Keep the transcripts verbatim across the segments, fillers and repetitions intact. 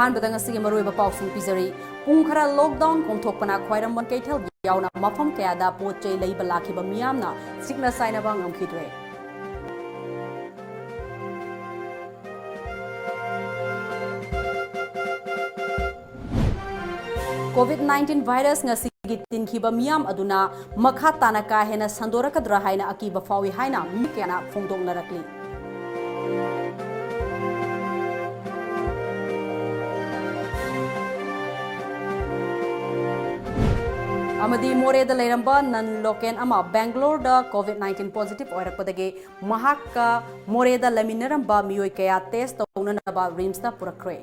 ꯑꯍꯥꯟꯕꯗ ꯉꯁꯤꯒꯤ ꯃꯔꯨꯑꯣꯏꯕ ꯄꯥꯎꯁꯤꯡ ꯄꯤꯖꯔꯤ꯫ ꯄꯨꯡ ꯈꯔ lockdown ꯀꯣꯝꯊꯣꯛꯄꯅ ꯈ꯭ꯋꯥꯏꯔꯝꯕꯟ ꯀꯩꯊꯦꯜ ꯌꯥꯎꯅ ꯃꯐꯝ ꯀꯌꯥꯗ ꯄꯣꯠ ꯆꯩ ꯂꯩꯕ ꯂꯥꯛꯈꯤꯕ ꯃꯤꯌꯥꯝꯅ ꯆꯤꯛꯅ ꯆꯥꯏꯅꯕ ꯉꯝꯈꯤꯗ꯭ꯔꯦ꯫ COVID nineteen virus ꯉꯁꯤꯒꯤ ꯇꯤꯟꯈꯤꯕ ꯃꯤꯌꯥꯝ ꯑꯗꯨꯅ ꯃꯈꯥ ꯇꯥꯅ ꯀꯥ ꯍꯦꯟꯅ ꯁꯟꯗꯣꯔꯛꯀꯗ꯭ꯔꯥ ꯍꯥꯏꯅ ꯑꯀꯤꯕ ꯐꯥꯎꯏ ꯍꯥꯏꯅ ꯃꯤ ꯀꯌꯥꯅ ꯐꯣꯡꯗꯣꯛꯅꯔꯛꯂꯤ꯫ ꯑꯃꯗꯤ ꯃꯣꯔꯦꯗ ꯂꯩꯔꯝꯕ non local ꯑꯃ ꯕꯦꯡꯒ꯭ꯂꯣꯔꯗ COVID nineteen positive ꯑꯣꯏꯔꯛꯄꯗꯒꯤ ꯃꯍꯥꯛꯀ ꯃꯣꯔꯦꯗ ꯂꯩꯃꯤꯟꯅꯔꯝꯕ ꯃꯤꯑꯣꯏ ꯀꯌꯥ test ꯇꯧꯅꯅꯕ ꯔꯤꯝꯁꯇ ꯄꯨꯔꯛꯈ꯭ꯔꯦ꯫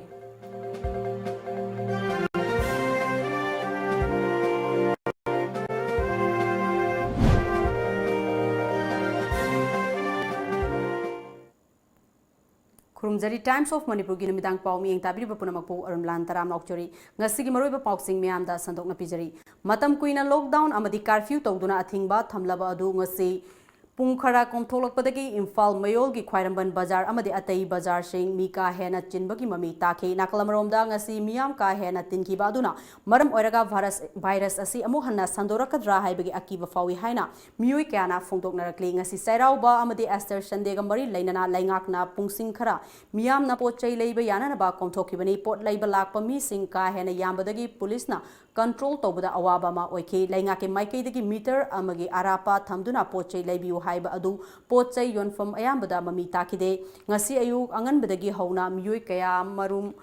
ꯈꯨꯔꯨꯝꯖꯔꯤ꯫ Times of ꯃꯅꯤꯄꯨꯔꯒꯤ ꯅꯨꯃꯤꯗꯥꯡ ꯄꯥꯎ ꯃꯤꯠꯌꯦꯡ ꯇꯥꯕꯤꯔꯤꯕ ꯄꯨꯝꯅꯃꯛꯄꯨ ꯑꯔꯨꯝꯂꯥꯟ ꯇꯔꯥꯝꯅ ꯑꯣꯛꯆꯔꯤ꯫ ꯉꯁꯤꯒꯤ ꯃꯔꯨꯑꯣꯏꯕ ꯄꯥꯎꯁꯤꯡ ꯃꯤꯌꯥꯝꯗ ꯁꯟꯗꯣꯛꯅ ꯄꯤꯖꯔꯤ꯫ ꯃꯇꯝ ꯀꯨꯏꯅ lockdown ꯑꯃꯗꯤ curfew ꯇꯧꯗꯨꯅ ꯑꯊꯤꯡꯕ ꯊꯝꯂꯕ ꯑꯗꯨ ꯉꯁꯤ ꯄꯨꯡ ꯈꯔ ꯀꯣꯝꯊꯣꯛꯂꯛꯄꯗꯒꯤ ꯏꯝꯐꯥꯜ ꯃꯌꯣꯜꯒꯤ ꯈ꯭ꯋꯥꯏꯔꯝꯕꯟ ꯕꯖꯥꯔ ꯑꯃꯗꯤ ꯑꯇꯩ ꯕꯖꯥꯔꯁꯤꯡ ꯃꯤ ꯀꯥ ꯍꯦꯟꯅ ꯆꯤꯟꯕꯒꯤ ꯃꯃꯤ ꯇꯥꯈꯤ꯫ ꯅꯥꯀꯜ ꯑꯃꯔꯣꯝꯗ ꯉꯁꯤ ꯃꯤꯌꯥꯝ ꯀꯥ ꯍꯦꯟꯅ ꯇꯤꯟꯈꯤꯕ ꯑꯗꯨꯅ ꯃꯔꯝ ꯑꯣꯏꯔꯒ virus, virus ꯑꯁꯤ ꯑꯃꯨꯛ ꯍꯟꯅ ꯁꯟꯗꯣꯔꯛꯀꯗ꯭ꯔꯥ ꯍꯥꯏꯕꯒꯤ ꯑꯀꯤꯕ ꯐꯥꯎꯏ ꯍꯥꯏꯅ ꯃꯤꯑꯣꯏ ꯀꯌꯥꯅ ꯐꯣꯡꯗꯣꯛꯅꯔꯛꯂꯤ꯫ ꯉꯁꯤ ꯆꯩꯔꯥꯎꯕ ꯑꯃꯗꯤ Easter Sundayꯒ ꯃꯔꯤ ꯂꯩꯅꯅ ꯂꯩꯉꯥꯛꯅ ꯄꯨꯡꯁꯤꯡ ꯈꯔ ꯃꯤꯌꯥꯝꯅ ꯄꯣꯠ ꯆꯩ ꯂꯩꯕ ꯌꯥꯅꯅꯕ ꯀꯣꯝꯊꯣꯛꯈꯤꯕꯅꯤ꯫ ꯄꯣꯠ ꯂꯩꯕ ꯂꯥꯛꯄ ꯃꯤꯁꯤꯡ ꯀꯥ ꯍꯦꯟꯅ ꯌꯥꯝꯕꯗꯒꯤ ꯄꯨꯂꯤꯁꯅ control ꯇꯧꯕꯗ ꯑꯋꯥꯕ ꯑꯃ ꯑꯣꯏꯈꯤ꯫ ꯂꯩꯉꯥꯛꯀꯤ ꯃꯥꯏꯀꯩꯗꯒꯤ meter ꯑꯃꯒꯤ ꯑꯔꯥꯞꯄ ꯊꯝꯗꯨꯅ ꯄꯣꯠ ꯆꯩ ꯂꯩꯕꯤꯌꯨ ꯍꯥꯏꯕ ꯑꯗꯨ ꯄꯣꯠ ꯆꯩ ꯌꯣꯟꯐꯝ ꯑꯌꯥꯝꯕꯗ ꯃꯃꯤ ꯇꯥꯈꯤꯗꯦ꯫ ꯉꯁꯤ ꯑꯌꯨꯛ ꯑꯉꯟꯕꯗꯒꯤ ꯍꯧꯅ ꯃꯤꯑꯣꯏ ꯀꯌꯥ ꯃꯔꯨꯝ,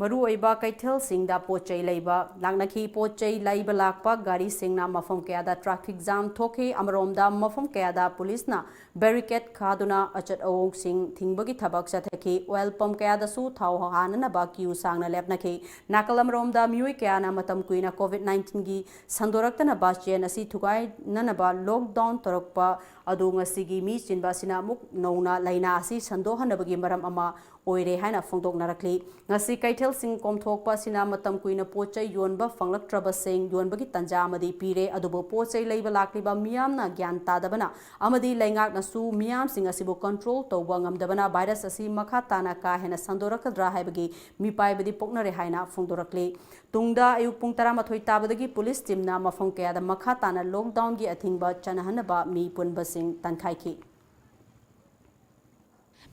ꯃꯔꯨꯑꯣꯏꯕ ꯀꯩꯊꯦꯜꯁꯤꯡꯗ ꯄꯣꯠ ꯆꯩ ꯂꯩꯕ ꯂꯥꯛꯅꯈꯤ꯫ ꯄꯣꯠ ꯆꯩ ꯂꯩꯕ ꯂꯥꯛꯄ ꯒꯥꯔꯤꯁꯤꯡꯅ ꯃꯐꯝ ꯀꯌꯥꯗ traffic jam ꯊꯣꯛꯈꯤ꯫ ꯑꯃꯔꯣꯝꯗ ꯃꯐꯝ ꯀꯌꯥꯗ ꯄꯨꯂꯤꯁꯅ barricade ꯈꯥꯗꯨꯅ ꯑꯆꯠ ꯑꯋꯣꯡꯁꯤꯡ ꯊꯤꯡꯕꯒꯤ ꯊꯕꯛ ꯆꯠꯊꯈꯤ꯫ Oil pump ꯀꯌꯥꯗꯁꯨ ꯊꯥꯎ ꯍꯥꯟꯅꯅꯕ queue ꯁꯥꯡꯅ ꯂꯦꯞꯅꯈꯤ꯫ ꯅꯥꯀꯜ ꯑꯃꯔꯣꯝꯗ ꯃꯤꯑꯣꯏ ꯀꯌꯥꯅ ꯃꯇꯝ ꯀꯨꯏꯅ COVID nineteenꯒꯤ ꯁꯟꯗꯣꯔꯛꯇꯅꯕ ꯆꯦꯟ ꯑꯁꯤ ꯊꯨꯒꯥꯏꯅꯅꯕ lockdown ꯇꯧꯔꯛꯄ ꯑꯗꯨ ꯉꯁꯤꯒꯤ ꯃꯤ ꯆꯤꯟꯕ ꯑꯁꯤꯅ ꯑꯃꯨꯛ ꯅꯧꯅ ꯂꯥꯏꯅꯥ ꯑꯁꯤ ꯁꯟꯗꯣꯛꯍꯟꯅꯕꯒꯤ ꯃꯔꯝ ꯑꯃ ꯑꯣꯏꯔꯦ ꯍꯥꯏꯅ ꯐꯣꯡꯗꯣꯛꯅꯔꯛꯂꯤ꯫ ꯉꯁꯤ ꯀꯩꯊꯦꯜꯁꯤꯡ ꯀꯣꯝꯊꯣꯛꯄ ꯑꯁꯤꯅ ꯃꯇꯝ ꯀꯨꯏꯅ ꯄꯣꯠ ꯆꯩ ꯌꯣꯟꯕ ꯐꯪꯂꯛꯇ꯭ꯔꯕꯁꯤꯡ ꯌꯣꯟꯕꯒꯤ ꯇꯥꯟꯖꯥ ꯑꯃꯗꯤ ꯄꯤꯔꯦ, ꯑꯗꯨꯕꯨ ꯄꯣꯠ ꯆꯩ ꯂꯩꯕ ꯂꯥꯛꯂꯤꯕ ꯃꯤꯌꯥꯝꯅ ꯒ꯭ꯌꯥꯟ ꯇꯥꯗꯕꯅ ꯑꯃꯗꯤ ꯂꯩꯉꯥꯛꯅꯁꯨ ꯃꯤꯌꯥꯝꯁꯤꯡ ꯑꯁꯤꯕꯨ control ꯇꯧꯕ ꯉꯝꯗꯕꯅ virus ꯑꯁꯤ ꯃꯈꯥ ꯇꯥꯅ ꯀꯥ ꯍꯦꯟꯅ ꯁꯟꯗꯣꯔꯛꯀꯗ꯭ꯔꯥ ꯍꯥꯏꯕꯒꯤ ꯃꯤꯄꯥꯏꯕꯗꯤ ꯄꯣꯛꯅꯔꯦ ꯍꯥꯏꯅ ꯐꯣꯡꯗꯣꯔꯛꯂꯤ꯫ ꯇꯨꯡꯗ ꯑꯌꯨꯛ ꯄꯨꯡ ꯇꯔꯥꯃꯥꯊꯣꯏ ꯇꯥꯕꯗꯒꯤ police teamꯅ ꯃꯐꯝ ꯀꯌꯥꯗ ꯃꯈꯥ ꯇꯥꯅ lockdownꯒꯤ ꯑꯊꯤꯡꯕ ꯆꯠꯅꯍꯟꯅꯕ ꯃꯤ ꯄꯨꯟꯕꯁꯤꯡ ꯇꯥꯟꯈꯥꯏꯈꯤ꯫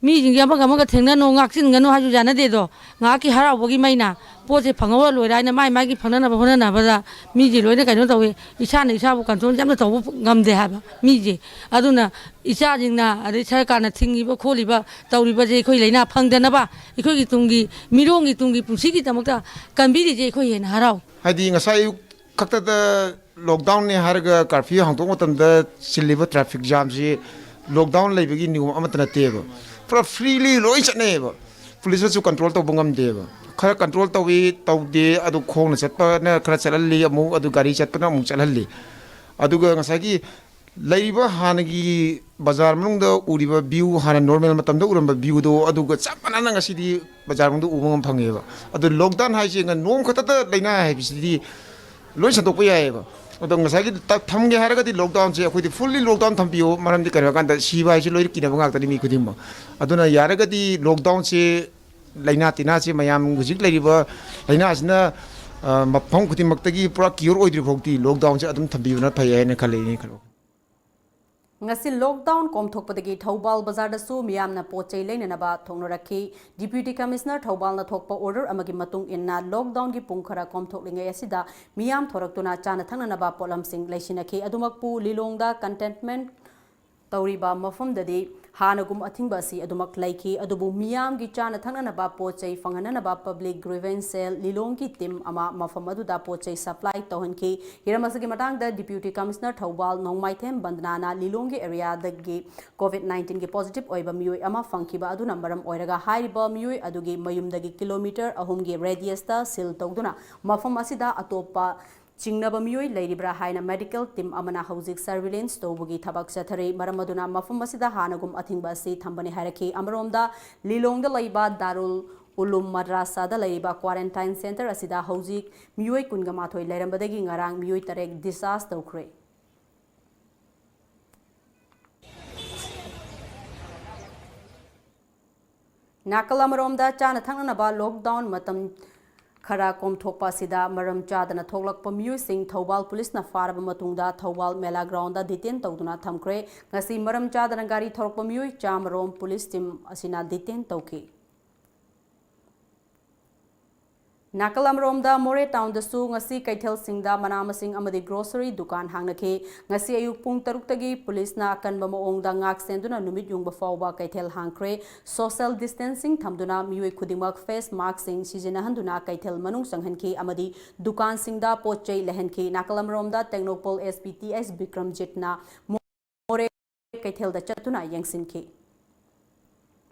ꯃꯤꯁꯤꯡꯁꯦ ꯑꯃꯒ ꯑꯃꯒ ꯊꯦꯡꯅꯅꯨ, ꯉꯥꯛꯁꯤꯟꯒꯅꯨ ꯍꯥꯏꯁꯨ ꯌꯥꯅꯗꯦꯗꯣ꯫ ꯉꯥꯏꯍꯥꯛꯀꯤ ꯍꯔꯥꯎꯕꯒꯤ ꯃꯩꯅ ꯄꯣꯠꯁꯦ ꯐꯪꯍꯧꯔ ꯂꯣꯏꯔꯦ ꯍꯥꯏꯅ ꯃꯥꯏ ꯃꯥꯏꯒꯤ ꯐꯪꯅꯅꯕ ꯍꯣꯠꯅꯅꯕꯗ ꯃꯤꯁꯦ ꯂꯣꯏꯅ ꯀꯩꯅꯣ ꯇꯧꯏ꯫ ꯏꯁꯥꯅ ꯏꯁꯥꯕꯨ controlꯁꯦ ꯑꯝꯇ ꯇꯧꯕ ꯉꯝꯗꯦ ꯍꯥꯏꯕ ꯃꯤꯁꯦ꯫ ꯑꯗꯨꯅ ꯏꯆꯥꯁꯤꯡꯅ ꯑꯗꯩ ꯁꯔꯀꯥꯔꯅ ꯊꯤꯡꯉꯤꯕ ꯈꯣꯠꯂꯤꯕ ꯇꯧꯔꯤꯕꯁꯦ ꯑꯩꯈꯣꯏ ꯂꯥꯏꯅꯥ ꯐꯪꯗꯅꯕ, ꯑꯩꯈꯣꯏꯒꯤ ꯇꯨꯡꯒꯤ ꯃꯤꯔꯣꯟꯒꯤ ꯇꯨꯡꯒꯤ ꯄꯨꯟꯁꯤꯒꯤꯗꯃꯛꯇ ꯀꯟꯕꯤꯔꯤꯁꯦ ꯑꯩꯈꯣꯏ ꯍꯦꯟꯅ ꯍꯔꯥꯎ꯫ ꯍꯥꯏꯗꯤ ꯉꯁꯥꯏ ꯑꯌꯨꯛ ꯈꯛꯇꯗ lockdownꯅꯦ ꯍꯥꯏꯔꯒ curfew ꯍꯥꯡꯗꯣꯛꯄ ꯃꯇꯝꯗ ꯆꯤꯜꯂꯤꯕ traffic jamꯁꯤ lockdown ꯂꯩꯕꯒꯤ ꯅꯤꯌꯣꯝ ꯑꯃꯠꯇ ꯅꯠꯇꯦꯕ꯫ ꯄꯨꯔꯥ freely ꯂꯣꯏ ꯆꯠꯅꯩꯌꯦꯕ꯫ Policeꯅꯁꯨ control ꯇꯧꯕ ꯉꯝꯗꯦꯕ꯫ ꯈꯔ control ꯇꯧꯏ, ꯇꯧꯗꯦ, ꯑꯗꯨ ꯈꯣꯡꯅ ꯆꯠꯄꯅ ꯈꯔ ꯆꯠꯍꯜꯂꯤ, ꯑꯃꯨꯛ ꯑꯗꯨ ꯒꯥꯔꯤ ꯆꯠꯄꯅ ꯑꯃꯨꯛ ꯆꯠꯍꯜꯂꯤ꯫ ꯑꯗꯨꯒ ꯉꯁꯥꯏꯒꯤ ꯂꯩꯔꯤꯕ ꯍꯥꯟꯅꯒꯤ ꯕꯖꯥꯔ ꯃꯅꯨꯡꯗ ꯎꯔꯤꯕ view, ꯍꯥꯟꯅ normal ꯃꯇꯝꯗ ꯎꯔꯝꯕ viewꯗꯣ ꯑꯗꯨꯒ ꯆꯞ ꯃꯥꯟꯅꯅ ꯉꯁꯤꯗꯤ ꯕꯖꯥꯔ ꯃꯅꯨꯡꯗ ꯎꯕ ꯉꯝ ꯐꯪꯉꯦꯕ꯫ ꯑꯗꯨ lockdown ꯍꯥꯏꯁꯦ ꯅꯣꯡ ꯈꯛꯇꯗ ꯂꯥꯏꯅꯥ ꯍꯥꯏꯕꯁꯤꯗꯤ ꯂꯣꯏ ꯁꯟꯗꯣꯛꯄ ꯌꯥꯏꯌꯦꯕ꯫ ꯑꯗꯣ ꯉꯁꯥꯏꯒꯤ ꯊꯝꯒꯦ ꯍꯥꯏꯔꯒꯗꯤ lockdownꯁꯦ ꯑꯩꯈꯣꯏꯗꯤ fully lockdown ꯊꯝꯕꯤꯌꯣ, ꯃꯔꯝꯗꯤ ꯀꯩꯅꯣ ꯍꯥꯏꯔꯀꯥꯟꯗ ꯁꯤꯕ ꯍꯥꯏꯁꯦ ꯂꯣꯏꯅ ꯀꯤꯅꯕ ꯉꯥꯛꯇꯅꯤ ꯃꯤ ꯈꯨꯗꯤꯡꯃꯛ꯫ ꯑꯗꯨꯅ ꯌꯥꯔꯒꯗꯤ lockdownꯁꯦ ꯂꯥꯏꯅꯥ ꯇꯤꯟꯅꯥꯁꯦ ꯃꯌꯥꯝ ꯍꯧꯖꯤꯛ ꯂꯩꯔꯤꯕ ꯂꯥꯏꯅꯥꯁꯤꯅ ꯃꯐꯝ ꯈꯨꯗꯤꯡꯃꯛꯇꯒꯤ ꯄꯨꯔꯥ cure ꯑꯣꯏꯗ꯭ꯔꯤ ꯐꯥꯎꯗꯤ lockdownꯁꯦ ꯑꯗꯨꯝ ꯊꯝꯕꯤꯕꯅ ꯐꯩ ꯍꯥꯏꯅ ꯈꯜꯂꯤ꯫ ꯉꯁꯤ lockdown ꯀꯣꯝꯊꯣꯛꯄꯗꯒꯤ ꯊꯧꯕꯥꯜ ꯕꯖꯥꯔꯗꯁꯨ ꯃꯤꯌꯥꯝꯅ ꯄꯣꯠ ꯆꯩ ꯂꯩꯅꯅꯕ ꯊꯣꯛꯅꯔꯛꯈꯤ꯫ Deputy Commissioner ꯊꯧꯕꯥꯜꯅ ꯊꯣꯛꯄ order ꯑꯃꯒꯤ ꯃꯇꯨꯡ ꯏꯟꯅ lockdownꯒꯤ ꯄꯨꯡ ꯈꯔ ꯀꯣꯝꯊꯣꯛꯂꯤꯉꯩ ꯑꯁꯤꯗ ꯃꯤꯌꯥꯝ ꯊꯣꯔꯛꯇꯨꯅ ꯆꯥꯅ ꯊꯛꯅꯅꯕ ꯄꯣꯠꯂꯝꯁꯤꯡ ꯂꯩꯁꯤꯟꯅꯈꯤ꯫ ꯑꯗꯨꯃꯛꯄꯨ ꯂꯤꯂꯣꯡꯗ containment ꯇꯧꯔꯤꯕ ꯃꯐꯝꯗꯗꯤ ꯍꯥꯟꯅꯒꯨꯝ ꯑꯊꯤꯡꯕ ꯑꯁꯤ ꯑꯗꯨꯃꯛ ꯂꯩꯈꯤ꯫ ꯑꯗꯨꯕꯨ ꯃꯤꯌꯥꯝꯒꯤ ꯆꯥꯅ ꯊꯛꯅꯅꯕ ꯄꯣꯠ ꯆꯩ ꯐꯪꯍꯟꯅꯅꯕ Public Grievance Cell ꯂꯤꯂꯣꯡꯒꯤ team ꯑꯃ ꯃꯐꯝ ꯑꯗꯨꯗ ꯄꯣꯠ ꯆꯩ supply ꯇꯧꯍꯟꯈꯤ꯫ ꯍꯤꯔꯝ ꯑꯁꯤꯒꯤ ꯃꯇꯥꯡꯗ Deputy Commissioner ꯊꯧꯕꯥꯜ ꯅꯣꯡꯃꯥꯏꯊꯦꯝ ꯕꯟꯗꯅꯥꯅ ꯂꯤꯂꯣꯡꯒꯤ areaꯗꯒꯤ COVID nineteenꯒꯤ positive ꯑꯣꯏꯕ ꯃꯤꯑꯣꯏ ꯑꯃ ꯐꯪꯈꯤꯕ ꯑꯗꯨꯅ ꯃꯔꯝ ꯑꯣꯏꯔꯒ ꯍꯥꯏꯔꯤꯕ ꯃꯤꯑꯣꯏ ꯑꯗꯨꯒꯤ ꯃꯌꯨꯝꯗꯒꯤ kilometre ꯑꯍꯨꯝꯒꯤ radiusꯇ seal ꯇꯧꯗꯨꯅ ꯃꯐꯝ ꯑꯁꯤꯗ ꯑꯇꯣꯞꯄ ꯆꯤꯡꯅꯕ ꯃꯤꯑꯣꯏ ꯂꯩꯔꯤꯕ꯭ꯔꯥ ꯍꯥꯏꯅ medical team ꯑꯃꯅ ꯍꯧꯖꯤꯛ surveillance ꯇꯧꯕꯒꯤ ꯊꯕꯛ ꯆꯠꯊꯔꯤ꯫ ꯃꯔꯝ ꯑꯗꯨꯅ ꯃꯐꯝ ꯑꯁꯤꯗ ꯍꯥꯟꯅꯒꯨꯝ ꯑꯊꯤꯡꯕ ꯑꯁꯤ ꯊꯝꯕꯅꯤ ꯍꯥꯏꯔꯛꯈꯤ꯫ ꯑꯃꯔꯣꯝꯗ, ꯂꯤꯂꯣꯡꯗ ꯂꯩꯕ ꯗꯥꯔꯨꯜ ꯎꯂꯨꯝ ꯃꯗ꯭ꯔꯥꯁꯥꯗ ꯂꯩꯔꯤꯕ quarantine centre ꯑꯁꯤꯗ ꯍꯧꯖꯤꯛ ꯃꯤꯑꯣꯏ ꯀꯨꯟꯒ ꯃꯥꯊꯣꯏ ꯂꯩꯔꯝꯕꯗꯒꯤ ꯉꯔꯥꯡ ꯃꯤꯑꯣꯏ ꯇꯔꯦꯠ discharge ꯇꯧꯈ꯭ꯔꯦ꯫ ꯅꯥꯀꯜ ꯑꯃꯔꯣꯝꯗ, ꯆꯥꯅ ꯊꯛꯅꯅꯕ lockdown ꯃꯇꯝ ꯈꯔ ꯀꯣꯝꯊꯣꯛꯄ ꯑꯁꯤꯗ ꯃꯔꯝ ꯆꯥꯗꯅ ꯊꯣꯛꯂꯛꯄ ꯃꯤꯑꯣꯏꯁꯤꯡ ꯊꯧꯕꯥꯜ ꯄꯨꯂꯤꯁꯅ ꯐꯥꯔꯕ ꯃꯇꯨꯡꯗ ꯊꯧꯕꯥꯜ ꯃꯦꯂꯥ ground ꯗ detain ꯇꯧꯗꯨꯅ ꯊꯝꯈ꯭ꯔꯦ꯫ ꯉꯁꯤ ꯃꯔꯝ ꯆꯥꯗꯅ ꯒꯥꯔꯤ ꯊꯧꯔꯛꯄ ꯃꯤꯑꯣꯏ ꯆꯥꯃꯔꯣꯝ ꯄꯨꯂꯤꯁ team ꯑꯁꯤꯅ detain ꯇꯧꯈꯤ꯫ ꯅꯥꯀꯜ ꯑꯃꯔꯣꯝꯗ, ꯃꯣꯔꯦ town ꯗꯁꯨ ꯉꯁꯤ ꯀꯩꯊꯦꯜꯁꯤꯡꯗ ꯃꯅꯥ ꯃꯁꯤꯡ ꯑꯃꯗꯤ grocery ꯗꯨꯀꯥꯟ ꯍꯥꯡꯅꯈꯤ꯫ ꯉꯁꯤ ꯑꯌꯨꯛ ꯄꯨꯡ ꯇꯔꯨꯛꯇꯒꯤ ꯄꯨꯂꯤꯁꯅ ꯑꯀꯟꯕ ꯃꯑꯣꯡꯗ ꯉꯥꯛ ꯁꯦꯟꯗꯨꯅ ꯅꯨꯃꯤꯠ ꯌꯨꯡꯕ ꯐꯥꯎꯕ ꯀꯩꯊꯦꯜ ꯍꯥꯡꯈ꯭ꯔꯦ꯫ Social distancing ꯊꯝꯗꯨꯅ ꯃꯤꯑꯣꯏ ꯈꯨꯗꯤꯡꯃꯛ face mask ꯁꯤꯡ ꯁꯤꯖꯤꯟꯅꯍꯟꯗꯨꯅ ꯀꯩꯊꯦꯜ ꯃꯅꯨꯡ ꯆꯪꯍꯟꯈꯤ ꯑꯃꯗꯤ ꯗꯨꯀꯥꯟꯁꯤꯡꯗ ꯄꯣꯠ ꯆꯩ ꯂꯩꯍꯟꯈꯤ꯫ ꯅꯥꯀꯜ ꯑꯃꯔꯣꯝꯗ, ꯇꯦꯡꯅꯧꯄꯜ SP ꯇꯤ ꯑꯦꯁ ꯕꯤꯀ꯭ꯔꯝꯖꯤꯠꯅ ꯃꯣꯔꯦ ꯀꯩꯊꯦꯜꯗ ꯆꯠꯇꯨꯅ ꯌꯦꯡꯁꯤꯟꯈꯤ꯫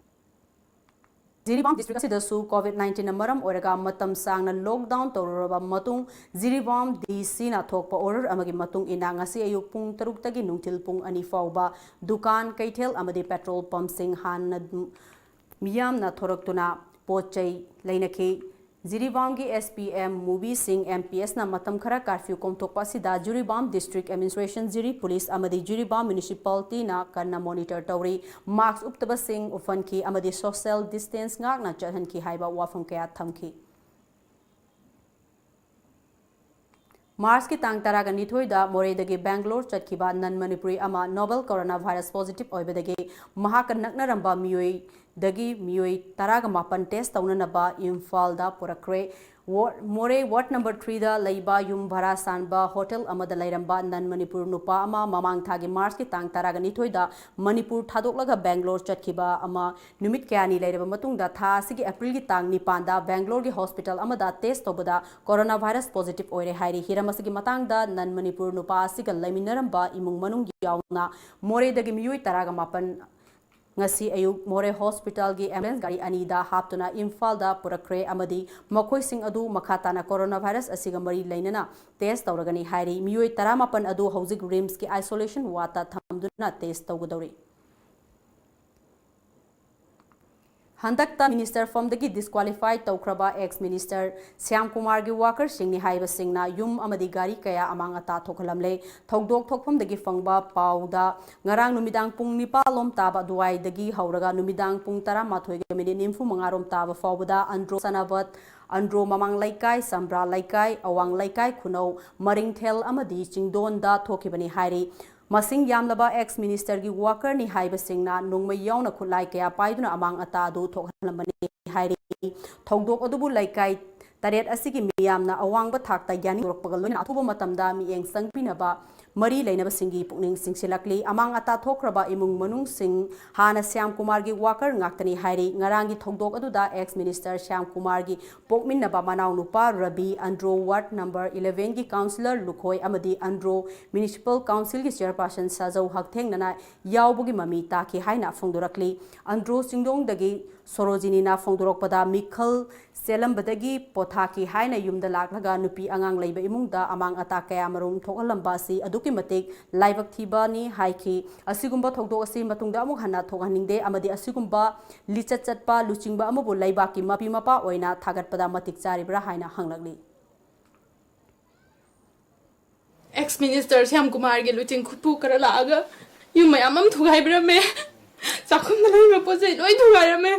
ꯖꯤꯔꯤꯕꯥꯝ district ꯑꯁꯤꯗꯁꯨ COVID nineteen ꯅ ꯃꯔꯝ ꯑꯣꯏꯔꯒ ꯃꯇꯝ ꯁꯥꯡꯅ lockdown ꯇꯧꯔꯨꯔꯕ ꯃꯇꯨꯡ, ꯖꯤꯔꯤꯕꯥꯝ DC ꯅ ꯊꯣꯛꯄ order ꯑꯃꯒꯤ ꯃꯇꯨꯡ ꯏꯟꯅ ꯉꯁꯤ ꯑꯌꯨꯛ ꯄꯨꯡ ꯇꯔꯨꯛꯇꯒꯤ ꯅꯨꯡꯊꯤꯜ ꯄꯨꯡ ꯑꯅꯤ ꯐꯥꯎꯕ ꯗꯨꯀꯥꯟ, ꯀꯩꯊꯦꯜ ꯑꯃꯗꯤ petrol pump ꯁꯤꯡ ꯍꯥꯟꯅ ꯃꯤꯌꯥꯝꯅ ꯊꯣꯔꯛꯇꯨꯅ ꯄꯣꯠ ꯆꯩ ꯂꯩꯅꯈꯤ꯫ ꯖꯤꯔꯤꯕꯥꯝꯒꯤ SP, MOB ꯁꯤꯡ, MPS ꯅ ꯃꯇꯝ ꯈꯔ curfew ꯀꯣꯝꯊꯣꯛꯄ ꯑꯁꯤꯗ ꯖꯤꯔꯤꯕꯥꯝ district administration, ꯖꯤꯔꯤ ꯄꯨꯂꯤꯁ ꯑꯃꯗꯤ ꯖꯤꯔꯤꯕꯥꯝ municipality ꯅ ꯀꯟꯅ monitor ꯇꯧꯔꯤ꯫ Mask ꯎꯞꯇꯕꯁꯤꯡ ꯎꯐꯟꯈꯤ ꯑꯃꯗꯤ social distance ꯉꯥꯛꯅ ꯆꯠꯍꯟꯈꯤ ꯍꯥꯏꯕ ꯋꯥꯐꯝ ꯀꯌꯥ ꯊꯝꯈꯤ꯫ March ꯀꯤ ꯇꯥꯡ ꯇꯔꯥꯒ ꯅꯤꯊꯣꯏꯗ ꯃꯣꯔꯦꯗꯒꯤ ꯕꯦꯡꯒꯂꯣꯔ ꯆꯠꯈꯤꯕ non Manipuri ꯑꯃ novel coronavirus positive ꯑꯣꯏꯕꯗꯒꯤ ꯃꯍꯥꯛꯀ ꯅꯛꯅꯔꯝꯕ ꯃꯤꯑꯣꯏꯗꯒꯤ ꯃꯤꯑꯣꯏ ꯇꯔꯥꯒ ꯃꯥꯄꯟ test ꯇꯧꯅꯅꯕ ꯏꯝꯐꯥꯜꯗ ꯄꯨꯔꯛꯈ꯭ꯔꯦ꯫ ꯋꯥꯔ-, ꯃꯣꯔꯦ ward number three ꯗ ꯂꯩꯕ ꯌꯨꯝ ꯚꯔꯥ ꯁꯥꯟꯕ hotel ꯑꯃꯗ ꯂꯩꯔꯝꯕ non Manipur ꯅꯨꯄꯥ ꯑꯃ ꯃꯃꯥꯡ ꯊꯥꯒꯤ March ꯀꯤ ꯇꯥꯡ ꯇꯔꯥꯒ ꯅꯤꯊꯣꯏꯗ ꯃꯅꯤꯄꯨꯔ ꯊꯥꯗꯣꯛꯂꯒ ꯕꯦꯡꯒꯂꯣꯔ ꯆꯠꯈꯤꯕ ꯑꯃ ꯅꯨꯃꯤꯠ ꯀꯌꯥꯅꯤ ꯂꯩꯔꯕ ꯃꯇꯨꯡꯗ ꯊꯥ ꯑꯁꯤꯒꯤ April ꯒꯤ ꯇꯥꯡ ꯅꯤꯄꯥꯟꯗ ꯕꯦꯡꯒꯂꯣꯔꯒꯤ hospital ꯑꯃꯗ test ꯇꯧꯕꯗ coronavirus positive ꯑꯣꯏꯔꯦ ꯍꯥꯏꯔꯤ꯫ ꯍꯤꯔꯝ ꯑꯁꯤꯒꯤ ꯃꯇꯥꯡꯗ non Manipur ꯅꯨꯄꯥ ꯑꯁꯤꯒ ꯂꯩꯃꯤꯟꯅꯔꯝꯕ ꯏꯃꯨꯡ ꯃꯅꯨꯡ ꯌꯥꯎꯅ ꯃꯣꯔꯦꯗꯒꯤ ꯃꯤꯑꯣꯏ ꯇꯔꯥꯒ ꯃꯥꯄꯟ ꯉꯁꯤ ꯑꯌꯨꯛ ꯃꯣꯔꯦ ꯍꯣꯁꯄꯤꯇꯥꯜꯒꯤ ꯑꯦꯝꯕꯨꯂꯦꯟꯁ ꯒꯥꯔꯤ ꯑꯅꯤꯗ ꯍꯥꯞꯇꯨꯅ ꯏꯝꯐꯥꯜꯗ ꯄꯨꯔꯛꯈ꯭ꯔꯦ ꯑꯃꯗꯤ ꯃꯈꯣꯏꯁꯤꯡ ꯑꯗꯨ ꯃꯈꯥ ꯇꯥꯅ ꯀꯣꯔꯣꯅꯥ ꯚꯥꯏꯔꯁ ꯑꯁꯤꯒ ꯃꯔꯤ ꯂꯩꯅꯅ ꯇꯦꯁ ꯇꯧꯔꯒꯅꯤ ꯍꯥꯏꯔꯤ꯫ ꯃꯤꯑꯣꯏ ꯇꯔꯥꯃꯥꯄꯟ ꯑꯗꯨ ꯍꯧꯖꯤꯛ ꯔꯤꯝꯁꯀꯤ ꯑꯥꯏꯁꯣꯂꯦꯁꯟ ꯋꯥꯔꯗꯇ ꯊꯝꯗꯨꯅ ꯇꯦꯁ ꯇꯧꯒꯗꯧꯔꯤ꯫ ꯍꯟꯗꯛꯇ ꯃꯤꯅꯤꯁꯇꯔ ꯐꯝꯗꯒꯤ ꯗꯤꯁꯀ꯭ꯋꯥꯂꯤꯐꯥꯏ ꯇꯧꯈ꯭ꯔꯕ ꯑꯦꯛꯁ ꯃꯤꯅꯤꯁꯇꯔ ꯁ꯭ꯌꯥꯝ ꯀꯨꯃꯥꯔꯒꯤ ꯋꯥꯀꯔꯁꯤꯡꯅꯤ ꯍꯥꯏꯕꯁꯤꯡꯅ ꯌꯨꯝ ꯑꯃꯗꯤ ꯒꯥꯔꯤ ꯀꯌꯥ ꯑꯃꯥꯡ ꯑꯇꯥ ꯊꯣꯛꯍꯜꯂꯝꯂꯦ꯫ ꯊꯧꯗꯣꯛ ꯊꯣꯛꯐꯝꯗꯒꯤ ꯐꯪꯕ ꯄꯥꯎꯗ ꯉꯔꯥꯡ ꯅꯨꯃꯤꯗꯥꯡ ꯄꯨꯡ ꯅꯤꯄꯥꯜ ꯂꯣꯝ ꯇꯥꯕ ꯑꯗꯨꯋꯥꯏꯗꯒꯤ ꯍꯧꯔꯒ ꯅꯨꯃꯤꯗꯥꯡ ꯄꯨꯡ ꯇꯔꯥꯃꯥꯊꯣꯏꯒ ꯃꯤꯅꯤꯠ ꯅꯤꯐꯨ ꯃꯉꯥ ꯔꯣꯝ ꯇꯥꯕ ꯐꯥꯎꯕꯗ ꯑꯟꯗ꯭ꯔꯣ ꯁꯅꯥꯕꯠ, ꯑꯟꯗ꯭ꯔꯣ ꯃꯃꯥꯡ ꯂꯩꯀꯥꯏ, ꯆꯝꯕ꯭ꯔꯥ ꯂꯩꯀꯥꯏ, ꯑꯋꯥꯡ ꯂꯩꯀꯥꯏ, ꯈꯨꯅꯧ, ꯃꯔꯤꯡꯊꯦꯜ ꯑꯃꯗꯤ ꯆꯤꯡꯗꯣꯟꯗ ꯊꯣꯛꯈꯤꯕꯅꯤ ꯍꯥꯏꯔꯤ꯫ ꯃꯁꯤꯡ ꯌꯥꯝꯂꯕ ꯑꯦꯛꯁ ꯃꯤꯅꯤꯁꯇꯔꯒꯤ ꯋꯥꯀꯔꯅꯤ ꯍꯥꯏꯕꯁꯤꯡꯅ ꯅꯣꯡꯃꯩ ꯌꯥꯎꯅ ꯈꯨꯠꯂꯥꯏ ꯀꯌꯥ ꯄꯥꯏꯗꯨꯅ ꯑꯃꯥꯡ ꯑꯇꯥ ꯑꯗꯨ ꯊꯣꯛꯍꯜꯂꯝꯕꯅꯤ ꯍꯥꯏꯔꯤ꯫ ꯊꯧꯗꯣꯛ ꯑꯗꯨꯕꯨ ꯂꯩꯀꯥꯏ ꯇꯔꯦꯠ ꯑꯁꯤꯒꯤ ꯃꯤꯌꯥꯝꯅ ꯑꯋꯥꯡꯕ ꯊꯥꯛꯇ ꯌꯥꯅꯤꯡ ꯄꯨꯔꯛꯄꯒ ꯂꯣꯏꯅꯅ ꯑꯊꯨꯕ ꯃꯇꯝꯗ ꯃꯤꯠꯌꯦꯡ ꯆꯪꯕꯤꯅꯕ ꯃꯔꯤ ꯂꯩꯅꯕꯁꯤꯡꯒꯤ ꯄꯨꯛꯅꯤꯡ ꯆꯤꯡꯁꯤꯜꯂꯛꯂꯤ꯫ ꯑꯃꯥꯡ ꯑꯇꯥ ꯊꯣꯛꯈ꯭ꯔꯕ ꯏꯃꯨꯡ ꯃꯅꯨꯡꯁꯤꯡ ꯍꯥꯟꯅ ꯁ꯭ꯌꯥꯝ ꯀꯨꯃꯥꯔꯒꯤ ꯋꯥꯀꯔ ꯉꯥꯛꯇꯅꯤ ꯍꯥꯏꯔꯤ꯫ ꯉꯔꯥꯡꯒꯤ ꯊꯧꯗꯣꯛ ꯑꯗꯨꯗ ꯑꯦꯛꯁ ꯃꯤꯅꯤꯁꯇꯔ ꯁ꯭ꯌꯥꯝ ꯀꯨꯃꯥꯔꯒꯤ ꯄꯣꯛꯃꯤꯟꯅꯕ ꯃꯅꯥꯎꯅꯨꯄꯥ ꯔꯕꯤ, ꯑꯟꯗ꯭ꯔꯣ ꯋꯥꯔꯗ ꯅꯝꯕꯔ ꯏꯂꯦꯚꯦꯟꯒꯤ ꯀꯥꯎꯟꯁꯤꯂꯔ ꯂꯨꯈꯣꯏ ꯑꯃꯗꯤ ꯑꯟꯗ꯭ꯔꯣ ꯃ꯭ꯌꯨꯅꯤꯁꯤꯄꯥꯜ ꯀꯥꯎꯟꯁꯤꯜꯒꯤ ꯆꯤꯌꯔꯄꯥꯔꯁꯟ ꯁꯥꯖꯧ ꯍꯛꯊꯦꯡꯅꯅ ꯌꯥꯎꯕꯒꯤ ꯃꯃꯤ ꯇꯥꯈꯤ ꯍꯥꯏꯅ ꯐꯣꯡꯗꯣꯔꯛꯂꯤ꯫ ꯑꯟꯗ꯭ꯔꯣ ꯆꯤꯡꯗꯣꯡꯗꯒꯤ ꯁꯣꯔꯣꯖꯤꯅꯤꯅ ꯐꯣꯡꯗꯣꯔꯛꯄꯗ ꯃꯤꯈꯜ ꯆꯦꯜꯂꯝꯕꯗꯒꯤ ꯄꯣꯊꯥꯈꯤ ꯍꯥꯏꯅ ꯌꯨꯝꯗ ꯂꯥꯛꯂꯒ ꯅꯨꯄꯤ ꯑꯉꯥꯡ ꯂꯩꯕ ꯏꯃꯨꯡꯗ ꯑꯃꯥꯡ ꯑꯇꯥ ꯀꯌꯥ ꯃꯔꯨꯝ ꯊꯣꯛꯍꯜꯂꯝꯕ ꯑꯁꯤ ꯑꯗꯨꯛꯀꯤ ꯃꯇꯤꯛ ꯂꯥꯏꯕꯛ ꯊꯤꯕꯅꯤ ꯍꯥꯏꯈꯤ꯫ ꯑꯁꯤꯒꯨꯝꯕ ꯊꯧꯗꯣꯛ ꯑꯁꯤ ꯃꯇꯨꯡꯗ ꯑꯃꯨꯛ ꯍꯟꯅ ꯊꯣꯛꯍꯟꯅꯤꯡꯗꯦ ꯑꯃꯗꯤ ꯑꯁꯤꯒꯨꯝꯕ ꯂꯤꯆꯠ ꯆꯠꯄ ꯂꯨꯆꯤꯡꯕ ꯑꯃꯕꯨ ꯂꯩꯕꯥꯛꯀꯤ ꯃꯄꯤ ꯃꯄꯥ ꯑꯣꯏꯅ ꯊꯥꯒꯠꯄꯗ ꯃꯇꯤꯛ ꯆꯥꯔꯤꯕ꯭ꯔꯥ ꯍꯥꯏꯅ ꯍꯪꯂꯛꯂꯤ꯫ ꯑꯦꯛꯁ ꯃꯤꯅꯤꯁꯇꯔ ꯁ꯭ꯌꯥꯝ ꯀꯨꯃꯥꯔꯒꯤ ꯂꯨꯆꯤꯡ ꯈꯨꯠꯄꯨ ꯈꯔ ꯂꯥꯛꯑꯒ ꯌꯨꯝ ꯃꯌꯥꯝ ꯑꯃ ꯊꯨꯒꯥꯏꯕꯤꯔꯝꯃꯦ꯫ ꯆꯥꯛꯈꯨꯝꯗ ꯂꯩꯔꯤꯕ ꯄꯣꯠ ꯆꯩ ꯂꯣꯏ ꯊꯨꯒꯥꯏꯔꯝꯃꯦ꯫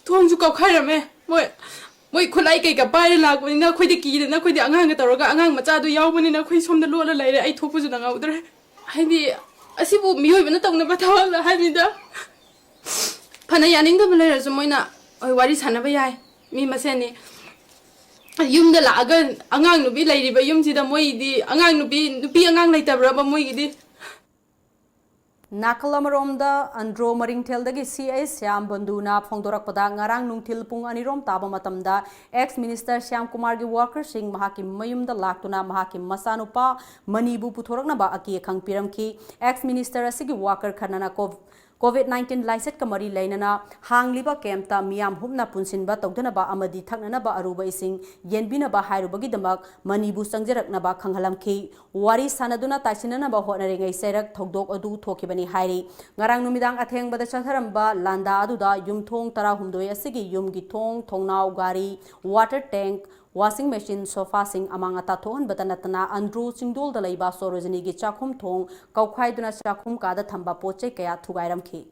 ꯊꯣꯡꯁꯨ ꯀꯥꯎꯈꯥꯏꯔꯝꯃꯦ꯫ ꯃꯣꯏ, ꯃꯣꯏ ꯈꯨꯠꯂꯥꯏ ꯀꯩꯀꯥ ꯄꯥꯏꯔ ꯂꯥꯛꯄꯅꯤꯅ ꯑꯩꯈꯣꯏꯗꯤ ꯀꯤꯗꯅ, ꯑꯩꯈꯣꯏꯗꯤ ꯑꯉꯥꯡꯒ ꯇꯧꯔꯒ, ꯑꯉꯥꯡ ꯃꯆꯥꯗꯨ ꯌꯥꯎꯕꯅꯤꯅ ꯑꯩꯈꯣꯏ ꯁꯣꯝꯗ ꯂꯣꯠꯂ ꯂꯩꯔꯦ꯫ ꯑꯩ ꯊꯣꯛꯄꯁꯨ ꯅꯪꯍꯧꯗ꯭ꯔꯦ꯫ ꯍꯥꯏꯗꯤ, ꯑꯁꯤꯕꯨ ꯃꯤꯑꯣꯏꯕꯅ ꯇꯧꯅꯕ ꯊꯕꯛꯂ ꯍꯥꯏꯕꯅꯤꯗ꯫ ꯐꯅ ꯌꯥꯅꯤꯡꯗꯕ ꯂꯩꯔꯁꯨ ꯃꯣꯏꯅ, ꯍꯣꯏ, ꯋꯥꯔꯤ ꯁꯥꯟꯅꯕ ꯌꯥꯏ, ꯃꯤ ꯃꯁꯦꯟꯅꯤ꯫ ꯌꯨꯝꯗ ꯂꯥꯛꯑꯒ ꯑꯉꯥꯡ ꯅꯨꯄꯤ ꯂꯩꯔꯤꯕ ꯌꯨꯝꯁꯤꯗ ꯃꯣꯏꯗꯤ ꯑꯉꯥꯡ ꯅꯨꯄꯤ, ꯅꯨꯄꯤ ꯑꯉꯥꯡ ꯂꯩꯇꯕ꯭ꯔꯕ ꯃꯣꯏꯒꯤꯗꯤ? ꯅꯥꯀꯜ ꯑꯃꯔꯣꯝꯗ ꯑꯟꯗ꯭ꯔꯣ ꯃꯔꯤꯡꯊꯦꯜꯗꯒꯤ ꯁꯤ ꯑꯩꯆ ꯁ꯭ꯌꯥꯝ ꯕꯟꯗꯨꯅ ꯐꯣꯡꯗꯣꯔꯛꯄꯗ, ꯉꯔꯥꯡ ꯅꯨꯡꯊꯤꯜ ꯄꯨꯡ ꯑꯅꯤꯔꯣꯝ ꯇꯥꯕ ꯃꯇꯝꯗ ꯑꯦꯛꯁ ꯃꯤꯅꯤꯁꯇꯔ ꯁ꯭ꯌꯥꯝ ꯀꯨꯃꯥꯔꯒꯤ ꯋꯥꯀꯔꯁꯤꯡ ꯃꯍꯥꯛꯀꯤ ꯃꯌꯨꯝꯗ ꯂꯥꯛꯇꯨꯅ ꯃꯍꯥꯛꯀꯤ ꯃꯆꯥꯅꯨꯄꯥ ꯃꯅꯤꯕꯨ ꯄꯨꯊꯣꯔꯛꯅꯕ ꯑꯀꯤ ꯑꯈꯪ ꯄꯤꯔꯝꯈꯤ꯫ ꯑꯦꯛꯁ ꯃꯤꯅꯤꯁꯇꯔ ꯑꯁꯤꯒꯤ ꯋꯥꯀꯔ ꯈꯔꯅ ꯀꯣ-, COVID nineteen ꯂꯥꯏꯆꯠꯀ ꯃꯔꯤ ꯂꯩꯅꯅ ꯍꯥꯡꯂꯤꯕ ꯀꯦꯝꯞꯇ ꯃꯤꯌꯥꯝ ꯍꯨꯞꯅ ꯄꯨꯟꯁꯤꯟꯕ ꯇꯧꯗꯅꯕ ꯑꯃꯗꯤ ꯊꯛꯅꯅꯕ ꯑꯔꯨꯕ ꯏꯁꯤꯡ ꯌꯦꯟꯕꯤꯅꯕ ꯍꯥꯏꯔꯨꯕꯒꯤꯗꯃꯛ ꯃꯅꯤꯕꯨ ꯆꯪꯖꯔꯛꯅꯕ ꯈꯪꯍꯜꯂꯝꯈꯤ꯫ ꯋꯥꯔꯤ ꯁꯥꯟꯅꯗꯨꯅ ꯇꯥꯏꯁꯤꯟꯅꯅꯕ ꯍꯣꯠꯅꯔꯤꯉꯩ ꯆꯩꯔꯛ ꯊꯧꯗꯣꯛ ꯑꯗꯨ ꯊꯣꯛꯈꯤꯕꯅꯤ ꯍꯥꯏꯔꯤ꯫ ꯉꯔꯥꯡ ꯅꯨꯃꯤꯗꯥꯡ ꯑꯊꯦꯡꯕꯗ ꯆꯠꯊꯔꯝꯕ ꯂꯥꯟꯗꯥ ꯑꯗꯨꯗ ꯌꯨꯝꯊꯣꯡ ꯇꯔꯥꯍꯨꯝꯗꯣꯏ ꯑꯁꯤꯒꯤ ꯌꯨꯝꯒꯤ ꯊꯣꯡ, ꯊꯣꯡꯅꯥꯎ, ꯒꯥꯔꯤ, water tank, washing machine, sofaꯁꯤꯡ ꯑꯃꯥꯡ ꯑꯇꯥ ꯊꯣꯛꯍꯟꯕꯇ ꯅꯠꯇꯅ ꯑꯟꯗ꯭ꯔꯣ ꯆꯤꯡꯗꯣꯜꯗ ꯂꯩꯕ ꯁꯣꯔꯣꯖꯤꯅꯤꯒꯤ ꯆꯥꯛꯈꯨꯝ ꯊꯣꯡ ꯀꯧꯈꯥꯏꯗꯨꯅ ꯆꯥꯛꯈꯨꯝ ꯀꯥꯗ ꯊꯝꯕ ꯄꯣꯠ ꯆꯩ ꯀꯌꯥ ꯊꯨꯒꯥꯏꯔꯝꯈꯤ꯫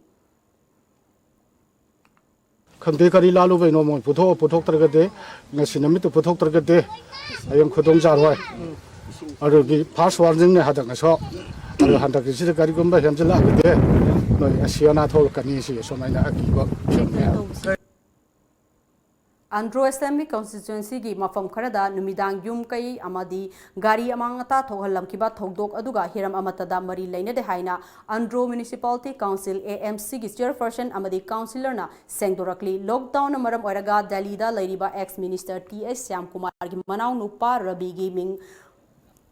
ꯈꯪꯗꯦ ꯀꯔꯤ ꯂꯥꯜꯂꯨꯕꯩꯅꯣ, ꯃꯣꯏ ꯄꯨꯊꯣꯛꯑ ꯄꯨꯊꯣꯛꯇ꯭ꯔꯒꯗꯤ, ꯉꯁꯤ ꯅꯨꯃꯤꯠꯇꯨ ꯄꯨꯊꯣꯛꯇ꯭ꯔꯒꯗꯤ ꯍꯌꯦꯡ ꯈꯨꯗꯣꯡ ꯆꯥꯔꯣꯏ꯫ ꯑꯗꯨꯒꯤ first warningꯅꯦ ꯍꯟꯗꯛꯅꯁꯨ꯫ ꯑꯗꯨ ꯍꯟꯗꯛꯀꯤꯁꯤꯗ ꯀꯔꯤꯒꯨꯝꯕ ꯍꯦꯟꯖꯤꯜꯂꯛꯑꯒꯗꯤ ꯅꯣꯏ ꯑꯁꯤ ꯑꯅꯥ ꯊꯣꯛꯂꯛꯀꯅꯤ꯫ ꯁꯤ ꯁꯨꯃꯥꯏꯅ ꯑꯀꯤꯕ ꯐꯤꯕꯝꯅꯦ꯫ ꯑꯟꯗ꯭ꯔꯣ Assembly Constituencyꯒꯤ ꯃꯐꯝ ꯈꯔꯗ ꯅꯨꯃꯤꯗꯥꯡ ꯌꯨꯝ ꯀꯩ ꯑꯃꯗꯤ ꯒꯥꯔꯤ ꯑꯃꯥꯡ ꯑꯇꯥ ꯊꯣꯛꯍꯜꯂꯝꯈꯤꯕ ꯊꯧꯗꯣꯛ ꯑꯗꯨꯒ ꯍꯤꯔꯝ ꯑꯃꯠꯇꯗ ꯃꯔꯤ ꯂꯩꯅꯗꯦ ꯍꯥꯏꯅ ꯑꯟꯗ꯭ꯔꯣ Municipality Council, AMCꯒꯤ chairperson ꯑꯃꯗꯤ councillorꯅ ꯁꯦꯡꯗꯣꯔꯛꯂꯤ꯫ Lockdownꯅ ꯃꯔꯝ ꯑꯣꯏꯔꯒ ꯗꯦꯜꯂꯤꯗ ꯂꯩꯔꯤꯕ ex minister ꯇꯤ ꯑꯩꯆ ꯁ꯭ꯌꯥꯝꯀꯨꯃꯥꯔꯒꯤ ꯃꯅꯥꯎ ꯅꯨꯄꯥ ꯔꯕꯤꯒꯤ ꯃꯤꯡ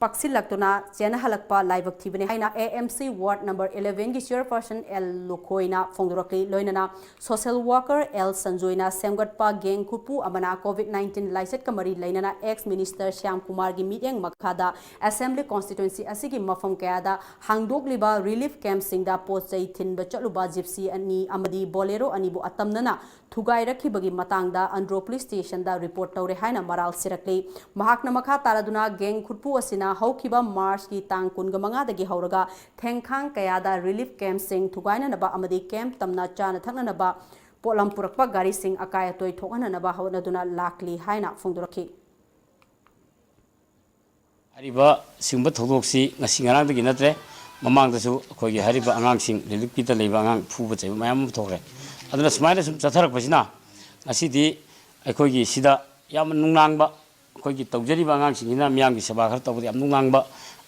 ꯄꯛꯁꯤꯜꯂꯛꯇꯨꯅ ꯆꯦꯟꯅꯍꯜꯂꯛꯄ ꯂꯥꯏꯕꯛ ꯊꯤꯕꯅꯤ ꯍꯥꯏꯅ AMC ward number elevenꯒꯤ chairperson ꯑꯦꯜ ꯂꯨꯈꯣꯏꯅ ꯐꯣꯡꯗꯣꯔꯛꯂꯤ꯫ ꯂꯣꯏꯅꯅ social worker ꯑꯦꯜ ꯁꯟꯖꯣꯏꯅ ꯁꯦꯝꯒꯠꯄ gang ꯈꯨꯠꯄꯨ ꯑꯃꯅ COVID nineteen ꯂꯥꯏꯆꯠꯀ ꯃꯔꯤ ꯂꯩꯅꯅ ex minister ꯁ꯭ꯌꯥꯝ ꯀꯨꯃꯥꯔꯒꯤ ꯃꯤꯠꯌꯦꯡ ꯃꯈꯥꯗ Assembly Constituency ꯑꯁꯤꯒꯤ ꯃꯐꯝ ꯀꯌꯥꯗ ꯍꯥꯡꯗꯣꯛꯂꯤꯕ relief campꯁꯤꯡꯗ ꯄꯣꯠ ꯆꯩ ꯊꯤꯟꯕ ꯆꯠꯂꯨꯕ Gypsy ꯑꯅꯤ ꯑꯃꯗꯤ Bolero ꯑꯅꯤꯕꯨ ꯑꯇꯝꯅꯅ ꯊꯨꯒꯥꯏꯔꯛꯈꯤꯕꯒꯤ ꯃꯇꯥꯡꯗ ꯑꯟꯗ꯭ꯔꯣ police stationꯗ report ꯇꯧꯔꯦ ꯍꯥꯏꯅ ꯃꯔꯥꯜ ꯁꯤꯔꯛꯂꯤ꯫ ꯃꯍꯥꯛꯅ ꯃꯈꯥ ꯇꯥꯔꯗꯨꯅ gang ꯈꯨꯠꯄꯨ ꯑꯁꯤꯅ ꯍꯧꯈꯤꯕ Marchꯀꯤ ꯇꯥꯡ ꯀꯨꯟꯃꯉꯥꯗꯒꯤ ꯍꯧꯔꯒ ꯊꯦꯡꯈꯥꯡ ꯀꯌꯥꯗ relief campꯁꯤꯡ ꯊꯨꯒꯥꯏꯅꯅꯕ ꯑꯃꯗꯤ camp ꯇꯝꯅ ꯆꯥꯅ ꯊꯛꯅꯅꯕ ꯄꯣꯠꯂꯝ ꯄꯨꯔꯛꯄ ꯒꯥꯔꯤꯁꯤꯡ ꯑꯀꯥꯏ ꯑꯇꯣꯏ ꯊꯣꯛꯍꯟꯅꯅꯕ ꯍꯣꯠꯅꯗꯨꯅ ꯂꯥꯛꯂꯤ ꯍꯥꯏꯅ ꯐꯣꯡꯗꯣꯔꯛꯈꯤ꯫ ꯍꯥꯏꯔꯤꯕ ꯁꯤꯒꯨꯝꯕ ꯊꯧꯗꯣꯛꯁꯤ ꯉꯁꯤ ꯉꯔꯥꯡꯗꯒꯤ ꯅꯠꯇ꯭ꯔꯦ꯫ ꯃꯃꯥꯡꯗꯁꯨ ꯑꯩꯈꯣꯏꯒꯤ ꯍꯥꯏꯔꯤꯕ ꯑꯉꯥꯡꯁꯤꯡ relief campꯇ ꯂꯩꯕ ꯑꯉꯥꯡ ꯐꯨꯕ ꯆꯩꯕ ꯃꯌꯥꯝ ꯑꯃ ꯊꯣꯛꯈ꯭ꯔꯦ꯫ ꯑꯗꯨꯅ ꯁꯨꯃꯥꯏꯅ ꯁꯨꯝ ꯆꯠꯊꯔꯛꯄꯁꯤꯅ ꯉꯁꯤꯗꯤ ꯑꯩꯈꯣꯏꯒꯤ ꯁꯤꯗ ꯌꯥꯝꯅ ꯅꯨꯡꯅꯥꯡꯕ, ꯑꯩꯈꯣꯏꯒꯤ ꯇꯧꯖꯔꯤꯕ ꯑꯉꯥꯡꯁꯤꯡꯁꯤꯅ ꯃꯤꯌꯥꯝꯒꯤ ꯁꯦꯕꯥ ꯈꯔ ꯇꯧꯕꯗ ꯌꯥꯝ ꯅꯨꯡꯅꯥꯡꯕ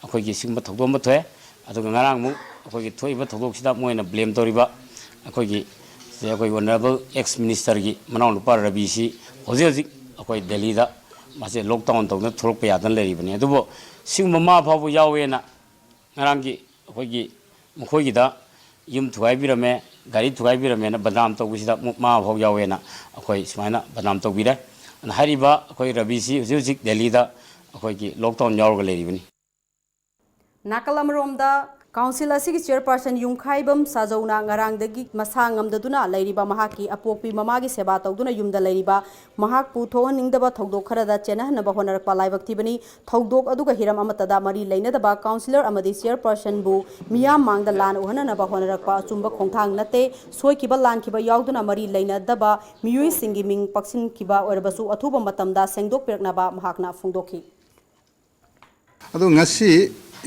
ꯑꯩꯈꯣꯏꯒꯤ ꯁꯤꯒꯨꯝꯕ ꯊꯧꯗꯣꯛ ꯑꯃ ꯊꯣꯛꯑꯦ꯫ ꯑꯗꯨꯒ ꯉꯔꯥꯡ ꯑꯃꯨꯛ ꯑꯩꯈꯣꯏꯒꯤ ꯊꯣꯛꯏꯕ ꯊꯧꯗꯣꯛꯁꯤꯗ ꯃꯣꯏꯅ blame ꯇꯧꯔꯤꯕ ꯑꯩꯈꯣꯏꯒꯤ ꯑꯩꯈꯣꯏ honourable ex ministerꯒꯤ ꯃꯅꯥꯎꯅꯨꯄꯥ ꯔꯕꯤꯁꯤ ꯍꯧꯖꯤꯛ ꯍꯧꯖꯤꯛ ꯑꯩꯈꯣꯏ ꯗꯦꯜꯂꯤꯗ ꯃꯥꯁꯦ lockdown ꯇꯧꯗꯅ ꯊꯣꯛꯂꯛꯄ ꯌꯥꯗꯅ ꯂꯩꯔꯤꯕꯅꯤ꯫ ꯑꯗꯨꯕꯨ ꯁꯤꯒꯨꯝꯕ ꯃꯃꯥ ꯐꯥꯎꯕ ꯌꯥꯎꯋꯦꯅ ꯉꯔꯥꯡꯒꯤ ꯑꯩꯈꯣꯏꯒꯤ ꯃꯈꯣꯏꯒꯤꯗ ꯌꯨꯝ ꯊꯨꯒꯥꯏꯕꯤꯔꯝꯃꯦ, ꯒꯥꯔꯤ ꯊꯨꯒꯥꯏꯕꯤꯔꯝꯃꯦꯅ ꯕꯗꯅꯥꯝ ꯇꯧꯕꯁꯤꯗ ꯃꯨꯛ ꯃꯥ ꯐꯥꯎ ꯌꯥꯎꯋꯦꯅ ꯑꯩꯈꯣꯏ ꯁꯨꯃꯥꯏꯅ ꯕꯗꯅꯥꯝ ꯇꯧꯕꯤꯔꯦ꯫ ꯑꯗꯨꯅ ꯍꯥꯏꯔꯤꯕ ꯑꯩꯈꯣꯏ ꯔꯕꯤꯁꯤ ꯍꯧꯖꯤꯛ ꯍꯧꯖꯤꯛ ꯗꯦꯜꯂꯤꯗ ꯑꯩꯈꯣꯏꯒꯤ ꯂꯣꯛꯗꯥꯎꯟ ꯌꯥꯎꯔꯒ ꯂꯩꯔꯤꯕꯅꯤ꯫ ꯅꯥꯀꯜ ꯑꯃꯔꯣꯝꯗ, ꯀꯥꯎꯟꯁꯤꯜ ꯑꯁꯤꯒꯤ ꯆꯦꯌꯔꯄꯔꯁꯟ ꯌꯨꯝꯈꯥꯏꯕꯝ ꯁꯥꯖꯧꯅ ꯉꯔꯥꯡꯗꯒꯤ ꯃꯁꯥ ꯉꯝꯗꯗꯨꯅ ꯂꯩꯔꯤꯕ ꯃꯍꯥꯛꯀꯤ ꯑꯄꯣꯛꯄꯤ ꯃꯃꯥꯒꯤ ꯁꯦꯕꯥ ꯇꯧꯗꯨꯅ ꯌꯨꯝꯗ ꯂꯩꯔꯤꯕ ꯃꯍꯥꯛꯄꯨ ꯊꯣꯛꯍꯟꯅꯤꯡꯗꯕ ꯊꯧꯗꯣꯛ ꯈꯔꯗ ꯆꯦꯟꯅꯍꯟꯅꯕ ꯍꯣꯠꯅꯔꯛꯄ ꯂꯥꯏꯕꯛ ꯊꯤꯕꯅꯤ꯫ ꯊꯧꯗꯣꯛ ꯑꯗꯨꯒ ꯍꯤꯔꯝ ꯑꯃꯠꯇꯗ ꯃꯔꯤ ꯂꯩꯅꯗꯕ ꯀꯥꯎꯟꯁꯤꯂꯔ ꯑꯃꯗꯤ ꯆꯦꯌꯔꯄꯔꯁꯟꯕꯨ ꯃꯤꯌꯥꯝ ꯃꯥꯡꯗ ꯂꯥꯟꯅ ꯎꯍꯟꯅꯅꯕ ꯍꯣꯠꯅꯔꯛꯄ ꯑꯆꯨꯝꯕ ꯈꯣꯡꯊꯥꯡ ꯅꯠꯇꯦ꯫ ꯁꯣꯏꯈꯤꯕ ꯂꯥꯟꯈꯤꯕ ꯌꯥꯎꯗꯨꯅ ꯃꯔꯤ ꯂꯩꯅꯗꯕ ꯃꯤꯑꯣꯏꯁꯤꯡꯒꯤ ꯃꯤꯡ ꯄꯛꯁꯤꯟꯈꯤꯕ ꯑꯣꯏꯔꯕꯁꯨ ꯑꯊꯨꯕ ꯃꯇꯝꯗ ꯁꯦꯡꯗꯣꯛꯄꯤꯔꯛꯅꯕ ꯃꯍꯥꯛꯅ ꯐꯣꯡꯗꯣꯛꯈꯤ꯫ ꯑꯗꯣ ꯉꯁꯤ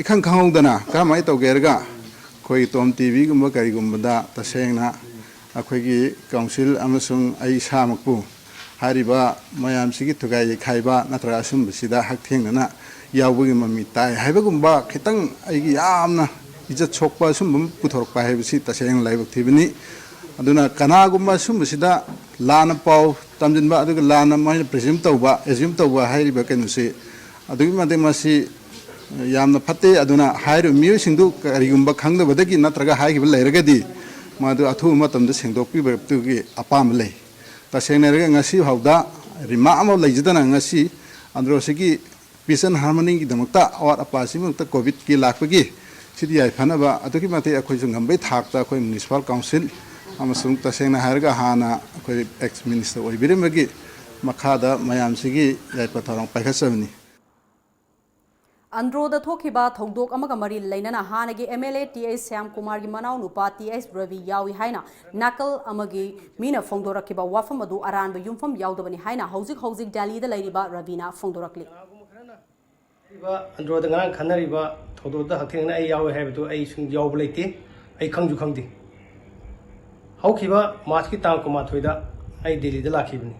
ꯏꯈꯪ ꯈꯪꯍꯧꯗꯅ ꯀꯔꯝꯍꯥꯏꯅ ꯇꯧꯒꯦ ꯍꯥꯏꯔꯒ, ꯑꯩꯈꯣꯏꯒꯤ ꯇꯣꯝ ꯇꯤꯚꯤꯒꯨꯝꯕ ꯀꯔꯤꯒꯨꯝꯕꯗ ꯇꯁꯦꯡꯅ ꯑꯩꯈꯣꯏꯒꯤ ꯀꯥꯎꯟꯁꯤꯜ ꯑꯃꯁꯨꯡ ꯑꯩ ꯏꯁꯥꯃꯛꯄꯨ ꯍꯥꯏꯔꯤꯕ ꯃꯌꯥꯝꯁꯤꯒꯤ ꯊꯨꯒꯥꯏ ꯌꯩꯈꯥꯏꯕ ꯅꯠꯇ꯭ꯔꯒ ꯑꯁꯨꯝꯕꯁꯤꯗ ꯍꯛꯊꯦꯡꯅꯅ ꯌꯥꯎꯕꯒꯤ ꯃꯃꯤ ꯇꯥꯏ ꯍꯥꯏꯕꯒꯨꯝꯕ ꯈꯤꯇꯪ ꯑꯩꯒꯤ ꯌꯥꯝꯅ ꯏꯖꯠ ꯁꯣꯛꯄ ꯑꯁꯨꯝꯕ ꯑꯃ ꯄꯨꯊꯣꯔꯛꯄ ꯍꯥꯏꯕꯁꯤ ꯇꯁꯦꯡꯅ ꯂꯥꯏꯕꯛ ꯊꯤꯕꯅꯤ꯫ ꯑꯗꯨꯅ ꯀꯅꯥꯒꯨꯝꯕ ꯑꯁꯨꯝꯕꯁꯤꯗ ꯂꯥꯟꯅ ꯄꯥꯎ ꯇꯝꯁꯤꯟꯕ, ꯑꯗꯨꯒ ꯂꯥꯟꯅ ꯃꯣꯏꯅ ꯄ꯭ꯔꯤꯖ꯭ꯌꯨꯝ ꯇꯧꯕ, ꯑꯦꯖ꯭ꯌꯨꯝ ꯇꯧꯕ ꯍꯥꯏꯔꯤꯕ ꯀꯩꯅꯣꯁꯤ ꯑꯗꯨꯛꯀꯤ ꯃꯇꯤꯛ ꯃꯁꯤ ꯌꯥꯝꯅ ꯐꯠꯇꯦ꯫ ꯑꯗꯨꯅ ꯍꯥꯏꯔꯤꯕ ꯃꯤꯑꯣꯏꯁꯤꯡꯗꯨ ꯀꯔꯤꯒꯨꯝꯕ ꯈꯪꯗꯕꯗꯒꯤ ꯅꯠꯇ꯭ꯔꯒ ꯍꯥꯏꯈꯤꯕ ꯂꯩꯔꯒꯗꯤ ꯃꯗꯨ ꯑꯊꯨꯕ ꯃꯇꯝꯗ ꯁꯦꯡꯗꯣꯛꯄꯤꯕꯗꯨꯒꯤ ꯑꯄꯥꯝꯕ ꯂꯩ꯫ ꯇꯁꯦꯡꯅ ꯍꯥꯏꯔꯒ ꯉꯁꯤ ꯐꯥꯎꯗ ꯔꯤꯃꯥꯔꯛ ꯑꯃ ꯂꯩꯖꯗꯅ ꯉꯁꯤ ꯑꯟꯗ꯭ꯔꯣꯁꯤꯒꯤ peace and harmonyꯒꯤꯗꯃꯛꯇ ꯑꯋꯥꯠ ꯑꯄꯥ ꯑꯁꯤꯃꯛꯇ COVIDꯀꯤ ꯂꯥꯛꯄꯒꯤ ꯁꯤꯗꯤ ꯌꯥꯏꯐꯅꯕ ꯑꯗꯨꯛꯀꯤ ꯃꯇꯤꯛ ꯑꯩꯈꯣꯏꯁꯨ ꯉꯝꯕꯩ ꯊꯥꯛꯇ ꯑꯩꯈꯣꯏ municipal council ꯑꯃꯁꯨꯡ ꯇꯁꯦꯡꯅ ꯍꯥꯏꯔꯒ ꯍꯥꯟꯅ ꯑꯩꯈꯣꯏ ex minister ꯑꯣꯏꯕꯤꯔꯝꯕꯒꯤ ꯃꯈꯥꯗ ꯃꯌꯥꯝꯁꯤꯒꯤ ꯌꯥꯏꯐ ꯊꯧꯔꯥꯡ ꯄꯥꯏꯈꯠꯆꯕꯅꯤ꯫ ꯑꯟꯗ꯭ꯔꯣꯗ ꯊꯣꯛꯈꯤꯕ ꯊꯧꯗꯣꯛ ꯑꯃꯒ ꯃꯔꯤ ꯂꯩꯅꯅ ꯍꯥꯟꯅꯒꯤ MLA ꯇꯤ ꯑꯩꯆ ꯁ꯭ꯌꯥꯝꯀꯨꯃꯥꯔꯒꯤ ꯃꯅꯥꯎꯅꯨꯄꯥ ꯇꯤ ꯑꯩꯆ ꯔꯕꯤ ꯌꯥꯎꯏ ꯍꯥꯏꯅ ꯅꯥꯀꯜ ꯑꯃꯒꯤ ꯃꯤꯅ ꯐꯣꯡꯗꯣꯔꯛꯈꯤꯕ ꯋꯥꯐꯝ ꯑꯗꯨ ꯑꯔꯥꯟꯕ ꯌꯨꯝꯐꯝ ꯌꯥꯎꯗꯕꯅꯤ ꯍꯥꯏꯅ ꯍꯧꯖꯤꯛ ꯍꯧꯖꯤꯛ ꯗꯦꯜꯂꯤꯗ ꯂꯩꯔꯤꯕ ꯔꯕꯤꯅ ꯐꯣꯡꯗꯣꯔꯛꯂꯤ꯫ ꯍꯥꯏꯔꯤꯕ ꯑꯟꯗ꯭ꯔꯣꯗ ꯉꯔꯥꯡ ꯈꯟꯅꯔꯤꯕ ꯊꯧꯗꯣꯛꯇ ꯍꯛꯊꯦꯡꯅꯅ ꯑꯩ ꯌꯥꯎꯋꯦ ꯍꯥꯏꯕꯗꯨ ꯑꯩ ꯁꯨꯝ ꯌꯥꯎꯕ ꯂꯩꯇꯦ, ꯑꯩ ꯈꯪꯁꯨ ꯈꯪꯗꯦ꯫ ꯍꯧꯈꯤꯕ ꯃꯥꯔꯆꯀꯤ ꯇꯥꯡ ꯀꯨꯟꯃꯥꯊꯣꯏꯗ ꯑꯩ ꯗꯦꯜꯂꯤꯗ ꯂꯥꯛꯈꯤꯕꯅꯤ꯫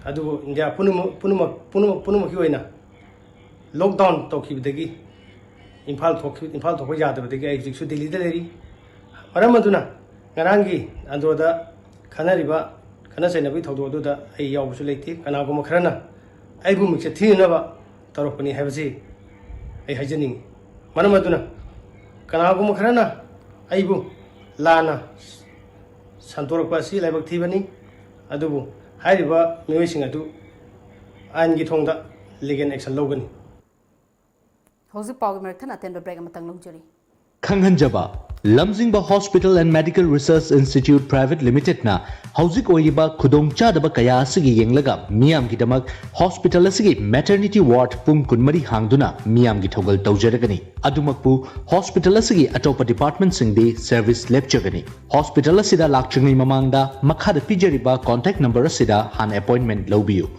ꯑꯗꯨꯕꯨ ꯏꯟꯗꯤꯌꯥ ꯄꯨꯝꯅꯃꯛ ꯄꯨꯝꯅꯃꯛ ꯄꯨꯝꯅꯃꯛ ꯄꯨꯝꯅꯃꯛꯀꯤ ꯑꯣꯏꯅ ꯂꯣꯛꯗꯥꯎꯟ ꯇꯧꯈꯤꯕꯗꯒꯤ ꯏꯝꯐꯥꯜ ꯊꯣꯛꯈꯤ ꯏꯝꯐꯥꯜ ꯊꯣꯛꯄ ꯌꯥꯗꯕꯗꯒꯤ ꯑꯩ ꯍꯧꯖꯤꯛꯁꯨ ꯗꯦꯜꯂꯤꯗ ꯂꯩꯔꯤ꯫ ꯃꯔꯝ ꯑꯗꯨꯅ ꯉꯔꯥꯡꯒꯤ ꯑꯟꯗ꯭ꯔꯣꯗ ꯈꯟꯅꯔꯤꯕ ꯈꯠꯅ ꯆꯩꯅꯕꯒꯤ ꯊꯧꯗꯣꯛ ꯑꯗꯨꯗ ꯑꯩ ꯌꯥꯎꯕꯁꯨ ꯂꯩꯇꯦ꯫ ꯀꯅꯥꯒꯨꯝꯕ ꯈꯔꯅ ꯑꯩꯕꯨ ꯃꯤꯡꯆꯠ ꯊꯤꯅꯅꯕ ꯇꯧꯔꯛꯄꯅꯤ ꯍꯥꯏꯕꯁꯤ ꯑꯩ ꯍꯥꯏꯖꯅꯤꯡꯏ꯫ ꯃꯔꯝ ꯑꯗꯨꯅ ꯀꯅꯥꯒꯨꯝꯕ ꯈꯔꯅ ꯑꯩꯕꯨ ꯂꯥꯟꯅ ꯁꯟꯗꯣꯔꯛꯄ ꯑꯁꯤ ꯂꯥꯏꯕꯛ ꯊꯤꯕꯅꯤ꯫ ꯑꯗꯨꯕꯨ ꯍꯥꯏꯔꯤꯕ ꯃꯤꯑꯣꯏꯁꯤꯡ ꯑꯗꯨ ꯑꯥꯏꯟꯒꯤ ꯊꯣꯡꯗ ꯂꯤꯒꯦꯜ ꯑꯦꯛꯁꯟ ꯂꯧꯒꯅꯤ꯫ ꯍꯧꯖꯤꯛ ꯄꯥꯎꯒꯤ ꯃꯔꯛ ꯊꯠꯅ ꯑꯇꯦꯟꯕ ꯕ꯭ꯔꯦꯛ ꯑꯃꯇꯪ ꯂꯧꯖꯔꯤ꯫ ꯈꯪꯍꯟꯖꯕ, ꯂꯝꯖꯤꯡꯕ Hospital and Medical Research Institute Private Limited ꯅ ꯍꯧꯖꯤꯛ ꯑꯣꯏꯔꯤꯕ ꯈꯨꯗꯣꯡꯆꯥꯗꯕ ꯀꯌꯥ ꯑꯁꯤꯒꯤ ꯌꯦꯡꯂꯒ ꯃꯤꯌꯥꯝꯒꯤꯗꯃꯛ ꯍꯣꯁꯄꯤꯇꯥꯜ ꯑꯁꯤꯒꯤ ꯃꯦꯇꯔꯅꯤꯇꯤ ꯋꯥꯔꯗ ꯄꯨꯡ ꯀꯨꯟꯃꯔꯤ ꯍꯥꯡꯗꯨꯅ ꯃꯤꯌꯥꯝꯒꯤ ꯊꯧꯒꯜ ꯇꯧꯖꯔꯒꯅꯤ꯫ ꯑꯗꯨꯃꯛꯄꯨ ꯍꯣꯁꯄꯤꯇꯥꯜ ꯑꯁꯤꯒꯤ ꯑꯇꯣꯞꯄ ꯗꯤꯄꯥꯔꯠꯃꯦꯟꯁꯤꯡꯗꯤ ꯁꯔꯚꯤꯁ ꯂꯦꯞꯆꯒꯅꯤ꯫ ꯍꯣꯁꯄꯤꯇꯥꯜ ꯑꯁꯤꯗ ꯂꯥꯛꯇ꯭ꯔꯤꯉꯩ ꯃꯃꯥꯡꯗ ꯃꯈꯥꯗ ꯄꯤꯖꯔꯤꯕ ꯀꯣꯟꯇꯦꯛ ꯅꯝꯕꯔ ꯑꯁꯤꯗ ꯍꯥꯟꯅ ꯑꯦꯄꯣꯏꯟꯃꯦꯟꯠ ꯂꯧꯕꯤꯌꯨ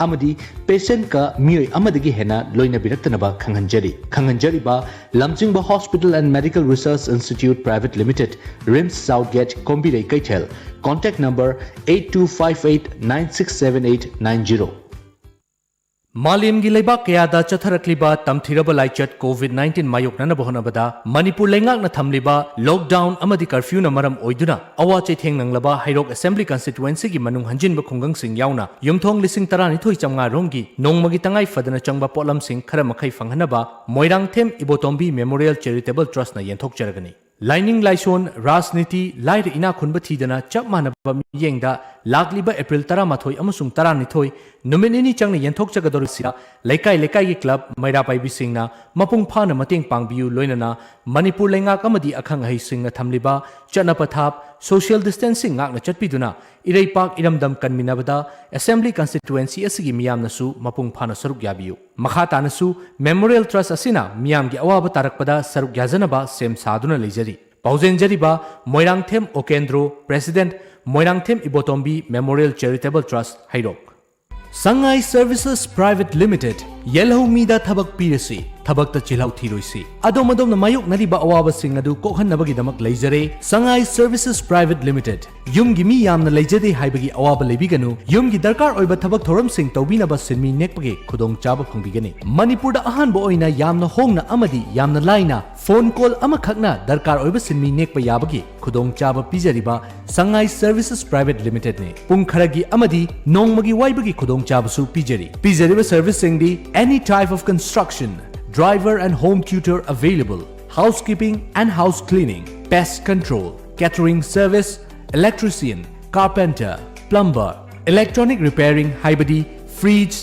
ꯑꯃꯗꯤ ꯄꯦꯁꯦꯟꯠꯀ ꯃꯤꯑꯣꯏ ꯑꯃꯗꯒꯤ ꯍꯦꯟꯅ ꯂꯣꯏꯅꯕꯤꯔꯛꯇꯅꯕ ꯈꯪꯍꯟꯖꯔꯤ꯫ ꯈꯪꯍꯟꯖꯔꯤꯕ ꯂꯝꯖꯤꯡꯕ Hospital and Medical Research Institute Private Limited, RIMS South Gate, ꯀꯣꯝꯕꯤꯔꯩ ꯀꯩꯊꯦꯜ, contact number eight two five eight nine six seven eight nine zero꯫ ꯃꯥꯂꯦꯝꯒꯤ ꯂꯩꯕꯥꯛ ꯀꯌꯥꯗ ꯆꯠꯊꯔꯛꯂꯤꯕ ꯇꯝꯊꯤꯔꯕ ꯂꯥꯏꯆꯠ ꯀꯣꯚꯤꯗ ꯅꯥꯏꯟꯇꯤꯟ ꯃꯥꯌꯣꯛꯅꯅꯕ ꯍꯣꯠꯅꯕꯗ ꯃꯅꯤꯄꯨꯔ ꯂꯩꯉꯥꯛꯅ ꯊꯝꯂꯤꯕ ꯂꯣꯛꯗꯥꯎꯟ ꯑꯃꯗꯤ ꯀꯔꯐ꯭ꯌꯨꯅ ꯃꯔꯝ ꯑꯣꯏꯗꯨꯅ ꯑꯋꯥ ꯆꯩꯊꯦꯡ ꯅꯪꯂꯕ ꯍꯩꯔꯣꯛ ꯑꯦꯁꯦꯝꯕ꯭ꯂꯤ ꯀꯟꯁꯇꯤꯇꯨꯋꯦꯟꯁꯤꯒꯤ ꯃꯅꯨꯡ ꯍꯟꯖꯤꯟꯕ ꯈꯨꯡꯒꯪꯁꯤꯡ ꯌꯥꯎꯅ ꯌꯨꯝꯊꯣꯡ ꯂꯤꯁꯤꯡ ꯇꯔꯥꯅꯤꯊꯣꯏ ꯆꯥꯝꯃꯉꯥ ꯔꯣꯝꯒꯤ ꯅꯣꯡꯃꯒꯤ ꯇꯉꯥꯏ ꯐꯗꯅ ꯆꯪꯕ ꯄꯣꯠꯂꯝꯁꯤꯡ ꯈꯔ ꯃꯈꯩ ꯐꯪꯍꯟꯅꯕ ꯃꯣꯏꯔꯥꯡꯊꯦꯝ ꯏꯕꯣꯇꯣꯝꯕꯤ ꯃꯦꯃꯣꯔꯤꯌꯦꯜ ꯆꯦꯔꯤꯇꯦꯕꯜ ꯇ꯭ꯔꯁꯅ ꯌꯦꯟꯊꯣꯛꯆꯔꯒꯅꯤ꯫ ꯂꯥꯏꯅꯤꯡ ꯂꯥꯏꯁꯣꯟ, ꯔꯥꯖꯅꯤꯇꯤ, ꯂꯥꯏꯔ ꯏꯅꯥꯛ ꯈꯨꯟꯕ ꯊꯤꯗꯅ ꯆꯞ ꯃꯥꯟꯅꯕ ꯃꯤꯠꯌꯦꯡꯗ ꯂꯥꯛꯂꯤꯕ ꯑꯦꯄ꯭ꯔꯤꯜ ꯇꯔꯥꯃꯥꯊꯣꯏ ꯑꯃꯁꯨꯡ ꯇꯔꯥꯅꯤꯊꯣꯏ ꯅꯨꯃꯤꯠ ꯅꯤꯅꯤ ꯆꯪꯅ ꯌꯦꯟꯊꯣꯛꯆꯒꯗꯧꯔꯤꯕꯁꯤꯗ ꯂꯩꯀꯥꯏ ꯂꯩꯀꯥꯏꯒꯤ ꯀ꯭ꯂꯕ, ꯃꯩꯔꯥ ꯄꯥꯏꯕꯤꯁꯤꯡꯅ ꯃꯄꯨꯡ ꯐꯥꯅ ꯃꯇꯦꯡ ꯄꯥꯡꯕꯤꯌꯨ, ꯂꯣꯏꯅꯅ ꯃꯅꯤꯄꯨꯔ ꯂꯩꯉꯥꯛ ꯑꯃꯗꯤ ꯑꯈꯪ ꯑꯍꯩꯁꯤꯡꯅ ꯊꯝꯂꯤꯕ ꯆꯠꯅ ꯄꯊꯥꯞ, ꯁꯣꯁꯤꯌꯦꯜ ꯗꯤꯁꯇꯦꯟꯁꯤꯡ ꯉꯥꯛꯅ ꯆꯠꯄꯤꯗꯨꯅ ꯏꯔꯩꯄꯥꯛ ꯏꯔꯝꯗꯝ ꯀꯟꯃꯤꯟꯅꯕꯗ ꯑꯦꯁꯦꯝꯕ꯭ꯂꯤ ꯀꯟꯁꯇꯤꯇꯨꯋꯦꯟꯁꯤ ꯑꯁꯤꯒꯤ ꯃꯤꯌꯥꯝꯅꯁꯨ ꯃꯄꯨꯡ ꯐꯥꯅ ꯁꯔꯨꯛ ꯌꯥꯕꯤꯌꯨ꯫ ꯃꯈꯥ ꯇꯥꯅꯁꯨ ꯃꯦꯃꯣꯔꯤꯌꯦꯜ ꯇ꯭ꯔꯁ ꯑꯁꯤꯅ ꯃꯤꯌꯥꯝꯒꯤ ꯑꯋꯥꯕ ꯇꯥꯔꯛꯄꯗ ꯁꯔꯨꯛ ꯌꯥꯖꯅꯕ ꯁꯦꯝ ꯁꯥꯗꯨꯅ ꯂꯩꯖꯔꯤ꯫ ꯄꯥꯎꯖꯦꯟꯖꯔꯤꯕ Moirangthem Okendro, president, Moirangthem Ibotombi memorial charitable trust, ꯍꯩꯔꯣꯛ꯫ ꯁꯉꯥꯏ ꯁꯔꯚꯤꯁꯦꯁ ꯄ꯭ꯔꯥꯏꯚꯦꯠ ꯂꯤꯃꯤꯇꯦꯗ, ꯌꯦꯜꯍꯧ ꯃꯤꯗ ꯊꯕꯛ ꯄꯤꯔꯁꯤ, ꯊꯕꯛꯇ ꯆꯤꯜꯍꯥꯎ ꯊꯤꯔꯣꯏꯁꯤ꯫ ꯑꯗꯣꯝ ꯑꯗꯣꯝꯅ ꯃꯥꯌꯣꯛꯅꯔꯤꯕ ꯑꯋꯥꯕꯁꯤꯡ ꯑꯗꯨ ꯀꯣꯛꯍꯟꯅꯕꯒꯤꯗꯃꯛ ꯂꯩꯖꯔꯦ ꯁꯉꯥꯏ ꯁꯔꯚꯤꯁꯦꯁ ꯄ꯭ꯔꯥꯏꯚꯦꯠ ꯂꯤꯃꯤꯇꯦꯗ꯫ ꯌꯨꯝꯒꯤ ꯃꯤ ꯌꯥꯝꯅ ꯂꯩꯖꯗꯦ ꯍꯥꯏꯕꯒꯤ ꯑꯋꯥꯕ ꯂꯩꯕꯤꯒꯅꯨ꯫ ꯌꯨꯝꯒꯤ ꯗꯔꯀꯥꯔ ꯑꯣꯏꯕ ꯊꯕꯛ ꯊꯧꯔꯝꯁꯤꯡ ꯇꯧꯕꯤꯅꯕ ꯁꯤꯟꯃꯤ ꯅꯦꯛꯄꯒꯤ ꯈꯨꯗꯣꯡꯆꯥꯕ ꯐꯪꯕꯤꯒꯅꯤ꯫ ꯃꯅꯤꯄꯨꯔꯗ ꯑꯍꯥꯟꯕ ꯑꯣꯏꯅ ꯌꯥꯝꯅ ꯍꯣꯡꯅ ꯑꯃꯗꯤ ꯌꯥꯝꯅ ꯂꯥꯏꯅ ꯐꯣꯟ ꯀꯣꯜ ꯑꯃꯈꯛꯅ ꯗꯔꯀꯥꯔ ꯑꯣꯏꯕ ꯁꯤꯟꯃꯤ ꯅꯦꯛꯄ ꯌꯥꯕꯒꯤ ꯈꯨꯗꯣꯡꯆꯥꯕ ꯄꯤꯖꯔꯤꯕ ꯁꯉꯥꯏ ꯁꯔꯚꯤꯁꯦꯁ ꯄ꯭ꯔꯥꯏꯚꯦꯠ ꯂꯤꯃꯤꯇꯦꯗꯅꯤ꯫ ꯄꯨꯡ ꯈꯔꯒꯤ ꯑꯃꯗꯤ ꯅꯣꯡꯃꯒꯤ ꯋꯥꯏꯕꯒꯤ ꯈꯨꯗꯣꯡꯆꯥꯕꯁꯨ ꯄꯤꯖꯔꯤ꯫ ꯄꯤꯖꯔꯤꯕ ꯁꯔꯚꯤꯁꯁꯤꯡꯗꯤ: any type of construction, driver and home tutor available, housekeeping and house cleaning, pest control, catering service, electrician, carpenter, plumber, electronic repairing ꯍꯥꯏꯕꯗꯤ fridge,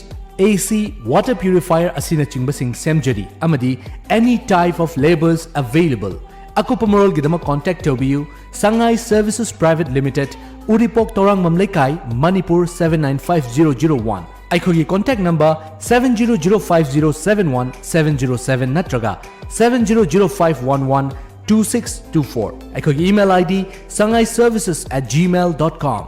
AC, water purifier ꯑꯁꯤꯅꯆꯤꯡꯕꯁꯤꯡ ꯁꯦꯝꯖꯔꯤ ꯑꯃꯗꯤ any type of labours available꯫ ꯑꯀꯨꯞꯄ ꯃꯔꯣꯜꯒꯤꯗꯃꯛ contact ꯇꯧꯕꯤꯌꯨ, Sangai Services Private Limited, ꯎꯔꯤꯄꯣꯛ ꯇꯧꯔꯥꯡꯕꯝ ꯂꯩꯀꯥꯏ, Manipur seven nine five zero zero one꯫ ꯑꯩꯈꯣꯏꯒꯤ contact number seven zero zero five zero seven one seven zero seven ꯅꯠꯇ꯭ꯔꯒ seven zero zero five one one two six two four꯫ ꯑꯩꯈꯣꯏꯒꯤ email ID sangaiservices at gmail dot com꯫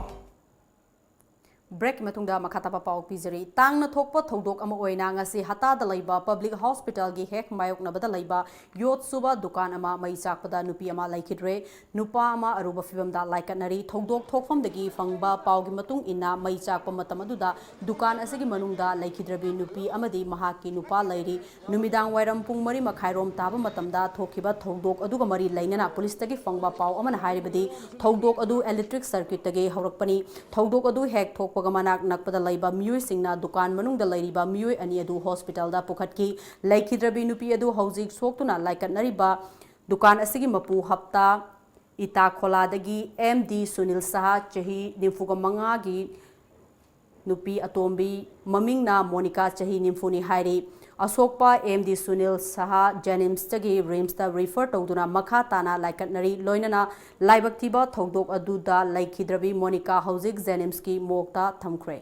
Break ꯃꯇꯨꯡꯗ ꯃꯈꯥ ꯇꯥꯕ ꯄꯥꯎ ꯄꯤꯖꯔꯤ꯫ ꯇꯥꯡꯅ ꯊꯣꯛꯄ ꯊꯧꯗꯣꯛ ꯑꯃ ꯑꯣꯏꯅ ꯉꯁꯤ ꯍꯇꯥꯗ ꯂꯩꯕ Public Hospitalꯒꯤ ꯍꯦꯛ ꯃꯥꯌꯣꯛꯅꯕꯗ ꯂꯩꯕ ꯌꯣꯠ ꯁꯨꯕ ꯗꯨꯀꯥꯟ ꯑꯃ ꯃꯩ ꯆꯥꯛꯄꯗ ꯅꯨꯄꯤ ꯑꯃ ꯂꯩꯈꯤꯗ꯭ꯔꯦ꯫ ꯅꯨꯄꯥ ꯑꯃ ꯑꯔꯨꯕ ꯐꯤꯚꯝꯗ ꯂꯥꯏꯀꯠꯅꯔꯤ꯫ ꯊꯧꯗꯣꯛ ꯊꯣꯛꯐꯝꯗꯒꯤ ꯐꯪꯕ ꯄꯥꯎꯒꯤ ꯃꯇꯨꯡ ꯏꯟꯅ, ꯃꯩ ꯆꯥꯛꯄ ꯃꯇꯝ ꯑꯗꯨꯗ ꯗꯨꯀꯥꯟ ꯑꯁꯤꯒꯤ ꯃꯅꯨꯡꯗ ꯂꯩꯈꯤꯗ꯭ꯔꯕꯤ ꯅꯨꯄꯤ ꯑꯃꯗꯤ ꯃꯍꯥꯛꯀꯤ ꯅꯨꯄꯥ ꯂꯩꯔꯤ꯫ ꯅꯨꯃꯤꯗꯥꯡ ꯋꯥꯏꯔꯝ ꯄꯨꯡ ꯃꯔꯤ ꯃꯈꯥꯏꯔꯣꯝ ꯇꯥꯕ ꯃꯇꯝꯗ ꯊꯣꯛꯈꯤꯕ ꯊꯧꯗꯣꯛ ꯑꯗꯨꯒ ꯃꯔꯤ ꯂꯩꯅꯅ ꯄꯨꯂꯤꯁꯇꯒꯤ ꯐꯪꯕ ꯄꯥꯎ ꯑꯃꯅ ꯍꯥꯏꯔꯤꯕꯗꯤ, ꯊꯧꯗꯣꯛ ꯑꯗꯨ electric circuitꯇꯒꯤ ꯍꯧꯔꯛꯄꯅꯤ꯫ ꯊꯧꯗꯣꯛ ꯑꯗꯨ ꯍꯦꯛ ꯊꯣꯛꯄꯒ ꯃꯅꯥꯛ ꯅꯛꯄꯗ ꯂꯩꯕ ꯃꯤꯑꯣꯏꯁꯤꯡꯅ ꯗꯨꯀꯥꯟ ꯃꯅꯨꯡꯗ ꯂꯩꯔꯤꯕ ꯃꯤꯑꯣꯏ ꯑꯅꯤ ꯑꯗꯨ hospitalꯗ ꯄꯨꯈꯠꯈꯤ꯫ ꯂꯩꯈꯤꯗ꯭ꯔꯕꯤ ꯅꯨꯄꯤ ꯑꯗꯨ ꯍꯧꯖꯤꯛ ꯁꯣꯛꯇꯨꯅ ꯂꯥꯏꯀꯠꯅꯔꯤꯕ ꯗꯨꯀꯥꯟ ꯑꯁꯤꯒꯤ ꯃꯄꯨ ꯍꯞꯇꯥ ꯏꯇꯥꯈꯣꯂꯥꯗꯒꯤ ꯑꯦꯝ ꯗꯤ ꯁꯨꯅꯤꯜ ꯁꯍꯥ, ꯆꯍꯤ ꯅꯤꯐꯨꯒ ꯃꯉꯥꯒꯤ ꯅꯨꯄꯤ ꯑꯇꯣꯝꯕꯤ, ꯃꯃꯤꯡꯅ ꯃꯣꯅꯤꯀꯥ, ꯆꯍꯤ ꯅꯤꯐꯨꯅꯤ ꯍꯥꯏꯔꯤ꯫ ꯑꯁꯣꯛꯄ ꯑꯦꯝ ꯗꯤ ꯁꯨꯅꯤꯜ ꯁꯍꯥ JNIMSꯇꯒꯤ RIMSꯇ refer ꯇꯧꯗꯨꯅ ꯃꯈꯥ ꯇꯥꯅ ꯂꯥꯏꯀꯠꯅꯔꯤ꯫ ꯂꯣꯏꯅꯅ ꯂꯥꯏꯕꯛ ꯊꯤꯕ ꯊꯧꯗꯣꯛ ꯑꯗꯨꯗ ꯂꯩꯈꯤꯗ꯭ꯔꯕꯤ ꯃꯣꯅꯤꯀꯥ ꯍꯧꯖꯤꯛ JNIMSꯀꯤ morgueꯇ ꯊꯝꯈ꯭ꯔꯦ꯫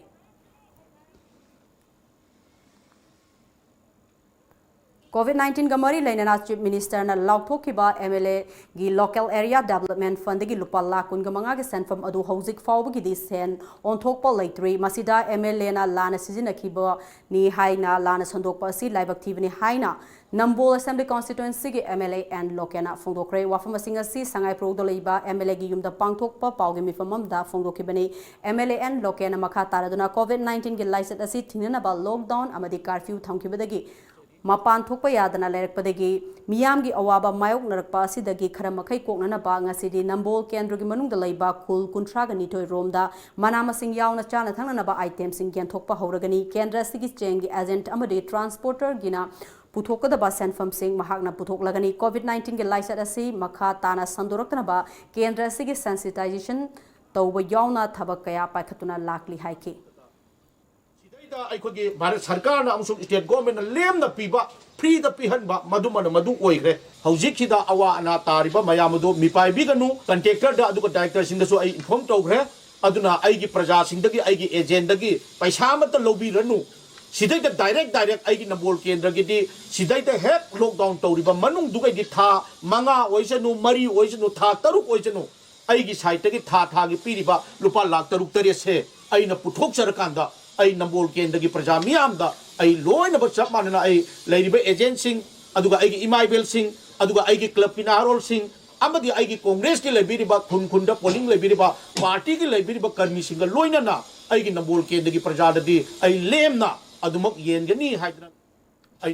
COVID nineteenꯒ ꯃꯔꯤ ꯂꯩꯅꯅ Chief Ministerꯅ ꯂꯥꯎꯊꯣꯛꯈꯤꯕ MLAꯒꯤ Local Area Development Fundꯗꯒꯤ ꯂꯨꯄꯥ ꯂꯥꯈ ꯀꯨꯟꯒ ꯃꯉꯥꯒꯤ ꯁꯦꯟꯐꯝ ꯑꯗꯨ ꯍꯧꯖꯤꯛ ꯐꯥꯎꯕꯒꯤꯗꯤ ꯁꯦꯟ ꯑꯣꯟꯊꯣꯛꯄ ꯂꯩꯇ꯭ꯔꯤ꯫ ꯃꯁꯤꯗ MLAꯅ ꯂꯥꯟꯅ ꯁꯤꯖꯤꯟꯅꯈꯤꯕꯅꯤ ꯍꯥꯏꯅ ꯂꯥꯟꯅ ꯁꯟꯗꯣꯛꯄ ꯑꯁꯤ ꯂꯥꯏꯕꯛ ꯊꯤꯕꯅꯤ ꯍꯥꯏꯅ ꯅꯝꯕꯣꯜ Assembly Constituencyꯒꯤ MLA ꯑꯦꯟ ꯂꯣꯀꯦꯟꯅ ꯐꯣꯡꯗꯣꯛꯈ꯭ꯔꯦ꯫ ꯋꯥꯐꯝ ꯑꯁꯤꯡ ꯑꯁꯤ ꯁꯉꯥꯏꯄ꯭ꯔꯧꯗ ꯂꯩꯕ MLAꯒꯤ ꯌꯨꯝꯗ ꯄꯥꯡꯊꯣꯛꯄ ꯄꯥꯎꯒꯤ ꯃꯤꯐꯝ ꯑꯃꯗ ꯐꯣꯡꯗꯣꯛꯈꯤꯕꯅꯤ꯫ MLA ꯑꯦꯟ ꯂꯣꯀꯦꯟꯅ ꯃꯈꯥ ꯇꯥꯔꯗꯨꯅ COVID nineteenꯒꯤ ꯂꯥꯏꯆꯠ ꯑꯁꯤ ꯊꯤꯡꯅꯅꯕ lockdown ꯑꯃꯗꯤ curfew ꯊꯝꯈꯤꯕꯗꯒꯤ ꯃꯄꯥꯟ ꯊꯣꯛꯄ ꯌꯥꯗꯅ ꯂꯩꯔꯛꯄꯗꯒꯤ ꯃꯤꯌꯥꯝꯒꯤ ꯑꯋꯥꯕ ꯃꯥꯌꯣꯛꯅꯔꯛꯄ ꯑꯁꯤꯗꯒꯤ ꯈꯔ ꯃꯈꯩ ꯀꯣꯛꯅꯅꯕ ꯉꯁꯤꯗꯤ ꯅꯝꯕꯣꯜ ꯀꯦꯟꯗ꯭ꯔꯒꯤ ꯃꯅꯨꯡꯗ ꯂꯩꯕ ꯈꯨꯜ ꯀꯨꯟꯊ꯭ꯔꯥꯒ ꯅꯤꯊꯣꯏ ꯔꯣꯝꯗ ꯃꯅꯥ ꯃꯁꯤꯡ ꯌꯥꯎꯅ ꯆꯥꯅ ꯊꯛꯅꯅꯕ itemꯁꯤꯡ ꯌꯦꯟꯊꯣꯛꯄ ꯍꯧꯔꯒꯅꯤ꯫ ꯀꯦꯟꯗ꯭ꯔ ꯑꯁꯤꯒꯤ ꯆꯦꯡꯒꯤ agent ꯑꯃꯗꯤ transporterꯒꯤꯅ ꯄꯨꯊꯣꯛꯀꯗꯕ ꯁꯦꯟꯐꯝꯁꯤꯡ ꯃꯍꯥꯛꯅ ꯄꯨꯊꯣꯛꯂꯒꯅꯤ꯫ ꯀꯣꯚꯤꯗ ꯅꯥꯏꯟꯇꯤꯟꯒꯤ ꯂꯥꯏꯆꯠ ꯑꯁꯤ ꯃꯈꯥ ꯇꯥꯅ ꯁꯟꯗꯣꯔꯛꯇꯅꯕ ꯀꯦꯟꯗ꯭ꯔ ꯑꯁꯤꯒꯤ sensitization ꯇꯧꯕ ꯌꯥꯎꯅ ꯊꯕꯛ ꯀꯌꯥ ꯄꯥꯏꯈꯠꯇꯨꯅ ꯂꯥꯛꯂꯤ ꯍꯥꯏꯈꯤ꯫ ꯁꯤꯗꯩꯗ ꯑꯩꯈꯣꯏꯒꯤ ꯚꯥꯔꯠ ꯁꯔꯀꯥꯔꯅ ꯑꯃꯁꯨꯡ state governmentꯅ ꯂꯦꯝꯅ ꯄꯤꯕ, freeꯗ ꯄꯤꯍꯟꯕ, ꯃꯗꯨꯃꯅ ꯃꯗꯨ ꯑꯣꯏꯈ꯭ꯔꯦ꯫ ꯍꯧꯖꯤꯛꯁꯤꯗ ꯑꯋꯥ ꯑꯅꯥ ꯇꯥꯔꯤꯕ ꯃꯌꯥꯝ ꯑꯗꯨ ꯃꯤꯄꯥꯏꯕꯤꯒꯅꯨ꯫ Contractorꯗ ꯑꯗꯨꯒ directorꯁꯤꯡꯗꯁꯨ ꯑꯩ inform ꯇꯧꯈ꯭ꯔꯦ꯫ ꯑꯗꯨꯅ ꯑꯩꯒꯤ ꯄ꯭ꯔꯖꯥꯁꯤꯡꯗꯒꯤ, ꯑꯩꯒꯤ agentꯗꯒꯤ ꯄꯩꯁꯥ ꯑꯃꯠꯇ ꯂꯧꯕꯤꯔꯅꯨ꯫ ꯁꯤꯗꯩꯗ direct direct ꯑꯩꯒꯤ ꯅꯝꯕꯣꯜ ꯀꯦꯟꯗ꯭ꯔꯒꯤꯗꯤ ꯁꯤꯗꯩꯗ ꯍꯦꯛ lockdown ꯇꯧꯔꯤꯕ ꯃꯅꯨꯡꯗꯨꯒꯩꯗꯤ ꯊꯥ ꯃꯉꯥ ꯑꯣꯏꯁꯅꯨ, ꯃꯔꯤ ꯑꯣꯏꯁꯅꯨ, ꯊꯥ ꯇꯔꯨꯛ ꯑꯣꯏꯁꯅꯨ, ꯑꯩꯒꯤ sideꯇꯒꯤ ꯊꯥ ꯊꯥꯒꯤ ꯄꯤꯔꯤꯕ ꯂꯨꯄꯥ ꯂꯥꯈ ꯇꯔꯨꯛ ꯇꯔꯦꯠꯁꯦ ꯑꯩꯅ ꯄꯨꯊꯣꯛꯆꯔꯀꯥꯟꯗ ꯑꯩ ꯅꯝꯕꯣꯜ ꯀꯦꯟꯗ꯭ꯔꯒꯤ ꯄ꯭ꯔꯖꯥ ꯃꯤꯌꯥꯝꯗ ꯑꯩ ꯂꯣꯏꯅꯃꯛ ꯆꯞ ꯃꯥꯟꯅꯅ ꯑꯩ ꯂꯩꯔꯤꯕ agentꯁꯤꯡ, ꯑꯗꯨꯒ ꯑꯩꯒꯤ ꯏꯃꯥ ꯏꯕꯦꯜꯁꯤꯡ, ꯑꯗꯨꯒ ꯑꯩꯒꯤ clubꯀꯤ ꯅꯍꯥꯔꯣꯜꯁꯤꯡ, ꯑꯃꯗꯤ ꯑꯩꯒꯤ Congressꯀꯤ ꯂꯩꯕꯤꯔꯤꯕ, ꯈꯨꯟ ꯈꯨꯟꯗ polling ꯂꯩꯕꯤꯔꯤꯕ, partyꯒꯤ ꯂꯩꯕꯤꯔꯤꯕ ꯀꯔꯃꯤꯁꯤꯡꯒ ꯂꯣꯏꯅꯅ ꯑꯩꯒꯤ ꯅꯝꯕꯣꯜ ꯀꯦꯟꯗ꯭ꯔꯒꯤ ꯄ꯭ꯔꯖꯥꯗꯗꯤ ꯑꯩ ꯂꯦꯝꯅ ꯑꯗꯨꯃꯛ ꯌꯦꯟꯒꯅꯤ ꯍꯥꯏꯗꯅ ꯑꯩ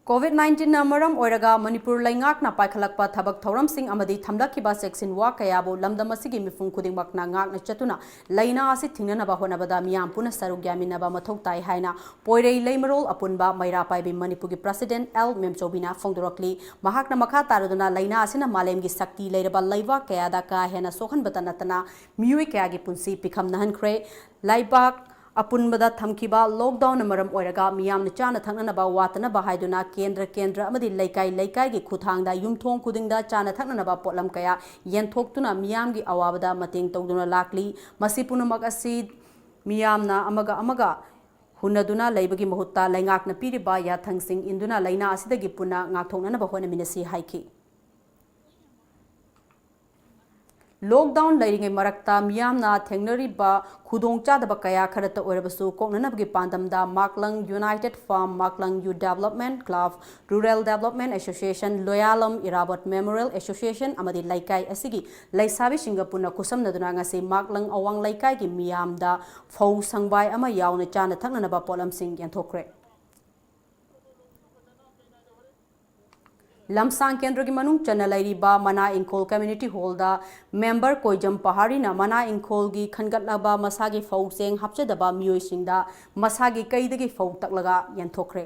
ꯀꯣꯚꯤꯗ ꯅꯥꯏꯟꯇꯤꯟꯅ ꯃꯔꯝ ꯑꯣꯏꯔꯒ ꯃꯅꯤꯄꯨꯔ ꯂꯩꯉꯥꯛꯅ ꯄꯥꯏꯈꯠꯂꯛꯄ ꯊꯕꯛ ꯊꯧꯔꯝꯁꯤꯡ ꯑꯃꯗꯤ ꯊꯝꯂꯛꯈꯤꯕ ꯆꯦꯛꯁꯤꯟ ꯋꯥ ꯀꯌꯥꯕꯨ ꯂꯝꯗꯝ ꯑꯁꯤꯒꯤ ꯃꯤꯄꯨꯝ ꯈꯨꯗꯤꯡꯃꯛꯅ ꯉꯥꯛꯅ ꯆꯠꯇꯨꯅ ꯂꯥꯏꯅꯥ ꯑꯁꯤ ꯊꯤꯡꯅꯅꯕ ꯍꯣꯠꯅꯕꯗ ꯃꯤꯌꯥꯝ ꯄꯨꯟꯅ ꯁꯔꯨꯛ ꯌꯥꯃꯤꯟꯅꯕ ꯃꯊꯧ ꯇꯥꯏ ꯍꯥꯏꯅ ꯄꯣꯏꯔꯩ ꯂꯩꯃꯔꯣꯜ ꯑꯄꯨꯟꯕ ꯃꯩꯔꯥ ꯄꯥꯏꯕꯤ ꯃꯅꯤꯄꯨꯔꯒꯤ president ꯑꯦꯜ ꯃꯦꯝꯆꯧꯕꯤꯅ ꯐꯣꯡꯗꯣꯔꯛꯂꯤ꯫ ꯃꯍꯥꯛꯅ ꯃꯈꯥ ꯇꯥꯔꯗꯨꯅ ꯂꯥꯏꯅꯥ ꯑꯁꯤꯅ ꯃꯥꯂꯦꯝꯒꯤ ꯁꯛꯇꯤ ꯂꯩꯔꯕ ꯂꯩꯕꯥꯛ ꯀꯌꯥꯗ ꯀꯥ ꯍꯦꯟꯅ ꯁꯣꯛꯍꯟꯕꯇ ꯅꯠꯇꯅ ꯃꯤꯑꯣꯏ ꯀꯌꯥꯒꯤ ꯄꯨꯟꯁꯤ ꯄꯤꯈꯝꯅꯍꯟꯈ꯭ꯔꯦ꯫ ꯂꯩꯕꯥꯛ ꯑꯄꯨꯟꯕꯗ ꯊꯝꯈꯤꯕ lockdownꯅ ꯃꯔꯝ ꯑꯣꯏꯔꯒ ꯃꯤꯌꯥꯝꯅ ꯆꯥꯅ ꯊꯛꯅꯅꯕ ꯋꯥꯠꯇꯅꯕ ꯍꯥꯏꯗꯨꯅ ꯀꯦꯟꯗ꯭ꯔ ꯀꯦꯟꯗ꯭ꯔ ꯑꯃꯗꯤ ꯂꯩꯀꯥꯏ ꯂꯩꯀꯥꯏꯒꯤ ꯈꯨꯠꯊꯥꯡꯗ ꯌꯨꯝꯊꯣꯡ ꯈꯨꯗꯤꯡꯗ ꯆꯥꯅ ꯊꯛꯅꯅꯕ ꯄꯣꯠꯂꯝ ꯀꯌꯥ ꯌꯦꯟꯊꯣꯛꯇꯨꯅ ꯃꯤꯌꯥꯝꯒꯤ ꯑꯋꯥꯕꯗ ꯃꯇꯦꯡ ꯇꯧꯗꯨꯅ ꯂꯥꯛꯂꯤ꯫ ꯃꯁꯤ ꯄꯨꯝꯅꯃꯛ ꯑꯁꯤ ꯃꯤꯌꯥꯝꯅ ꯑꯃꯒ ꯑꯃꯒ ꯍꯨꯟꯅꯗꯨꯅ ꯂꯩꯕꯒꯤ ꯃꯍꯨꯠꯇ ꯂꯩꯉꯥꯛꯅ ꯄꯤꯔꯤꯕ ꯌꯥꯊꯪꯁꯤꯡ ꯏꯟꯗꯨꯅ ꯂꯥꯏꯅꯥ ꯑꯁꯤꯗꯒꯤ ꯄꯨꯟꯅ ꯉꯥꯛꯊꯣꯛꯅꯅꯕ ꯍꯣꯠꯅꯃꯤꯟꯅꯁꯤ ꯍꯥꯏꯈꯤ꯫ Lockdown ꯂꯩꯔꯤꯉꯩ ꯃꯔꯛꯇ ꯃꯤꯌꯥꯝꯅ ꯊꯦꯡꯅꯔꯤꯕ ꯈꯨꯗꯣꯡꯆꯥꯗꯕ ꯀꯌꯥ ꯈꯔꯇ ꯑꯣꯏꯔꯕꯁꯨ ꯀꯣꯛꯅꯅꯕꯒꯤ ꯄꯥꯟꯗꯝꯗ ꯃꯥꯛꯂꯪ United Farm, ꯃꯥꯛꯂꯪ Youth Development Club, Rural Development Association, ꯂꯣꯌꯥꯂꯝ ꯏꯔꯥꯕꯣꯠ Memorial Association ꯑꯃꯗꯤ ꯂꯩꯀꯥꯏ ꯑꯁꯤꯒꯤ ꯂꯩꯁꯥꯕꯤꯁꯤꯡꯒ ꯄꯨꯟꯅ ꯈꯨꯠꯁꯝꯅꯗꯨꯅ ꯉꯁꯤ ꯃꯥꯛꯂꯪ ꯑꯋꯥꯡ ꯂꯩꯀꯥꯏꯒꯤ ꯃꯤꯌꯥꯝꯗ ꯐꯧ ꯁꯪꯕꯥꯏ ꯑꯃ ꯌꯥꯎꯅ ꯆꯥꯅ ꯊꯛꯅꯅꯕ ꯄꯣꯠꯂꯝꯁꯤꯡ ꯌꯦꯟꯊꯣꯛꯈ꯭ꯔꯦ꯫ ꯂꯝꯁꯥꯡ ꯀꯦꯟꯗ꯭ꯔꯒꯤ ꯃꯅꯨꯡ ꯆꯟꯅ ꯂꯩꯔꯤꯕ ꯃꯅꯥ ꯏꯪꯈꯣꯜ community hallꯗ member ꯀꯣꯏꯖꯝ ꯄꯍꯥꯔꯤꯅ ꯃꯅꯥ ꯏꯪꯈꯣꯜꯒꯤ ꯈꯟꯒꯠꯂꯕ ꯃꯁꯥꯒꯤ ꯐꯧ ꯆꯦꯡ ꯍꯥꯞꯆꯗꯕ ꯃꯤꯑꯣꯏꯁꯤꯡꯗ ꯃꯁꯥꯒꯤ ꯀꯩꯗꯒꯤ ꯐꯧ ꯇꯛꯂꯒ ꯌꯦꯟꯊꯣꯛꯈ꯭ꯔꯦ꯫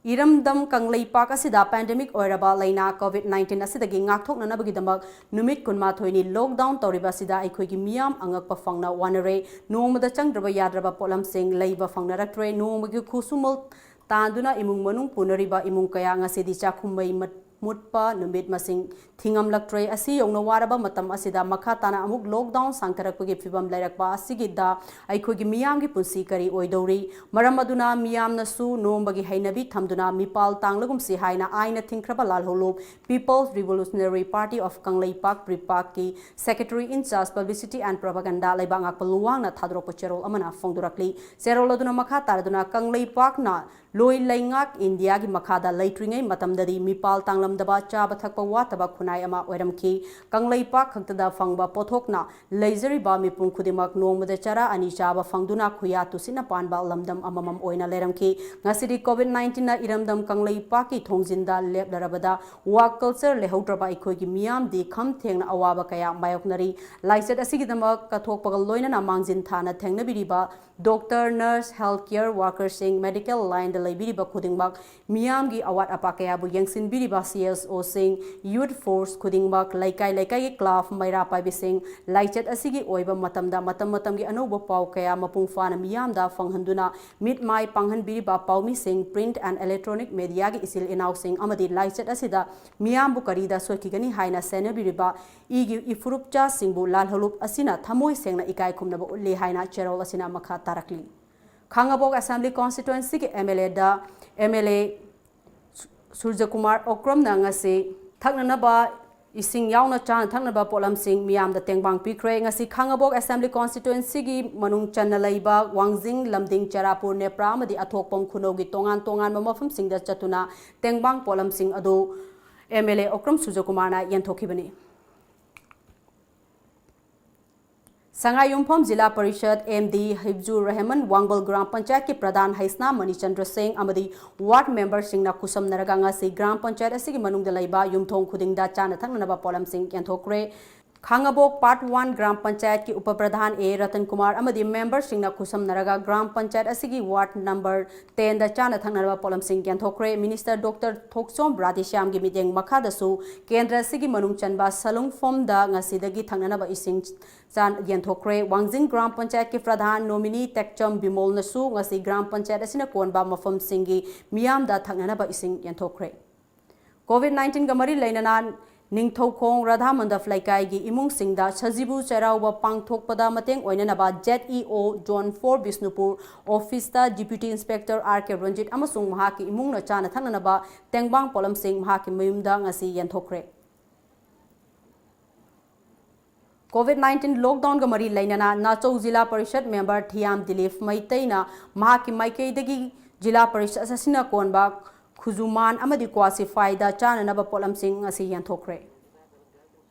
ꯏꯔꯝꯗꯝ ꯀꯪꯂꯩꯄꯥꯛ ꯑꯁꯤꯗ ꯄꯦꯟꯗꯦꯃꯤꯛ ꯑꯣꯏꯔꯕ ꯂꯥꯏꯅꯥ ꯀꯣꯚꯤꯗ ꯅꯥꯏꯟꯇꯤꯟ ꯑꯁꯤꯗꯒꯤ ꯉꯥꯛꯊꯣꯛꯅꯅꯕꯒꯤꯗꯃꯛ ꯅꯨꯃꯤꯠ ꯀꯨꯟꯃꯥꯊꯣꯏꯅꯤ ꯂꯣꯛꯗꯥꯎꯟ ꯇꯧꯔꯤꯕ ꯑꯁꯤꯗ ꯑꯩꯈꯣꯏꯒꯤ ꯃꯤꯌꯥꯝ ꯑꯉꯛꯄ ꯐꯪꯅ ꯋꯥꯅꯔꯦ꯫ ꯅꯣꯡꯃꯗ ꯆꯪꯗ꯭ꯔꯕ ꯌꯥꯗ꯭ꯔꯕ ꯄꯣꯠꯂꯝꯁꯤꯡ ꯂꯩꯕ ꯐꯪꯅꯔꯛꯇ꯭ꯔꯦ꯫ ꯅꯣꯡꯃꯒꯤ ꯈꯨꯠꯁꯨꯃꯟ ꯇꯥꯟꯗꯨꯅ ꯏꯃꯨꯡ ꯃꯅꯨꯡ ꯄꯨꯅꯔꯤꯕ ꯏꯃꯨꯡ ꯀꯌꯥ ꯉꯁꯤꯗꯤ ꯆꯥꯛꯈꯨꯝ ꯃꯩ ꯃꯨꯠꯄ ꯅꯨꯃꯤꯠ ꯃꯁꯤꯡ ꯊꯤꯉꯝꯂꯛꯇ꯭ꯔꯦ꯫ ꯑꯁꯤ ꯌꯧꯅ ꯋꯥꯔꯕ ꯃꯇꯝ ꯑꯁꯤꯗ ꯃꯈꯥ ꯇꯥꯅ ꯑꯃꯨꯛ ꯂꯣꯛꯗꯥꯎꯟ ꯁꯥꯡꯊꯔꯛꯄꯒꯤ ꯐꯤꯕꯝ ꯂꯩꯔꯛꯄ ꯑꯁꯤꯒꯤꯗ ꯑꯩꯈꯣꯏꯒꯤ ꯃꯤꯌꯥꯝꯒꯤ ꯄꯨꯟꯁꯤ ꯀꯔꯤ ꯑꯣꯏꯗꯧꯔꯤ? ꯃꯔꯝ ꯑꯗꯨꯅ ꯃꯤꯌꯥꯝꯅꯁꯨ ꯅꯣꯡꯃꯒꯤ ꯍꯩꯅꯕꯤ ꯊꯝꯗꯨꯅ ꯃꯤꯄꯥꯜ ꯇꯥꯡꯂꯒꯨꯝꯁꯤ ꯍꯥꯏꯅ ꯑꯥꯏꯟꯅ ꯊꯤꯡꯈ꯭ꯔꯕ ꯂꯥꯜꯍꯧꯂꯨꯞ People's Revolutionary Party of Kangleipak, ꯄ꯭ꯔꯤꯄꯥꯛꯀꯤ Secretary in Charge Publicity and Propaganda ꯂꯩꯕꯥꯛ ꯉꯥꯛꯄ ꯂꯨꯋꯥꯡꯅ ꯊꯥꯗꯣꯔꯛꯄ ꯆꯦꯔꯣꯜ ꯑꯃꯅ ꯐꯣꯡꯗꯣꯔꯛꯂꯤ꯫ ꯆꯦꯔꯣꯜ ꯑꯗꯨꯅ ꯃꯈꯥ ꯇꯥꯔꯗꯨꯅ ꯀꯪꯂꯩꯄꯥꯛꯅ ꯂꯣꯏ ꯂꯩꯉꯥꯛ ꯏꯟꯗꯤꯌꯥꯒꯤ ꯃꯈꯥꯗ ꯂꯩꯇ꯭ꯔꯤꯉꯩ ꯃꯇꯝꯗꯗꯤ ꯃꯤꯄꯥꯜ ꯇꯥꯡꯂꯝꯗꯕ, ꯆꯥꯕ ꯊꯛꯄ ꯋꯥꯠꯇꯕ ꯈꯨꯟꯅꯥꯏ ꯑꯃ ꯑꯣꯏꯔꯝꯈꯤ꯫ ꯀꯪꯂꯩꯄꯥꯛ ꯈꯛꯇꯗ ꯐꯪꯕ ꯄꯣꯠꯊꯣꯛꯅ ꯂꯩꯖꯔꯤꯕ ꯃꯤꯄꯨꯝ ꯈꯨꯗꯤꯡꯃꯛ ꯅꯣꯡꯃꯗ ꯆꯔꯥ ꯑꯅꯤ ꯆꯥꯕ ꯐꯪꯗꯨꯅ ꯈꯨꯌꯥ ꯇꯨꯁꯤꯠꯅ ꯄꯥꯟꯕ ꯂꯝꯗꯝ ꯑꯃꯃꯝ ꯑꯣꯏꯅ ꯂꯩꯔꯝꯈꯤ꯫ ꯉꯁꯤꯗꯤ ꯀꯣꯚꯤꯗ ꯅꯥꯏꯟꯇꯤꯟꯅ ꯏꯔꯝꯗꯝ ꯀꯪꯂꯩꯄꯥꯛꯀꯤ ꯊꯣꯡꯖꯤꯟꯗ ꯂꯦꯞꯂꯔꯕꯗ ꯋꯥꯛ ꯀꯜꯆꯔ ꯂꯩꯍꯧꯗ꯭ꯔꯕ ꯑꯩꯈꯣꯏꯒꯤ ꯃꯤꯌꯥꯝꯗꯤ ꯈꯝ ꯊꯦꯡꯅ ꯑꯋꯥꯕ ꯀꯌꯥ ꯃꯥꯌꯣꯛꯅꯔꯤ꯫ ꯂꯥꯏꯆꯠ ꯑꯁꯤꯒꯤꯗꯃꯛ ꯀꯠꯊꯣꯛꯄꯒ ꯂꯣꯏꯅꯅ ꯃꯥꯡꯖꯤꯟ ꯊꯥꯅ ꯊꯦꯡꯅꯕꯤꯔꯤꯕ ꯗꯣꯛꯇꯔ, ꯅꯔꯁ, ꯍꯦꯜꯊ ꯀꯦꯌꯔ ꯋꯥꯔꯀꯔꯁꯤꯡ, ꯃꯦꯗꯤꯀꯦꯜ ꯂꯥꯏꯟꯗ ꯂꯩꯕꯤꯔꯤꯕ ꯈꯨꯗꯤꯡꯃꯛ, ꯃꯤꯌꯥꯝꯒꯤ ꯑꯋꯥꯠ ꯑꯄꯥ ꯀꯌꯥꯕꯨ ꯌꯦꯡꯁꯤꯟꯕꯤꯔꯤꯕ ꯁꯤ ꯑꯦꯁ ꯑꯣꯁꯤꯡ, ꯌꯨꯠ ꯐꯣꯔꯁ ꯈꯨꯗꯤꯡꯃꯛ, ꯂꯩꯀꯥꯏ ꯂꯩꯀꯥꯏꯒꯤ ꯀ꯭ꯂꯕ ꯃꯩꯔꯥ ꯄꯥꯏꯕꯤꯁꯤꯡ, ꯂꯥꯏꯆꯠ ꯑꯁꯤꯒꯤ ꯑꯣꯏꯕ ꯃꯇꯝꯗ ꯃꯇꯝ ꯃꯇꯝꯒꯤ ꯑꯅꯧꯕ ꯄꯥꯎ ꯀꯌꯥ ꯃꯄꯨꯡ ꯐꯥꯅ ꯃꯤꯌꯥꯝꯗ ꯐꯪꯍꯟꯗꯨꯅ ꯃꯤꯠ ꯃꯥꯏ ꯄꯥꯡꯍꯟꯕꯤꯔꯤꯕ ꯄꯥꯎꯃꯤꯁꯤꯡ, print and electronic mediaꯒꯤ ꯏꯆꯤꯜ ꯏꯅꯥꯎꯁꯤꯡ ꯑꯃꯗꯤ ꯂꯥꯏꯆꯠ ꯑꯁꯤꯗ ꯃꯤꯌꯥꯝꯕꯨ ꯀꯔꯤꯗ ꯁꯣꯛꯈꯤꯒꯅꯤ ꯍꯥꯏꯅ ꯁꯦꯟꯅꯕꯤꯔꯤꯕ ꯏꯒꯤ ꯏꯐꯨꯔꯨꯞꯆꯥꯁꯤꯡꯕꯨ ꯂꯥꯜꯍꯧꯂꯨꯞ ꯑꯁꯤꯅ ꯊꯃꯣꯏ ꯁꯦꯡꯅ ꯏꯀꯥꯏ ꯈꯨꯝꯅꯕ ꯎꯠꯂꯤ ꯍꯥꯏꯅ ꯆꯦꯔꯣꯜ ꯑꯁꯤꯅ ꯃꯈꯥ ꯇꯥꯔꯛꯂꯤ꯫ ꯈꯥꯉꯕꯣꯛ ꯑꯦꯁꯦꯝꯕ꯭ꯂꯤ ꯀꯣꯟꯁꯇꯤꯇ꯭ꯋꯦꯟꯁꯤꯒꯤ ꯑꯦꯝ ꯑꯦꯜ ꯑꯦꯗ ꯑꯦꯝ ꯑꯦꯜ ꯑꯦ ꯁꯨꯔꯖꯀꯨꯃꯥꯔ ꯑꯣꯀ꯭ꯔꯝꯅ ꯉꯁꯤ ꯊꯛꯅꯅꯕ ꯏꯁꯤꯡ ꯌꯥꯎꯅ ꯆꯥꯅ ꯊꯛꯅꯕ ꯄꯣꯠꯂꯝꯁꯤꯡ ꯃꯤꯌꯥꯝꯗ ꯇꯦꯡꯕꯥꯡ ꯄꯤꯈ꯭ꯔꯦ꯫ ꯉꯁꯤ ꯈꯥꯉꯕꯣꯛ ꯑꯦꯁꯦꯝꯕ꯭ꯂꯤ ꯀꯣꯟꯁꯇꯤꯇ꯭ꯋꯦꯟꯁꯤꯒꯤ ꯃꯅꯨꯡ ꯆꯟꯅ ꯂꯩꯕ ꯋꯥꯡꯖꯤꯡ, ꯂꯝꯗꯤꯡ, ꯆꯔꯥꯄꯨꯔ, ꯅꯦꯄ꯭ꯔꯥ ꯑꯃꯗꯤ ꯑꯊꯣꯛꯄꯝ ꯈꯨꯅꯧꯒꯤ ꯇꯣꯉꯥꯟ ꯇꯣꯉꯥꯟꯕ ꯃꯐꯝꯁꯤꯡꯗ ꯆꯠꯇꯨꯅ ꯇꯦꯡꯕꯥꯡ ꯄꯣꯠꯂꯝꯁꯤꯡ ꯑꯗꯨ ꯑꯦꯝ ꯑꯦꯜ ꯑꯦ ꯑꯣꯀ꯭ꯔꯝ ꯁꯨꯔꯖꯀꯨꯃꯥꯔꯅ ꯌꯦꯟꯊꯣꯛꯈꯤꯕꯅꯤ꯫ ꯁꯉꯥꯏꯌꯨꯝꯐꯝ ꯖꯤꯂꯥ ꯄꯔꯤꯁꯗ, ꯑꯦꯝ ꯗꯤ ꯍꯤꯐꯖꯨꯔ ꯔꯦꯍꯃꯟ, ꯋꯥꯡꯕꯜ ꯒ꯭ꯔꯥꯝ ꯄꯟꯆꯥꯌꯠꯀꯤ ꯄ꯭ꯔꯙꯥꯟ ꯍꯩꯁꯅꯥ ꯃꯅꯤꯆꯟꯗ꯭ꯔ ꯁꯤꯡ ꯑꯃꯗꯤ ꯋꯥꯔꯗ ꯃꯦꯝꯕꯔꯁꯤꯡꯅ ꯈꯨꯠꯁꯝꯅꯔꯒ ꯉꯁꯤ ꯒ꯭ꯔꯥꯝ ꯄꯟꯆꯥꯌꯠ ꯑꯁꯤꯒꯤ ꯃꯅꯨꯡꯗ ꯂꯩꯕ ꯌꯨꯝꯊꯣꯡ ꯈꯨꯗꯤꯡꯗ ꯆꯥꯅ ꯊꯛꯅꯅꯕ ꯄꯣꯠꯂꯝꯁꯤꯡ ꯌꯦꯟꯊꯣꯛꯈ꯭ꯔꯦ꯫ ꯈꯥꯉꯕꯣꯛ Part One ꯒ꯭ꯔꯥꯝ ꯄꯟꯆꯥꯌꯠꯀꯤ ꯎꯄ ꯄ꯭ꯔꯙꯥꯟ ꯑꯦ ꯔꯇꯟ ꯀꯨꯃꯥꯔ ꯑꯃꯗꯤ ꯃꯦꯝꯕꯔꯁꯤꯡꯅ ꯈꯨꯠꯁꯝꯅꯔꯒ ꯒ꯭ꯔꯥꯝ ꯄꯟꯆꯥꯌꯠ ꯑꯁꯤꯒꯤ ꯋꯥꯔꯗ ꯅꯝꯕꯔ ꯇꯦꯟꯗ ꯆꯥꯅ ꯊꯛꯅꯅꯕ ꯄꯣꯠꯂꯝꯁꯤꯡ ꯌꯦꯟꯊꯣꯛꯈ꯭ꯔꯦ꯫ ꯃꯤꯅꯤꯁꯇꯔ ꯗꯣꯛꯇꯔ ꯊꯣꯛꯆꯣꯝ ꯔꯥꯙꯦꯁ꯭ꯌꯥꯝꯒꯤ ꯃꯤꯠꯌꯦꯡ ꯃꯈꯥꯗꯁꯨ ꯀꯦꯟꯗ꯭ꯔ ꯑꯁꯤꯒꯤ ꯃꯅꯨꯡ ꯆꯟꯕ ꯁꯂꯨꯡ ꯐꯣꯝꯗ ꯉꯁꯤꯗꯒꯤ ꯊꯛꯅꯅꯕ ꯏꯁꯤꯡ ꯆꯥꯟ-, ꯌꯦꯟꯊꯣꯛꯈ꯭ꯔꯦ꯫ ꯋꯥꯡꯖꯤꯡ ꯒ꯭ꯔꯥꯝ ꯄꯟꯆꯥꯌꯠꯀꯤ ꯄ꯭ꯔꯙꯥꯟ ꯅꯣꯃꯤꯅꯤ ꯇꯦꯛꯆꯝ ꯕꯤꯃꯣꯜꯅꯁꯨ ꯉꯁꯤ ꯒ꯭ꯔꯥꯝ ꯄꯟꯆꯥꯌꯠ ꯑꯁꯤꯅ ꯀꯣꯟꯕ ꯃꯐꯝꯁꯤꯡꯒꯤ ꯃꯤꯌꯥꯝꯗ ꯊꯛꯅꯅꯕ ꯏꯁꯤꯡ ꯌꯦꯟꯊꯣꯛꯈ꯭ꯔꯦ꯫ ꯀꯣꯚꯤꯗ ꯅꯥꯏꯟꯇꯤꯟꯒ ꯃꯔꯤ ꯂꯩꯅꯅ ꯅꯤꯡꯊꯧꯈꯣꯡ ꯔꯥꯙꯥ ꯃꯟꯗꯞ ꯂꯩꯀꯥꯏꯒꯤ ꯏꯃꯨꯡꯁꯤꯡꯗ ꯁꯖꯤꯕꯨ ꯆꯩꯔꯥꯎꯕ ꯄꯥꯡꯊꯣꯛꯄꯗ ꯃꯇꯦꯡ ꯑꯣꯏꯅꯅꯕ ꯖꯦꯠ ꯏ ꯑꯣ ꯖꯣꯟ ꯐꯣꯔ ꯕꯤꯁꯅꯨꯄꯨꯔ ꯑꯣꯐꯤꯁꯇ ꯗꯤꯄ꯭ꯌꯨꯇꯤ ꯏꯟꯁꯄꯦꯛꯇꯔ ꯑꯥꯔ ꯀꯦ ꯔꯟꯖꯤꯠ ꯑꯃꯁꯨꯡ ꯃꯍꯥꯛꯀꯤ ꯏꯃꯨꯡꯅ ꯆꯥꯅ ꯊꯛꯅꯅꯕ ꯇꯦꯡꯕꯥꯡ ꯄꯣꯠꯂꯝꯁꯤꯡ ꯃꯍꯥꯛꯀꯤ ꯃꯌꯨꯝꯗ ꯉꯁꯤ ꯌꯦꯟꯊꯣꯛꯈ꯭ꯔꯦ꯫ ꯀꯣꯚꯤꯗ ꯅꯥꯏꯟꯇꯤꯟ ꯂꯣꯛꯗꯥꯎꯟꯒ ꯃꯔꯤ ꯂꯩꯅꯅ ꯅꯥꯆꯧ ꯖꯤꯂꯥ ꯄꯔꯤꯁꯠ ꯃꯦꯝꯕꯔ ꯊꯤꯌꯥꯝ ꯗꯤꯂꯤꯞ ꯃꯩꯇꯩꯅ ꯃꯍꯥꯛꯀꯤ ꯃꯥꯏꯀꯩꯗꯒꯤ ꯖꯤꯂꯥ ꯄꯔꯤꯁꯠ ꯑꯁꯤꯅ ꯀꯣꯟꯕ ꯈꯨꯖꯨꯃꯥꯟ ꯑꯃꯗꯤ ꯀ꯭ꯋꯥꯁꯤꯐꯥꯏꯗ ꯆꯥꯅꯅꯕ ꯄꯣꯠꯂꯝꯁꯤꯡ ꯑꯁꯤ ꯌꯦꯟꯊꯣꯛꯈ꯭ꯔꯦ꯫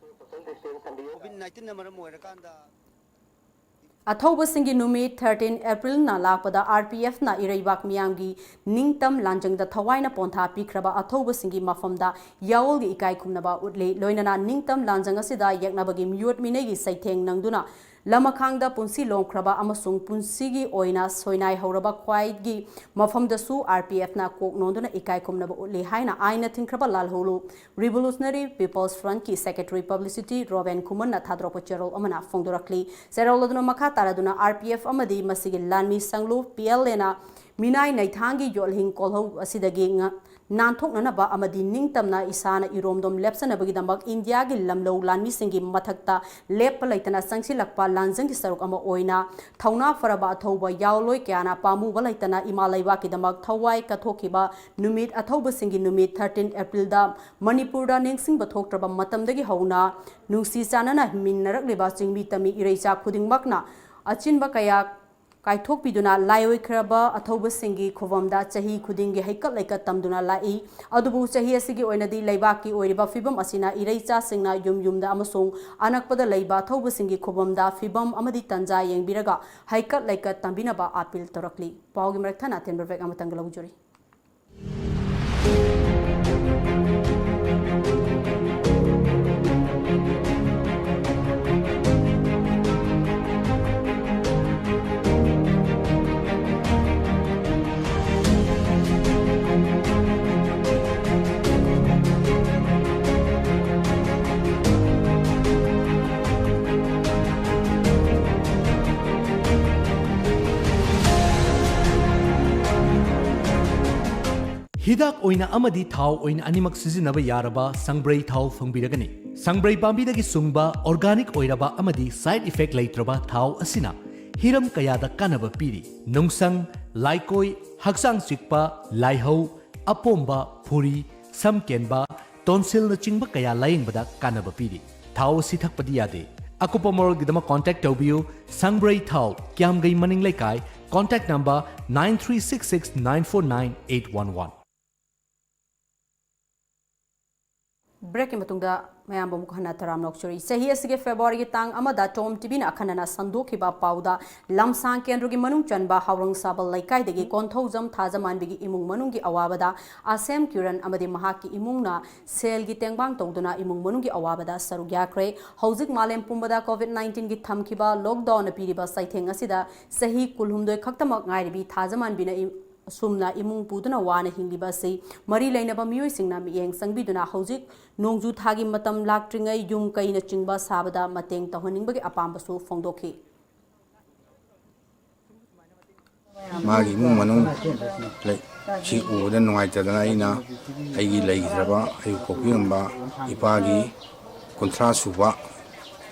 ꯀꯣꯚꯤꯗ ꯅꯥꯏꯟꯇꯤꯟꯅ ꯃꯔꯝ ꯑꯣꯏꯔꯀꯥꯟꯗ ꯑꯊꯧꯕꯁꯤꯡꯒꯤ ꯅꯨꯃꯤꯠ ꯊꯥꯔꯇꯤꯟ ꯑꯦꯄ꯭ꯔꯤꯜꯅ ꯂꯥꯛꯄꯗ ꯑꯥꯔ ꯄꯤ ꯑꯦꯐꯅ ꯏꯔꯩꯕꯥꯛ ꯃꯤꯌꯥꯝꯒꯤ ꯅꯤꯡꯇꯝ ꯂꯥꯟꯖꯪꯗ ꯊꯋꯥꯏꯅ ꯄꯣꯟꯊꯥ ꯄꯤꯈ꯭ꯔꯕ ꯑꯊꯧꯕꯁꯤꯡꯒꯤ ꯃꯐꯝꯗ ꯌꯥꯑꯣꯜꯒꯤ ꯏꯀꯥꯏ ꯈꯨꯝꯅꯕ ꯎꯠꯂꯤ꯫ ꯂꯣꯏꯅꯅ ꯅꯤꯡꯇꯝ ꯂꯥꯟꯖꯪ ꯑꯁꯤꯗ ꯌꯦꯛꯅꯕꯒꯤ ꯃꯤꯑꯣꯠ ꯃꯤꯅꯩꯒꯤ ꯆꯩꯊꯦꯡ ꯅꯪꯗꯨꯅ ꯂꯃꯈꯥꯡꯗ ꯄꯨꯟꯁꯤ ꯂꯣꯡꯈ꯭ꯔꯕ ꯑꯃꯁꯨꯡ ꯄꯨꯟꯁꯤꯒꯤ ꯑꯣꯏꯅ ꯁꯣꯏꯅꯥꯏ ꯍꯧꯔꯕ ꯈ꯭ꯋꯥꯏꯒꯤ ꯃꯐꯝꯗꯁꯨ ꯑꯥꯔ ꯄꯤ ꯑꯦꯐꯅ ꯀꯣꯛ ꯅꯣꯟꯗꯨꯅ ꯏꯀꯥꯏ ꯈꯨꯝꯅꯕ ꯎꯠꯂꯤ ꯍꯥꯏꯅ ꯑꯥꯏꯟꯅ ꯊꯤꯡꯈ꯭ꯔꯕ ꯂꯥꯜꯍꯧꯂꯨ ꯔꯤꯚꯣꯂꯨꯁꯅꯔꯤ ꯄꯤꯄꯜꯁ ꯐ꯭ꯔꯟꯠꯀꯤ ꯁꯦꯀ꯭ꯔꯦꯇꯔꯤ ꯄꯕ꯭ꯂꯤꯁꯤꯇꯤ ꯔꯣꯕꯦꯟ ꯈꯨꯃꯟꯅ ꯊꯥꯗꯣꯔꯛꯄ ꯆꯦꯔꯣꯜ ꯑꯃꯅ ꯐꯣꯡꯗꯣꯔꯛꯂꯤ꯫ ꯆꯦꯔꯣꯜ ꯑꯗꯨꯅ ꯃꯈꯥ ꯇꯥꯔꯗꯨꯅ ꯑꯥꯔ ꯄꯤ ꯑꯦꯐ ꯑꯃꯗꯤ ꯃꯁꯤꯒꯤ ꯂꯥꯟꯃꯤ ꯁꯪꯂꯨꯞ ꯄꯤ ꯑꯦꯜ ꯑꯦꯅ ꯃꯤꯅꯥꯏ ꯅꯩꯊꯥꯡꯒꯤ ꯌꯣꯠꯍꯤꯡ ꯀꯣꯜꯍꯧ ꯑꯁꯤꯗꯒꯤ ꯉ-, ꯅꯥꯟꯊꯣꯛꯅꯅꯕ ꯑꯃꯗꯤ ꯅꯤꯡꯇꯝꯅ ꯏꯁꯥꯅ ꯏꯔꯣꯝꯗꯣꯝ ꯂꯦꯞꯆꯅꯕꯒꯤꯗꯃꯛ ꯏꯟꯗꯤꯌꯥꯒꯤ ꯂꯝꯂꯧ ꯂꯥꯟꯃꯤꯁꯤꯡꯒꯤ ꯃꯊꯛꯇ ꯂꯦꯞꯄ ꯂꯩꯇꯅ ꯆꯪꯁꯤꯜꯂꯛꯄ ꯂꯥꯟꯖꯪꯒꯤ ꯁꯔꯨꯛ ꯑꯃ ꯑꯣꯏꯅ ꯊꯧꯅꯥ ꯐꯔꯕ ꯑꯊꯧꯕ ꯌꯥꯑꯣꯂꯣꯏ ꯀꯌꯥꯅ ꯄꯥꯝꯃꯨꯕ ꯂꯩꯇꯅ ꯏꯃꯥ ꯂꯩꯕꯥꯛꯀꯤꯗꯃꯛ ꯊꯋꯥꯏ ꯀꯠꯊꯣꯛꯈꯤꯕ ꯅꯨꯃꯤꯠ ꯑꯊꯧꯕꯁꯤꯡꯒꯤ ꯅꯨꯃꯤꯠ ꯊꯥꯔꯇꯤꯟ ꯑꯦꯄ꯭ꯔꯤꯜꯗ ꯃꯅꯤꯄꯨꯔꯗ ꯅꯤꯡꯁꯤꯡꯕ ꯊꯣꯛꯇ꯭ꯔꯕ ꯃꯇꯝꯗꯒꯤ ꯍꯧꯅ ꯅꯨꯡꯁꯤ ꯆꯥꯟꯅꯅ ꯍꯤꯡꯃꯤꯟꯅꯔꯛꯂꯤꯕ ꯆꯤꯡꯃꯤ ꯇꯝꯃꯤ ꯏꯔꯩꯆꯥ ꯈꯨꯗꯤꯡꯃꯛꯅ ꯑꯆꯤꯟꯕ ꯀꯌꯥ ꯀꯥꯏꯊꯣꯛꯄꯤꯗꯨꯅ ꯂꯥꯏꯑꯣꯏꯈ꯭ꯔꯕ ꯑꯊꯧꯕꯁꯤꯡꯒꯤ ꯈꯨꯕꯝꯗ ꯆꯍꯤ ꯈꯨꯗꯤꯡꯒꯤ ꯍꯩꯀꯠ ꯂꯩꯀꯠ ꯇꯝꯗꯨꯅ ꯂꯥꯛꯏ꯫ ꯑꯗꯨꯕꯨ ꯆꯍꯤ ꯑꯁꯤꯒꯤ ꯑꯣꯏꯅꯗꯤ ꯂꯩꯕꯥꯛꯀꯤ ꯑꯣꯏꯔꯤꯕ ꯐꯤꯕꯝ ꯑꯁꯤꯅ ꯏꯔꯩꯆꯥꯁꯤꯡꯅ ꯌꯨꯝ ꯌꯨꯝꯗ ꯑꯃꯁꯨꯡ ꯑꯅꯛꯄꯗ ꯂꯩꯕ ꯑꯊꯧꯕꯁꯤꯡꯒꯤ ꯈꯨꯕꯝꯗ ꯐꯤꯕꯝ ꯑꯃꯗꯤ ꯇꯟꯖꯥ ꯌꯦꯡꯕꯤꯔꯒ ꯍꯩꯀꯠ ꯂꯩꯀꯠ ꯇꯝꯕꯤꯅꯕ ꯑꯥꯄꯤꯜ ꯇꯧꯔꯛꯂꯤ꯫ ꯄꯥꯎꯒꯤ ꯃꯔꯛ ꯊꯠꯅ ꯑꯇꯦꯟꯕ ꯕ꯭ꯔꯦꯛ ꯑꯃꯇꯪꯒ ꯂꯧꯖꯔꯤ꯫ ꯍꯤꯗꯥꯛ ꯑꯣꯏꯅ ꯑꯃꯗꯤ ꯊꯥꯎ ꯑꯣꯏꯅ ꯑꯅꯤꯃꯛ ꯁꯤꯖꯤꯟꯅꯕ ꯌꯥꯔꯕ ꯁꯪꯕ꯭ꯔꯩ ꯊꯥꯎ ꯐꯪꯕꯤꯔꯒꯅꯤ꯫ ꯁꯪꯕ꯭ꯔꯩ ꯄꯥꯝꯕꯤꯗꯒꯤ ꯁꯨꯡꯕ organic ꯑꯣꯏꯔꯕ ꯑꯃꯗꯤ side effect ꯂꯩꯇ꯭ꯔꯕ ꯊꯥꯎ ꯑꯁꯤꯅ ꯍꯤꯔꯝ ꯀꯌꯥꯗ ꯀꯥꯟꯅꯕ ꯄꯤꯔꯤ꯫ ꯅꯨꯡꯁꯪ, ꯂꯥꯏꯀꯣꯏ, ꯍꯛꯆꯥꯡ ꯆꯤꯛꯄ, ꯂꯥꯏꯍꯧ, ꯑꯄꯣꯝꯕ, ꯐꯨꯔꯤ, ꯁꯝ ꯀꯦꯟꯕ, tonsilꯅꯆꯤꯡꯕ ꯀꯌꯥ ꯂꯥꯌꯦꯡꯕꯗ ꯀꯥꯟꯅꯕ ꯄꯤꯔꯤ꯫ ꯊꯥꯎ ꯑꯁꯤ ꯊꯛꯄꯗꯤ ꯌꯥꯗꯦ꯫ ꯑꯀꯨꯞꯄ ꯃꯔꯣꯜꯒꯤꯗꯃꯛ contact ꯇꯧꯕꯤꯌꯨ꯫ ꯁꯪꯕ꯭ꯔꯩ ꯊꯥꯎ, ꯀ꯭ꯌꯥꯝꯒꯩ ꯃꯅꯤꯡ ꯂꯩꯀꯥꯏ, contact number nine three six six nine four nine eight one one꯫ Breakꯀꯤ ꯃꯇꯨꯡꯗ ꯃꯌꯥꯝꯕꯨ ꯑꯃꯨꯛ ꯍꯟꯅ ꯇꯔꯥꯝꯅ ꯑꯣꯛꯆꯔꯤ꯫ ꯆꯍꯤ ꯑꯁꯤꯒꯤ Februaryꯒꯤ ꯇꯥꯡ ꯑꯃꯗ TOM TVꯅ ꯑꯈꯟꯅꯅ ꯁꯟꯗꯣꯛꯈꯤꯕ ꯄꯥꯎꯗ, ꯂꯝꯁꯥꯡ ꯀꯦꯟꯗ꯭ꯔꯒꯤ ꯃꯅꯨꯡ ꯆꯟꯕ ꯍꯥꯎꯔꯪꯁꯥꯕꯜ ꯂꯩꯀꯥꯏꯗꯒꯤ ꯀꯣꯟꯊꯧꯖꯝ ꯊꯥꯖꯃꯥꯟꯕꯤꯒꯤ ꯏꯃꯨꯡ ꯃꯅꯨꯡꯒꯤ ꯑꯋꯥꯕꯗ ꯑꯁꯦꯝ ꯀꯤꯔꯟ ꯑꯃꯗꯤ ꯃꯍꯥꯛꯀꯤ ꯏꯃꯨꯡꯅ ꯁꯦꯜꯒꯤ ꯇꯦꯡꯕꯥꯡ ꯇꯧꯗꯨꯅ ꯏꯃꯨꯡ ꯃꯅꯨꯡꯒꯤ ꯑꯋꯥꯕꯗ ꯁꯔꯨꯛ ꯌꯥꯈ꯭ꯔꯦ꯫ ꯍꯧꯖꯤꯛ ꯃꯥꯂꯦꯝ ꯄꯨꯝꯕꯗ COVID nineteenꯒꯤ ꯊꯝꯈꯤꯕ lockdownꯅ ꯄꯤꯔꯤꯕ ꯆꯩꯊꯦꯡ ꯑꯁꯤꯗ ꯆꯍꯤ ꯀꯨꯟꯍꯨꯝꯗꯣꯏ ꯈꯛꯇꯃꯛ ꯉꯥꯏꯔꯕꯤ ꯊꯥꯖꯃꯥꯟꯕꯤꯅ ꯏ-, ꯑꯁꯨꯝꯅ ꯏꯃꯨꯡ ꯄꯨꯗꯨꯅ ꯋꯥꯅ ꯍꯤꯡꯂꯤꯕ ꯑꯁꯤ ꯃꯔꯤ ꯂꯩꯅꯕ ꯃꯤꯑꯣꯏꯁꯤꯡꯅ ꯃꯤꯠꯌꯦꯡ ꯆꯪꯕꯤꯗꯨꯅ ꯍꯧꯖꯤꯛ ꯅꯣꯡꯖꯨ ꯊꯥꯒꯤ ꯃꯇꯝ ꯂꯥꯛꯇ꯭ꯔꯤꯉꯩ ꯌꯨꯝ ꯀꯩꯅꯆꯤꯡꯕ ꯁꯥꯕꯗ ꯃꯇꯦꯡ ꯇꯧꯍꯟꯅꯤꯡꯕꯒꯤ ꯑꯄꯥꯝꯕꯁꯨ ꯐꯣꯡꯗꯣꯛꯈꯤ꯫ ꯃꯥꯒꯤ ꯏꯃꯨꯡ ꯃꯅꯨꯡ ꯂꯩ-, ꯁꯤ ꯎꯕꯗ ꯅꯨꯡꯉꯥꯏꯇꯗꯅ ꯑꯩꯅ ꯑꯩꯒꯤ ꯂꯩꯈꯤꯗ꯭ꯔꯕ ꯑꯩꯕꯨ ꯄꯣꯛꯄꯤꯔꯝꯕ ꯏꯄꯥꯒꯤ ꯀꯨꯟꯊ꯭ꯔꯥ ꯁꯨꯕ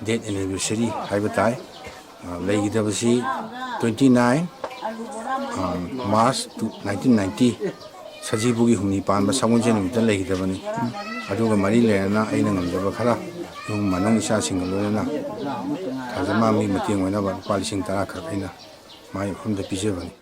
death anniversary ꯍꯥꯏꯕ ꯇꯥꯏ꯫ ꯑ, ꯂꯩꯈꯤꯗꯕꯁꯤ twenty nine, ꯑ, March two, nineteen ninety, ꯁꯖꯤꯕꯨꯒꯤ ꯍꯨꯝꯅꯤ ꯄꯥꯟꯕ ꯁꯒꯣꯜꯁꯦꯟ ꯅꯨꯃꯤꯠꯇ ꯂꯩꯈꯤꯗꯕꯅꯤ꯫ ꯑꯗꯨꯒ ꯃꯔꯤ ꯂꯩꯅꯅ ꯑꯩꯅ ꯉꯝꯖꯕ ꯈꯔ ꯏꯃꯨꯡ ꯃꯅꯨꯡ ꯏꯆꯥꯁꯤꯡꯒ ꯂꯣꯏꯅꯅ ꯊꯥꯖꯃꯥꯟꯕꯤ ꯃꯇꯦꯡ ꯑꯣꯏꯅꯕ ꯂꯨꯄꯥ ꯂꯤꯁꯤꯡ ꯇꯔꯥ ꯈꯛ ꯑꯩꯅ ꯃꯥꯏ ꯃꯐꯝꯗ ꯄꯤꯖꯕꯅꯤ꯫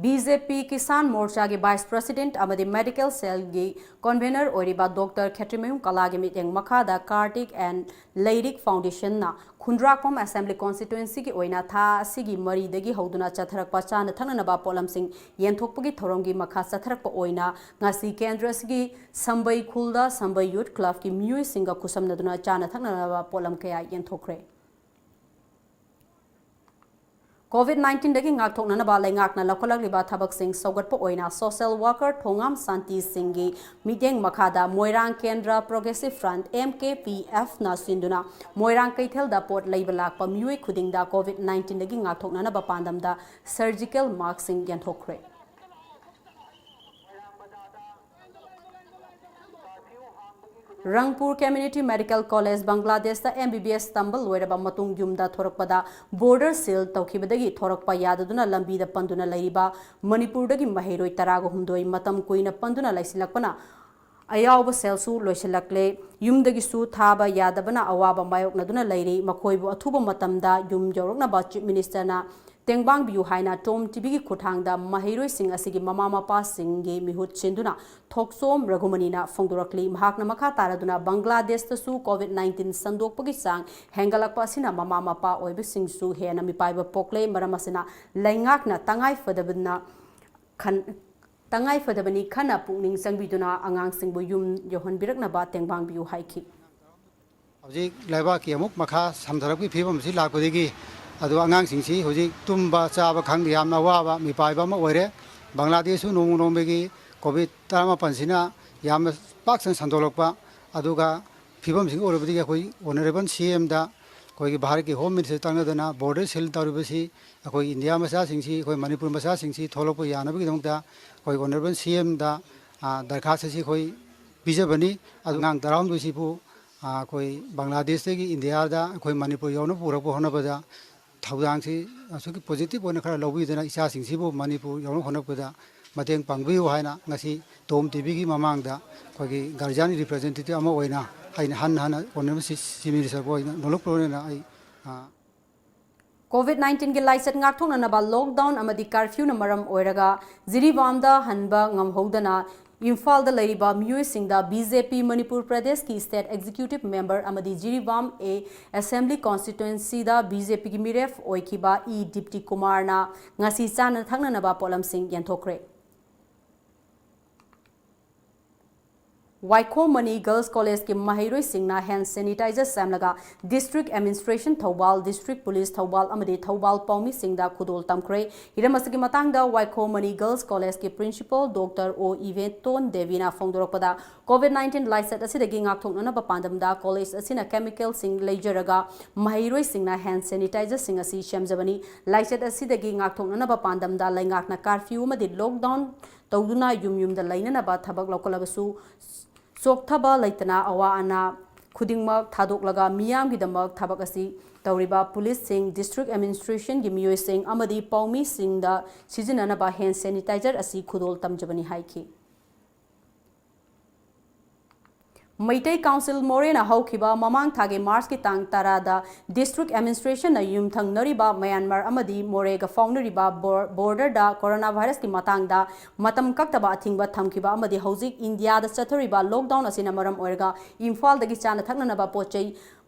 BJP Kisan Morchaꯒꯤ Vice President ꯑꯃꯗꯤ Medical Cellꯒꯤ Convener ꯑꯣꯏꯔꯤꯕ Doctor ꯈꯦꯇ꯭ꯔꯤꯃꯌꯨꯝ ꯀꯂꯥꯒꯤ ꯃꯤꯠꯌꯦꯡ ꯃꯈꯥꯗ Kartik and Leirik Foundationꯅ Khundrakpam Assembly Constituencyꯒꯤ ꯑꯣꯏꯅ ꯊꯥ ꯑꯁꯤꯒꯤ ꯃꯔꯤꯗꯒꯤ ꯍꯧꯗꯨꯅ ꯆꯠꯊꯔꯛꯄ ꯆꯥꯅ ꯊꯛꯅꯅꯕ ꯄꯣꯠꯂꯝꯁꯤꯡ ꯌꯦꯟꯊꯣꯛꯄꯒꯤ ꯊꯧꯔꯝꯒꯤ ꯃꯈꯥ ꯆꯠꯊꯔꯛꯄ ꯑꯣꯏꯅ ꯉꯁꯤ ꯀꯦꯟꯗ꯭ꯔ ꯑꯁꯤꯒꯤ ꯁꯝꯕꯩ ꯈꯨꯜꯗ ꯁꯝꯕꯩ Youth Clubꯀꯤ ꯃꯤꯑꯣꯏꯁꯤꯡꯒ ꯈꯨꯠꯁꯝꯅꯗꯨꯅ ꯆꯥꯅ ꯊꯛꯅꯅꯕ ꯄꯣꯠꯂꯝ ꯀꯌꯥ ꯌꯦꯟꯊꯣꯛꯈ꯭ꯔꯦ꯫ COVID nineteenꯗꯒꯤ ꯉꯥꯛꯊꯣꯛꯅꯅꯕ ꯂꯩꯉꯥꯛꯅ ꯂꯧꯈꯠꯂꯛꯂꯤꯕ ꯊꯕꯛꯁꯤꯡ ꯁꯧꯒꯠꯄ ꯑꯣꯏꯅ social worker ꯊꯣꯉꯥꯝ ꯁꯥꯟꯇꯤ ꯁꯤꯡꯒꯤ ꯃꯤꯠꯌꯦꯡ ꯃꯈꯥꯗ ꯃꯣꯏꯔꯥꯡ ꯀꯦꯟꯗ꯭ꯔ Progressive Front, MKPFꯅ ꯁꯤꯟꯗꯨꯅ ꯃꯣꯏꯔꯥꯡ ꯀꯩꯊꯦꯜꯗ ꯄꯣꯠ ꯂꯩꯕ ꯂꯥꯛꯄ ꯃꯤꯑꯣꯏ ꯈꯨꯗꯤꯡꯗ COVID nineteenꯗꯒꯤ ꯉꯥꯛꯊꯣꯛꯅꯅꯕ ꯄꯥꯟꯗꯝꯗ surgical maskꯁꯤꯡ ꯌꯦꯟꯊꯣꯛꯈ꯭ꯔꯦ꯫ ꯔꯪꯄꯨꯔ ꯀꯝꯃ꯭ꯌꯨꯅꯤꯇꯤ ꯃꯦꯗꯤꯀꯦꯜ ꯀꯣꯂꯦꯖ, ꯕꯪꯒ꯭ꯂꯥꯗꯦꯁꯇ M B B S ꯇꯝꯕ ꯂꯣꯏꯔꯕ ꯃꯇꯨꯡ ꯌꯨꯝꯗ ꯊꯣꯔꯛꯄꯗ ꯕꯣꯔꯗꯔ ꯁꯤꯜ ꯇꯧꯈꯤꯕꯗꯒꯤ ꯊꯣꯔꯛꯄ ꯌꯥꯗꯗꯨꯅ ꯂꯝꯕꯤꯗ ꯄꯟꯗꯨꯅ ꯂꯩꯔꯤꯕ ꯃꯅꯤꯄꯨꯔꯗꯒꯤ ꯃꯍꯩꯔꯣꯏ ꯇꯔꯥꯒ ꯍꯨꯝꯗꯣꯏ ꯃꯇꯝ ꯀꯨꯏꯅ ꯄꯟꯗꯨꯅ ꯂꯩꯁꯤꯜꯂꯛꯄꯅ ꯑꯌꯥꯎꯕ ꯁꯦꯜꯁꯨ ꯂꯣꯏꯁꯤꯜꯂꯛꯂꯦ꯫ ꯌꯨꯝꯗꯒꯤꯁꯨ ꯊꯥꯕ ꯌꯥꯗꯕꯅ ꯑꯋꯥꯕ ꯃꯥꯌꯣꯛꯅꯗꯨꯅ ꯂꯩꯔꯤ꯫ ꯃꯈꯣꯏꯕꯨ ꯑꯊꯨꯕ ꯃꯇꯝꯗ ꯌꯨꯝ ꯌꯧꯔꯛꯅꯕ ꯆꯤꯐ ꯃꯤꯅꯤꯁꯇꯔꯅ ꯇꯦꯡꯕꯥꯡꯕꯤꯌꯨ ꯍꯥꯏꯅ ꯇꯣꯝ ꯇꯤꯚꯤꯒꯤ ꯈꯨꯠꯊꯥꯡꯗ ꯃꯍꯩꯔꯣꯏꯁꯤꯡ ꯑꯁꯤꯒꯤ ꯃꯃꯥ ꯃꯄꯥꯁꯤꯡꯒꯤ ꯃꯤꯍꯨꯠ ꯁꯤꯟꯗꯨꯅ ꯊꯣꯛꯆꯣꯝ ꯔꯘꯨꯃꯅꯤꯅ ꯐꯣꯡꯗꯣꯔꯛꯂꯤ꯫ ꯃꯍꯥꯛꯅ ꯃꯈꯥ ꯇꯥꯔꯗꯨꯅ ꯕꯪꯒ꯭ꯂꯥꯗꯦꯁꯇꯁꯨ COVID nineteen ꯁꯟꯗꯣꯛꯄꯒꯤ ꯆꯥꯡ ꯍꯦꯟꯒꯠꯂꯛꯄ ꯑꯁꯤꯅ ꯃꯃꯥ ꯃꯄꯥ ꯑꯣꯏꯕꯁꯤꯡꯁꯨ ꯍꯦꯟꯅ ꯃꯤꯄꯥꯏꯕ ꯄꯣꯛꯂꯦ꯫ ꯃꯔꯝ ꯑꯁꯤꯅ ꯂꯩꯉꯥꯛꯅ ꯇꯉꯥꯏ ꯐꯗꯕꯅ ꯈꯟ-, ꯇꯉꯥꯏ ꯐꯗꯕꯅꯤ ꯈꯟꯅ ꯄꯨꯛꯅꯤꯡ ꯆꯪꯕꯤꯗꯨꯅ ꯑꯉꯥꯡꯁꯤꯡꯕꯨ ꯌꯨꯝ ꯌꯧꯍꯟꯕꯤꯔꯛꯅꯕ ꯇꯦꯡꯕꯥꯡꯕꯤꯌꯨ ꯍꯥꯏꯈꯤ꯫ ꯍꯧꯖꯤꯛ ꯂꯩꯕꯥꯛꯀꯤ ꯑꯃꯨꯛ ꯃꯈꯥ ꯁꯝꯊꯔꯛꯄꯒꯤ ꯐꯤꯕꯝ ꯑꯁꯤ ꯂꯥꯛꯄꯗꯒꯤ ꯑꯗꯨ ꯑꯉꯥꯡꯁꯤꯡꯁꯤ ꯍꯧꯖꯤꯛ ꯇꯨꯝꯕ ꯆꯥꯕ ꯈꯪꯗꯦ, ꯌꯥꯝꯅ ꯑꯋꯥꯕ ꯃꯤꯄꯥꯏꯕ ꯑꯃ ꯑꯣꯏꯔꯦ꯫ ꯕꯪꯒ꯭ꯂꯥꯗꯦꯁꯁꯨ ꯅꯣꯡꯃ ꯅꯣꯡꯃꯒꯤ COVID ꯇꯔꯥꯃꯥꯄꯟꯁꯤꯅ ꯌꯥꯝꯅ ꯄꯥꯛ ꯁꯟꯅ ꯁꯟꯗꯣꯛꯂꯛꯄ, ꯑꯗꯨꯒ ꯐꯤꯕꯝꯁꯤꯡ ꯑꯣꯏꯔꯕꯗꯒꯤ ꯑꯩꯈꯣꯏ ꯑꯣꯅꯔꯦꯕꯜ ꯁꯤ ꯑꯦꯝꯗ ꯑꯩꯈꯣꯏꯒꯤ ꯚꯥꯔꯠꯀꯤ ꯍꯣꯝ ꯃꯤꯅꯤꯁꯇꯔ ꯇꯥꯟꯅꯗꯅ ꯕꯣꯔꯗꯔ ꯁꯤꯜ ꯇꯧꯔꯤꯕꯁꯤ ꯑꯩꯈꯣꯏ ꯏꯟꯗꯤꯌꯥ ꯃꯆꯥꯁꯤꯡꯁꯤ, ꯑꯩꯈꯣꯏ ꯃꯅꯤꯄꯨꯔ ꯃꯆꯥꯁꯤꯡꯁꯤ ꯊꯣꯛꯂꯛꯄ ꯌꯥꯅꯕꯒꯤꯗꯃꯛꯇ ꯑꯩꯈꯣꯏ ꯑꯣꯅꯔꯦꯕꯜ ꯁꯤ ꯑꯦꯝꯗ ꯗꯔꯈꯥꯁ ꯑꯁꯤ ꯑꯩꯈꯣꯏ ꯄꯤꯖꯕꯅꯤ꯫ ꯑꯗꯨ ꯑꯉꯥꯡ ꯇꯔꯥꯍꯨꯝꯗꯣꯏꯁꯤꯕꯨ ꯑꯩꯈꯣꯏ ꯕꯪꯒ꯭ꯂꯥꯗꯦꯁꯇꯒꯤ ꯏꯟꯗꯤꯌꯥꯗ ꯑꯩꯈꯣꯏ ꯃꯅꯤꯄꯨꯔ ꯌꯧꯅꯕ ꯄꯨꯔꯛꯄ ꯍꯣꯠꯅꯕꯗ ꯊꯧꯗꯥꯡꯁꯤ ꯑꯁꯨꯛꯀꯤ ꯄꯣꯖꯤꯇꯤꯚ ꯑꯣꯏꯅ ꯈꯔ ꯂꯧꯕꯤꯗꯨꯅ ꯏꯆꯥꯁꯤꯡꯁꯤꯕꯨ ꯃꯅꯤꯄꯨꯔ ꯌꯧꯅꯕ ꯍꯣꯠꯅꯕꯗ ꯃꯇꯦꯡ ꯄꯥꯡꯕꯤꯌꯨ ꯍꯥꯏꯅ ꯉꯁꯤ ꯇꯣꯝ ꯇꯤꯚꯤꯒꯤ ꯃꯃꯥꯡꯗ ꯑꯩꯈꯣꯏꯒꯤ ꯒꯥꯔꯖꯤꯌꯥꯟ ꯔꯤꯄ꯭ꯔꯖꯦꯟꯇꯦꯇꯤꯚ ꯑꯃ ꯑꯣꯏꯅ ꯑꯩꯅ ꯍꯟꯅ ꯍꯟꯅ ꯑꯣꯅꯔꯦꯕꯜ ꯁꯤ ꯆꯤꯐ ꯃꯤꯅꯤꯁꯇꯔꯕꯨ ꯑꯩꯅ ꯅꯣꯂꯨꯛꯄ ꯑꯣꯏꯅ ꯑꯩ, ꯑ, COVID nineteen ꯒꯤ ꯂꯥꯏꯆꯠ ꯉꯥꯛꯊꯣꯛꯅꯅꯕ ꯂꯣꯛꯗꯥꯎꯟ ꯑꯃꯗꯤ ꯀꯔꯐ꯭ꯌꯨꯅ ꯃꯔꯝ ꯑꯣꯏꯔꯒ ꯖꯤꯔꯤꯕꯥꯝꯗ ꯍꯟꯕ ꯉꯝꯍꯧꯗꯅ ꯏꯝꯐꯥꯜꯗ ꯂꯩꯔꯤꯕ ꯃꯤꯑꯣꯏꯁꯤꯡꯗ BJP ꯃꯅꯤꯄꯨꯔ ꯄ꯭ꯔꯗꯦꯁꯀꯤ state executive member ꯑꯃꯗꯤ Jiribam A assembly constituency the BJP ꯒꯤ ꯃꯤꯔꯦꯞ ꯑꯣꯏꯈꯤꯕ ꯏ ꯗꯤꯞꯇꯤ ꯀꯨꯃꯥꯔꯅ ꯉꯁꯤ ꯆꯥꯅ ꯊꯛꯅꯅꯕ ꯄꯣꯠꯂꯝꯁꯤꯡ ꯌꯦꯟꯊꯣꯛꯈ꯭ꯔꯦ꯫ ꯋꯥꯏꯈꯣꯝ ꯃꯅꯤ ꯒꯔꯜꯁ ꯀꯣꯂꯦꯖꯀꯤ ꯃꯍꯩꯔꯣꯏꯁꯤꯡꯅ hand sanitizer ꯁꯦꯝꯂꯒ district administration Thoubal, district police Thoubal ꯑꯃꯗꯤ ꯊꯧꯕꯥꯜ ꯄꯥꯎꯃꯤꯁꯤꯡꯗ ꯈꯨꯗꯣꯜ ꯇꯝꯈ꯭ꯔꯦ꯫ ꯍꯤꯔꯝ ꯑꯁꯤꯒꯤ ꯃꯇꯥꯡꯗ ꯋꯥꯏꯈꯣꯝ ꯃꯅꯤ ꯒꯔꯜꯁ ꯀꯣꯂꯦꯖꯀꯤ principal Doctor O ꯏꯕꯦꯇꯣꯟ ꯗꯦꯕꯤꯅ ꯐꯣꯡꯗꯣꯔꯛꯄꯗ, COVID nineteen ꯂꯥꯏꯆꯠ ꯑꯁꯤꯗꯒꯤ ꯉꯥꯛꯊꯣꯛꯅꯅꯕ ꯄꯥꯟꯗꯝꯗ ꯀꯣꯂꯦꯖ ꯑꯁꯤꯅ chemicalꯁꯤꯡ ꯂꯩꯖꯔꯒ ꯃꯍꯩꯔꯣꯏꯁꯤꯡꯅ hand sanitizerꯁꯤꯡ ꯑꯁꯤ ꯁꯦꯝꯖꯕꯅꯤ꯫ ꯂꯥꯏꯆꯠ ꯑꯁꯤꯗꯒꯤ ꯉꯥꯛꯊꯣꯛꯅꯅꯕ ꯄꯥꯟꯗꯝꯗ ꯂꯩꯉꯥꯛꯅ curfew ꯑꯃꯗꯤ lockdown ꯇꯧꯗꯨꯅ ꯌꯨꯝ ꯌꯨꯝꯗ ꯂꯩꯅꯅꯕ ꯊꯕꯛ ꯂꯧꯈꯠꯂꯕꯁꯨ, ꯆꯣꯛꯊꯕ ꯂꯩꯇꯅ ꯑꯋꯥ ꯑꯅꯥ ꯈꯨꯗꯤꯡꯃꯛ ꯊꯥꯗꯣꯛꯂꯒ ꯃꯤꯌꯥꯝꯒꯤꯗꯃꯛ ꯊꯕꯛ ꯑꯁꯤ ꯇꯧꯔꯤꯕ ꯄꯨꯂꯤꯁꯁꯤꯡ, ꯗꯤꯁꯇ꯭ꯔꯤꯛ ꯑꯦꯗꯃꯤꯅꯤꯁꯇ꯭ꯔꯦꯁꯟꯒꯤ ꯃꯤꯑꯣꯏꯁꯤꯡ ꯑꯃꯗꯤ ꯄꯥꯎꯃꯤꯁꯤꯡꯗ ꯁꯤꯖꯤꯟꯅꯅꯕ ꯍꯦꯟ ꯁꯦꯅꯤꯇꯥꯏꯖꯔ ꯑꯁꯤ ꯈꯨꯗꯣꯜ ꯇꯝꯖꯕꯅꯤ ꯍꯥꯏꯈꯤ꯫ ꯃꯩꯇꯩ ꯀꯥꯎꯟꯁꯤꯜ ꯃꯣꯔꯦꯅ ꯍꯧꯈꯤꯕ ꯃꯃꯥꯡ ꯊꯥꯒꯤ ꯃꯥꯔꯆꯀꯤ ꯇꯥꯡ ꯇꯔꯥꯗ ꯗꯤꯁꯇ꯭ꯔꯤꯛ ꯑꯦꯗꯃꯤꯅꯤꯁꯇ꯭ꯔꯦꯁꯟꯅ ꯌꯨꯝꯊꯪꯅꯔꯤꯕ ꯃꯌꯥꯟꯃꯥꯔ ꯑꯃꯗꯤ ꯃꯣꯔꯦꯒ ꯐꯥꯎꯅꯔꯤꯕ ꯕꯣꯔ-, ꯕꯣꯔꯗꯔꯗ ꯀꯣꯔꯣꯅꯥ ꯚꯥꯏꯔꯁꯀꯤ ꯃꯇꯥꯡꯗ ꯃꯇꯝ ꯀꯛꯇꯕ ꯑꯊꯤꯡꯕ ꯊꯝꯈꯤꯕ ꯑꯃꯗꯤ ꯍꯧꯖꯤꯛ ꯏꯟꯗꯤꯌꯥꯗ ꯆꯠꯊꯔꯤꯕ ꯂꯣꯛꯗꯥꯎꯟ ꯑꯁꯤꯅ ꯃꯔꯝ ꯑꯣꯏꯔꯒ ꯏꯝꯐꯥꯜꯗꯒꯤ ꯆꯥꯅ ꯊꯛꯅꯅꯕ ꯄꯣꯠ ꯆꯩ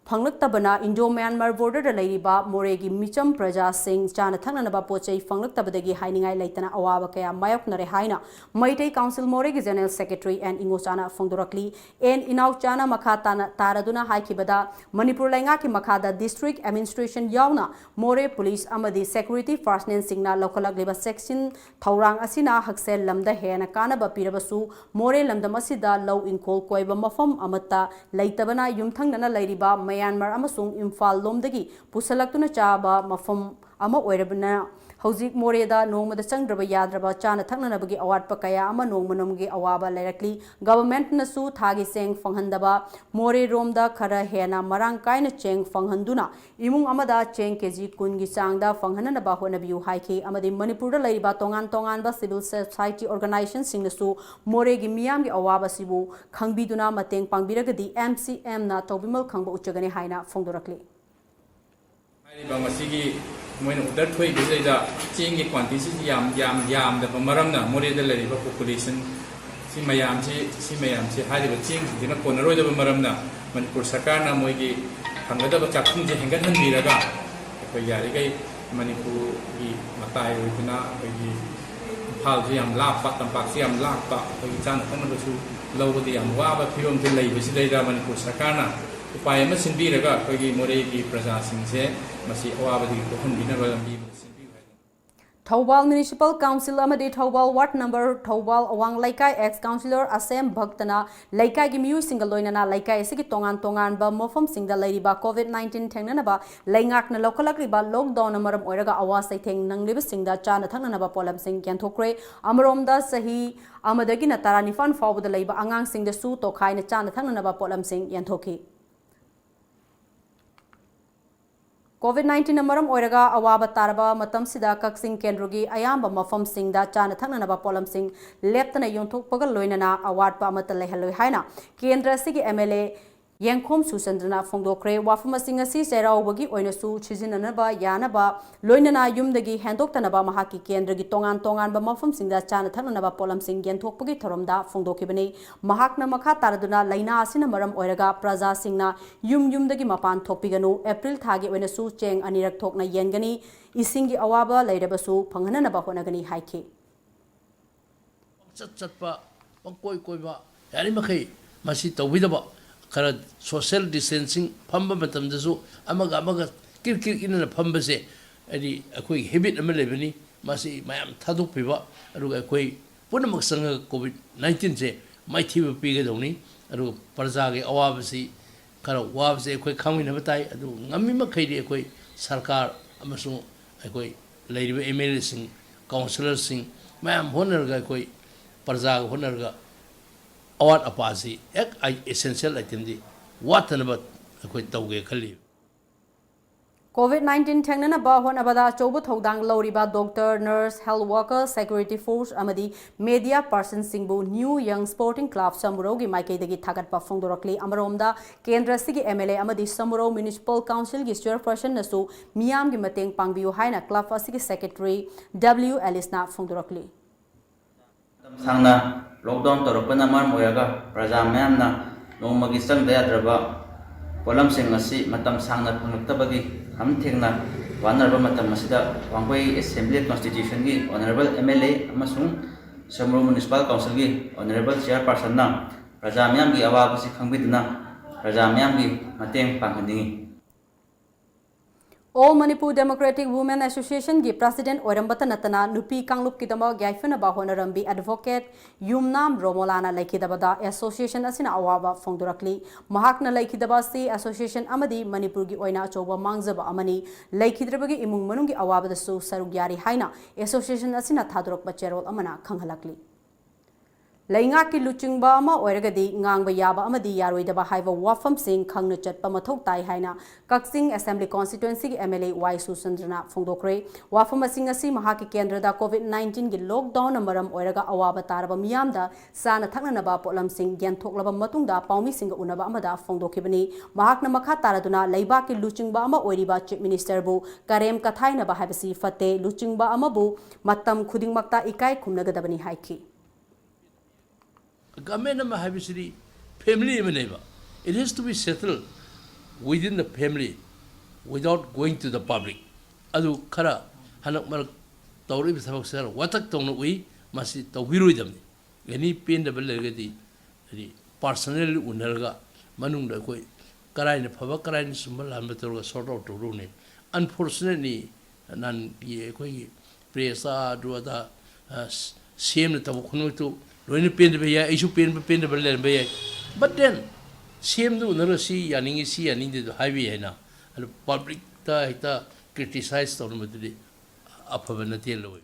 ꯐꯪꯂꯛꯇꯕꯅ ꯏꯟꯗꯣ ꯃꯌꯥꯟꯃꯥꯔ ꯕꯣꯔꯗꯔꯗ ꯂꯩꯔꯤꯕ ꯃꯣꯔꯦꯒꯤ ꯃꯤꯆꯝ ꯄ꯭ꯔꯖꯥꯁꯤꯡ ꯆꯥꯅ ꯊꯛꯅꯅꯕ ꯄꯣꯠ ꯆꯩ ꯐꯪꯂꯛꯇꯕꯗꯒꯤ ꯍꯥꯏꯅꯤꯡꯉꯥꯏ ꯂꯩꯇꯅ ꯑꯋꯥꯕ ꯀꯌꯥ ꯃꯥꯌꯣꯛꯅꯔꯦ ꯍꯥꯏꯅ ꯃꯩꯇꯩ ꯀꯥꯎꯟꯁꯤꯜ ꯃꯣꯔꯦꯒꯤ ꯖꯦꯅꯔꯦꯜ ꯁꯦꯀ꯭ꯔꯦꯇꯔꯤ ꯑꯦꯟ ꯏꯉꯣꯆꯥꯅ ꯐꯣꯡꯗꯣꯔꯛꯂꯤ꯫ ꯑꯦꯟ ꯏꯅꯥꯎꯆꯥꯅ ꯃꯈꯥ ꯇꯥꯅ, ꯇꯥꯔꯗꯨꯅ ꯍꯥꯏꯈꯤꯕꯗ, ꯃꯅꯤꯄꯨꯔ ꯂꯩꯉꯥꯛꯀꯤ ꯃꯈꯥꯗ ꯗꯤꯁꯇ꯭ꯔꯤꯛ ꯑꯦꯗꯃꯤꯅꯤꯁꯇ꯭ꯔꯦꯁꯟ ꯌꯥꯎꯅ ꯃꯣꯔꯦ ꯄꯨꯂꯤꯁ ꯑꯃꯗꯤ ꯁꯦꯀ꯭ꯌꯨꯔꯤꯇꯤ ꯄꯥꯔꯁꯅꯦꯜꯁꯤꯡꯅ ꯂꯧꯈꯠꯂꯛꯂꯤꯕ ꯆꯦꯛꯁꯤꯟ ꯊꯧꯔꯥꯡ ꯑꯁꯤꯅ ꯍꯛꯁꯦꯜ ꯂꯝꯗ ꯍꯦꯟꯅ ꯀꯥꯟꯅꯕ ꯄꯤꯔꯕꯁꯨ, ꯃꯣꯔꯦ ꯂꯝꯗꯝ ꯑꯁꯤꯗ ꯂꯧ ꯏꯪꯈꯣꯜ ꯀꯣꯏꯕ ꯃꯐꯝ ꯑꯃꯠꯇ ꯂꯩꯇꯕꯅ ꯌꯨꯝꯊꯪꯅꯅ ꯂꯩꯔꯤꯕ ꯃꯌꯥꯟꯃꯥꯔ ꯑꯃꯁꯨꯡ ꯏꯝꯐꯥꯜ ꯂꯣꯝꯗꯒꯤ ꯄꯨꯁꯜꯂꯛꯇꯨꯅ ꯆꯥꯕ ꯃꯐꯝ ꯑꯃ ꯑꯣꯏꯔꯕꯅ, ꯍꯧꯖꯤꯛ ꯃꯣꯔꯦꯗ ꯅꯣꯡꯃꯗ ꯆꯪꯗ꯭ꯔꯕ ꯌꯥꯗ꯭ꯔꯕ ꯆꯥꯅ ꯊꯛꯅꯅꯕꯒꯤ ꯑꯋꯥꯠꯄ ꯀꯌꯥ ꯑꯃ ꯅꯣꯡꯃ ꯅꯣꯡꯃꯒꯤ ꯑꯋꯥꯕ ꯂꯩꯔꯛꯂꯤ꯫ ꯒꯚꯔꯟꯃꯦꯟꯠꯅꯁꯨ ꯊꯥꯒꯤ ꯆꯦꯡ ꯐꯪꯍꯟꯗꯕ, ꯃꯣꯔꯦꯔꯣꯝꯗ ꯈꯔ ꯍꯦꯟꯅ ꯃꯔꯥꯡ ꯀꯥꯏꯅ ꯆꯦꯡ ꯐꯪꯍꯟꯗꯨꯅ ꯏꯃꯨꯡ ꯑꯃꯗ ꯆꯦꯡ ꯀꯦꯖꯤ ꯀꯨꯟꯒꯤ ꯆꯥꯡꯗ ꯐꯪꯍꯟꯅꯅꯕ ꯍꯣꯠꯅꯕꯤꯌꯨ ꯍꯥꯏꯈꯤ꯫ ꯑꯃꯗꯤ ꯃꯅꯤꯄꯨꯔꯗ ꯂꯩꯔꯤꯕ ꯇꯣꯉꯥꯟ ꯇꯣꯉꯥꯟꯕ ꯁꯤꯚꯤꯜ ꯁꯣꯁꯥꯏꯇꯤ ꯑꯣꯔꯒꯅꯥꯏꯖꯦꯁꯟꯁꯤꯡꯅꯁꯨ ꯃꯣꯔꯦꯒꯤ ꯃꯤꯌꯥꯝꯒꯤ ꯑꯋꯥꯕ ꯑꯁꯤꯕꯨ ꯈꯪꯕꯤꯗꯨꯅ ꯃꯇꯦꯡ ꯄꯥꯡꯕꯤꯔꯒꯗꯤ ꯑꯦꯝ ꯁꯤ ꯑꯦꯝꯅ ꯇꯧꯕꯤꯃꯜ ꯈꯪꯕ ꯎꯠꯆꯒꯅꯤ ꯍꯥꯏꯅ ꯐꯣꯡꯗꯣꯔꯛꯂꯤ꯫ ꯍꯥꯏꯔꯤꯕ ꯉꯁꯤꯒꯤ ꯃꯣꯏꯅ ꯑꯣꯔꯗꯔ ꯊꯣꯛꯏꯕꯁꯤꯗꯩꯗ ꯆꯦꯡꯒꯤ ꯀ꯭ꯋꯥꯟꯇꯤꯇꯤꯁꯤ ꯌꯥꯝ, ꯌꯥꯝ ꯌꯥꯝꯗꯕ ꯃꯔꯝꯅ ꯃꯣꯔꯦꯗ ꯂꯩꯔꯤꯕ ꯄꯣꯄꯨꯂꯦꯁꯟ ꯁꯤ ꯃꯌꯥꯝꯁꯤ, ꯁꯤ ꯃꯌꯥꯝꯁꯤ ꯍꯥꯏꯔꯤꯕ ꯆꯦꯡꯁꯤꯡꯁꯤꯅ ꯀꯣꯟꯅꯔꯣꯏꯗꯕ ꯃꯔꯝꯅ ꯃꯅꯤꯄꯨꯔ ꯁꯔꯀꯥꯔꯅ ꯃꯣꯏꯒꯤ ꯐꯪꯒꯗꯕ ꯆꯥꯛꯈꯨꯝꯁꯦ ꯍꯦꯟꯒꯠꯍꯟꯕꯤꯔꯒ ꯑꯩꯈꯣꯏ ꯌꯥꯔꯤꯈꯩ ꯃꯅꯤꯄꯨꯔꯒꯤ ꯃꯇꯥꯏ ꯑꯣꯏꯗꯅ ꯑꯩꯈꯣꯏꯒꯤ ꯏꯝꯐꯥꯜꯁꯨ ꯌꯥꯝ ꯂꯥꯞꯄ, ꯇꯝꯄꯥꯛꯁꯨ ꯌꯥꯝ ꯂꯥꯞꯄ, ꯑꯩꯈꯣꯏꯒꯤ ꯆꯥꯅ ꯊꯛꯅꯕꯁꯨ ꯂꯧꯕꯗ ꯌꯥꯝ ꯋꯥꯕ ꯐꯤꯕꯝꯗ ꯂꯩꯕꯁꯤꯗꯩꯗ ꯃꯅꯤꯄꯨꯔ ꯁꯔꯀꯥꯔꯅ ꯎꯄꯥꯏ ꯑꯃ ꯁꯤꯟꯕꯤꯔꯒ ꯑꯩꯈꯣꯏꯒꯤ ꯃꯣꯔꯦꯒꯤ ꯄ꯭ꯔꯖꯥꯁꯤꯡꯁꯦ ꯃꯁꯤ ꯑꯋꯥꯕꯗꯒꯤ ꯀꯣꯛꯍꯟꯕꯤꯅꯕ ꯂꯝꯕꯤ ꯑꯃ ꯁꯤꯟꯕꯤꯌꯨ ꯍꯥꯏꯗꯅ꯫ ꯊꯧꯕꯥꯜ Municipal Council ꯑꯃꯗꯤ ꯊꯧꯕꯥꯜ Ward Number ꯊꯧꯕꯥꯜ ꯑꯋꯥꯡ ꯂꯩꯀꯥꯏ ex councillor ꯑꯁꯦꯝ ꯚꯛꯇꯅ ꯂꯩꯀꯥꯏꯒꯤ ꯃꯤꯑꯣꯏꯁꯤꯡꯒ ꯂꯣꯏꯅꯅ ꯂꯩꯀꯥꯏ ꯑꯁꯤꯒꯤ ꯇꯣꯉꯥꯟ ꯇꯣꯉꯥꯟꯕ ꯃꯐꯝꯁꯤꯡꯗ ꯂꯩꯔꯤꯕ COVID nineteen ꯊꯦꯡꯅꯅꯕ ꯂꯩꯉꯥꯛꯅ ꯂꯧꯈꯠꯂꯛꯂꯤꯕ lockdownꯅ ꯃꯔꯝ ꯑꯣꯏꯔꯒ ꯑꯋꯥ ꯆꯩꯊꯦꯡ ꯅꯪꯂꯤꯕꯁꯤꯡꯗ ꯆꯥꯅ ꯊꯛꯅꯅꯕ ꯄꯣꯠꯂꯝꯁꯤꯡ ꯌꯦꯟꯊꯣꯛꯈ꯭ꯔꯦ꯫ ꯑꯃꯔꯣꯝꯗ ꯆꯍꯤ ꯑꯃꯗꯒꯤꯅ ꯇꯔꯥꯅꯤꯄꯥꯟ ꯐꯥꯎꯕꯗ ꯂꯩꯕ ꯑꯉꯥꯡꯁꯤꯡꯗꯁꯨ ꯇꯣꯈꯥꯏꯅ ꯆꯥꯅ ꯊꯛꯅꯅꯕ ꯄꯣꯠꯂꯝꯁꯤꯡ ꯌꯦꯟꯊꯣꯛꯈꯤ꯫ COVID nineteenꯅ ꯃꯔꯝ ꯑꯣꯏꯔꯒ ꯑꯋꯥꯕ ꯇꯥꯔꯕ ꯃꯇꯝꯁꯤꯗ ꯀꯛꯆꯤꯡ ꯀꯦꯟꯗ꯭ꯔꯒꯤ ꯑꯌꯥꯝꯕ ꯃꯐꯝꯁꯤꯡꯗ ꯆꯥꯅ ꯊꯛꯅꯅꯕ ꯄꯣꯠꯂꯝꯁꯤꯡ ꯂꯦꯞꯇꯅ ꯌꯣꯟꯊꯣꯛꯄꯒ ꯂꯣꯏꯅꯅ ꯑꯋꯥꯠꯄ ꯑꯃꯠꯇ ꯂꯩꯍꯜꯂꯣꯏ ꯍꯥꯏꯅ ꯀꯦꯟꯗ꯭ꯔ ꯑꯁꯤꯒꯤ MLA ꯌꯦꯡꯈꯣꯝ ꯁꯨꯆꯟꯗ꯭ꯔꯅ ꯐꯣꯡꯗꯣꯛꯈ꯭ꯔꯦ꯫ ꯋꯥꯐꯝꯁꯤꯡ ꯑꯁꯤ ꯆꯩꯔꯥꯎꯕꯒꯤ ꯑꯣꯏꯅꯁꯨ ꯁꯤꯖꯤꯟꯅꯅꯕ ꯌꯥꯅꯕ, ꯂꯣꯏꯅꯅ ꯌꯨꯝꯗꯒꯤ ꯍꯦꯟꯗꯣꯛꯇꯅꯕ ꯃꯍꯥꯛꯀꯤ ꯀꯦꯟꯗ꯭ꯔꯒꯤ ꯇꯣꯉꯥꯟ ꯇꯣꯉꯥꯟꯕ ꯃꯐꯝꯁꯤꯡꯗ ꯆꯥꯅ ꯊꯛꯅꯅꯕ ꯄꯣꯠꯂꯝꯁꯤꯡ ꯌꯦꯟꯊꯣꯛꯄꯒꯤ ꯊꯧꯔꯝꯗ ꯐꯣꯡꯗꯣꯛꯈꯤꯕꯅꯤ꯫ ꯃꯍꯥꯛꯅ ꯃꯈꯥ ꯇꯥꯔꯗꯨꯅ ꯂꯥꯏꯅꯥ ꯑꯁꯤꯅ ꯃꯔꯝ ꯑꯣꯏꯔꯒ ꯄ꯭ꯔꯖꯥꯁꯤꯡꯅ ꯌꯨꯝ ꯌꯨꯝꯗꯒꯤ ꯃꯄꯥꯟ ꯊꯣꯛꯄꯤꯒꯅꯨ꯫ ꯑꯦꯄ꯭ꯔꯤꯜ ꯊꯥꯒꯤ ꯑꯣꯏꯅꯁꯨ ꯆꯦꯡ ꯑꯅꯤꯔꯛ ꯊꯣꯛꯅ ꯌꯦꯟꯒꯅꯤ꯫ ꯏꯁꯤꯡꯒꯤ ꯑꯋꯥꯕ ꯂꯩꯔꯕꯁꯨ ꯐꯪꯍꯟꯅꯅꯕ ꯍꯣꯠꯅꯒꯅꯤ ꯍꯥꯏꯈꯤ꯫ ꯄꯪꯆꯠ ꯆꯠꯄ, ꯄꯪꯀꯣꯏ ꯀꯣꯏꯕ, ꯌꯥꯔꯤꯃꯈꯩ ꯃꯁꯤ ꯇꯧꯕꯤꯗꯕ꯫ ꯈꯔ social distancing ꯐꯝꯕ ꯃꯇꯝꯗꯁꯨ ꯑꯃꯒ ꯑꯃꯒ ꯀꯤꯔ ꯀꯤꯔ ꯏꯟꯅꯅ ꯐꯝꯕꯁꯦ, ꯍꯥꯏꯗꯤ, ꯑꯩꯈꯣꯏꯒꯤ habit ꯑꯃ ꯂꯩꯕꯅꯤ꯫ ꯃꯁꯤ ꯃꯌꯥꯝ ꯊꯥꯗꯣꯛꯄꯤꯕ, ꯑꯗꯨꯒ ꯑꯩꯈꯣꯏ ꯄꯨꯝꯅꯃꯛ ꯆꯪꯉꯒ COVID nineteenꯁꯦ ꯃꯥꯏꯊꯤꯕ ꯄꯤꯒꯗꯧꯅꯤ꯫ ꯑꯗꯨꯒ ꯄ꯭ꯔꯖꯥꯒꯤ ꯑꯋꯥꯕꯁꯤ, ꯈꯔ ꯋꯥꯕꯁꯦ ꯑꯩꯈꯣꯏ ꯈꯪꯃꯤꯟꯅꯕ ꯇꯥꯏ꯫ ꯑꯗꯨꯕꯨ ꯉꯝꯃꯤ ꯃꯈꯩꯗꯤ ꯑꯩꯈꯣꯏ ꯁꯔꯀꯥꯔ ꯑꯃꯁꯨꯡ ꯑꯩꯈꯣꯏ ꯂꯩꯔꯤꯕ MLAꯁꯤꯡ, councillorꯁꯤꯡ ꯃꯌꯥꯝ ꯍꯣꯠꯅꯔꯒ, ꯑꯩꯈꯣꯏ ꯄ꯭ꯔꯖꯥꯒ ꯍꯣꯠꯅꯔꯒ ꯑꯋꯥꯠ ꯑꯄꯥꯁꯤ ꯍꯦꯛ essential itemꯗꯤ ꯋꯥꯠꯇꯅꯕ ꯑꯩꯈꯣꯏ ꯇꯧꯒꯦ ꯈꯜꯂꯤ꯫ COVID nineteen ꯊꯦꯡꯅꯅꯕ ꯍꯣꯠꯅꯕꯗ ꯑꯆꯧꯕ ꯊꯧꯗꯥꯡ ꯂꯧꯔꯤꯕ doctor, nurse, health worker, security force ꯑꯃꯗꯤ media personꯁꯤꯡꯕꯨ New Young Sporting Club ꯁꯃꯨꯔꯧꯒꯤ ꯃꯥꯏꯀꯩꯗꯒꯤ ꯊꯥꯒꯠꯄ ꯐꯣꯡꯗꯣꯔꯛꯂꯤ꯫ ꯑꯃꯔꯣꯝꯗ, ꯀꯦꯟꯗ꯭ꯔ ꯑꯁꯤꯒꯤ MLA ꯑꯃꯗꯤ ꯁꯃꯨꯔꯧ Municipal Councilꯒꯤ chairpersonꯅꯁꯨ ꯃꯤꯌꯥꯝꯒꯤ ꯃꯇꯦꯡ ꯄꯥꯡꯕꯤꯌꯨ ꯍꯥꯏꯅ club ꯑꯁꯤꯒꯤ secretary W Aliceꯅ ꯐꯣꯡꯗꯣꯔꯛꯂꯤ꯫ ꯃꯇꯝ ꯁꯥꯡꯅ lockdown ꯇꯧꯔꯛꯄꯅ ꯃꯔꯝ ꯑꯣꯏꯔꯒ ꯄ꯭ꯔꯖꯥ ꯃꯌꯥꯝꯅ ꯅꯣꯡꯃꯒꯤ ꯆꯪꯗ ꯌꯥꯗ꯭ꯔꯕ ꯄꯣꯠꯂꯝꯁꯤꯡ ꯑꯁꯤ ꯃꯇꯝ ꯁꯥꯡꯅ ꯐꯪꯂꯛꯇꯕꯒꯤ ꯈꯝ ꯊꯦꯡꯅ ꯋꯥꯅꯔꯕ ꯃꯇꯝ ꯑꯁꯤꯗ ꯋꯥꯡꯒꯣꯏ Assembly Constituencyꯒꯤ Honourable MLA ꯑꯃꯁꯨꯡ ꯁꯃꯨꯔꯧ Municipal Councilꯒꯤ Honourable Chairpersonꯅ ꯄ꯭ꯔꯖꯥ ꯃꯤꯌꯥꯝꯒꯤ ꯑꯋꯥꯕꯁꯤ ꯈꯪꯕꯤꯗꯨꯅ ꯄ꯭ꯔꯖꯥ ꯃꯤꯌꯥꯝꯒꯤ ꯃꯇꯦꯡ ꯄꯥꯡꯍꯟꯅꯤꯡꯏ꯫ All Manipur Democratic Women Association ꯒꯤ president ꯑꯣꯏꯔꯝꯕꯇ ꯅꯠꯇꯅ ꯅꯨꯄꯤ ꯀꯥꯡꯂꯨꯞꯀꯤꯗꯃꯛ ꯌꯥꯏꯐꯅꯕ ꯍꯣꯠꯅꯔꯝꯕꯤ advocate ꯌꯨꯝꯅꯥꯝ ꯔꯣꯃꯣꯂꯥꯅ ꯂꯩꯈꯤꯗꯕꯗ association ꯑꯁꯤꯅ ꯑꯋꯥꯕ ꯐꯣꯡꯗꯣꯔꯛꯂꯤ꯫ ꯃꯍꯥꯛꯅ ꯂꯩꯈꯤꯗꯕ ꯑꯁꯤ association ꯑꯃꯗꯤ ꯃꯅꯤꯄꯨꯔꯒꯤ ꯑꯣꯏꯅ ꯑꯆꯧꯕ ꯃꯥꯡꯖꯕ ꯑꯃꯅꯤ꯫ ꯂꯩꯈꯤꯗ꯭ꯔꯕꯒꯤ ꯏꯃꯨꯡ ꯃꯅꯨꯡꯒꯤ ꯑꯋꯥꯕꯗꯁꯨ ꯁꯔꯨꯛ ꯌꯥꯔꯤ ꯍꯥꯏꯅ association ꯑꯁꯤꯅ ꯊꯥꯗꯣꯔꯛꯄ ꯆꯦꯔꯣꯜ ꯑꯃꯅ ꯈꯪꯍꯜꯂꯛꯂꯤ꯫ ꯂꯩꯉꯥꯛꯀꯤ ꯂꯨꯆꯤꯡꯕ ꯑꯃ ꯑꯣꯏꯔꯒꯗꯤ ꯉꯥꯡꯕ ꯌꯥꯕ ꯑꯃꯗꯤ ꯌꯥꯔꯣꯏꯗꯕ ꯍꯥꯏꯕ ꯋꯥꯐꯝꯁꯤꯡ ꯈꯪꯅ ꯆꯠꯄ ꯃꯊꯧ ꯇꯥꯏ ꯍꯥꯏꯅ ꯀꯛꯆꯤꯡ Assembly Constituency ꯒꯤ MLA ꯋꯥꯏ ꯁꯨꯆꯟꯗ꯭ꯔꯅ ꯐꯣꯡꯗꯣꯛꯈ꯭ꯔꯦ꯫ ꯋꯥꯐꯝꯁꯤꯡ ꯑꯁꯤ ꯃꯍꯥꯛꯀꯤ ꯀꯦꯟꯗ꯭ꯔꯗ COVID nineteen ꯒꯤ lockdown ꯅ ꯃꯔꯝ ꯑꯣꯏꯔꯒ ꯑꯋꯥꯕ ꯇꯥꯔꯕ ꯃꯤꯌꯥꯝꯗ ꯆꯥꯅ ꯊꯛꯅꯅꯕ ꯄꯣꯠꯂꯝꯁꯤꯡ ꯌꯦꯟꯊꯣꯛꯂꯕ ꯃꯇꯨꯡꯗ ꯄꯥꯎꯃꯤꯁꯤꯡꯒ ꯎꯅꯕ ꯑꯃꯗ ꯐꯣꯡꯗꯣꯛꯈꯤꯕꯅꯤ꯫ ꯃꯍꯥꯛꯅ ꯃꯈꯥ ꯇꯥꯔꯗꯨꯅ ꯂꯩꯕꯥꯛꯀꯤ ꯂꯨꯆꯤꯡꯕ ꯑꯃ ꯑꯣꯏꯔꯤꯕ Chief Minister ꯕꯨ ꯀꯔꯦꯝ ꯀꯊꯥꯏꯅꯕ ꯍꯥꯏꯕꯁꯤ ꯐꯠꯇꯦ꯫ ꯂꯨꯆꯤꯡꯕ ꯑꯃꯕꯨ ꯃꯇꯝ ꯈꯨꯗꯤꯡꯃꯛꯇ ꯏꯀꯥꯏ ꯈꯨꯝꯅꯒꯗꯕꯅꯤ ꯍꯥꯏꯈꯤ꯫ Government ꯑꯃ ꯍꯥꯏꯕꯁꯤꯗꯤ family ꯑꯃꯅꯦꯕ꯫ It has to be settled within the family without going to the public. ꯑꯗꯨ ꯈꯔ ꯍꯟꯗꯛ ꯃꯔꯛ ꯇꯧꯔꯛꯏꯕ ꯊꯕꯛꯁꯦ ꯈꯔ ꯋꯥꯇꯛ ꯇꯧꯅ ꯎꯏ꯫ ꯃꯁꯤ ꯇꯧꯕꯤꯔꯣꯏꯗꯕꯅꯤ꯫ Any ꯄꯦꯟꯗꯕ ꯂꯩꯔꯒꯗꯤ ꯍꯥꯏꯗꯤ personally ꯎꯅꯔꯒ ꯃꯅꯨꯡꯗ ꯑꯩꯈꯣꯏ ꯀꯔꯥꯏꯅ ꯐꯕ ꯀꯔꯥꯏꯅ ꯆꯨꯝꯕ ꯂꯥꯟꯕ ꯇꯧꯔꯒ sort out ꯇꯧꯗꯧꯅꯦ꯫ Unfortunately ꯅꯍꯥꯟꯒꯤ ꯑꯩꯈꯣꯏꯒꯤ press ꯑꯗꯨ ꯑꯗꯥ ꯁꯦꯝꯅ ꯇꯧꯕ ꯈꯨꯗꯤꯡꯃꯛꯇꯨ ꯂꯣꯏꯅ ꯄꯦꯟꯗꯕ ꯌꯥꯏ꯫ ꯑꯩꯁꯨ ꯄꯦꯟꯕ ꯄꯦꯟꯗꯕ ꯂꯩꯔꯝꯕ ꯌꯥꯏ꯫ But then ꯁꯦꯝꯗ ꯎꯅꯔꯒ ꯁꯤ ꯌꯥꯅꯤꯡꯉꯤ ꯁꯤ ꯌꯥꯅꯤꯡꯗꯦꯗꯣ ꯍꯥꯏꯕ ꯌꯥꯏꯅ꯫ ꯑꯗꯨ public ꯇ ꯍꯦꯛꯇ criticize ꯇꯧꯔꯝꯕꯗꯨꯗꯤ ꯑꯐꯕ ꯅꯠꯇꯦ ꯂꯧꯏ꯫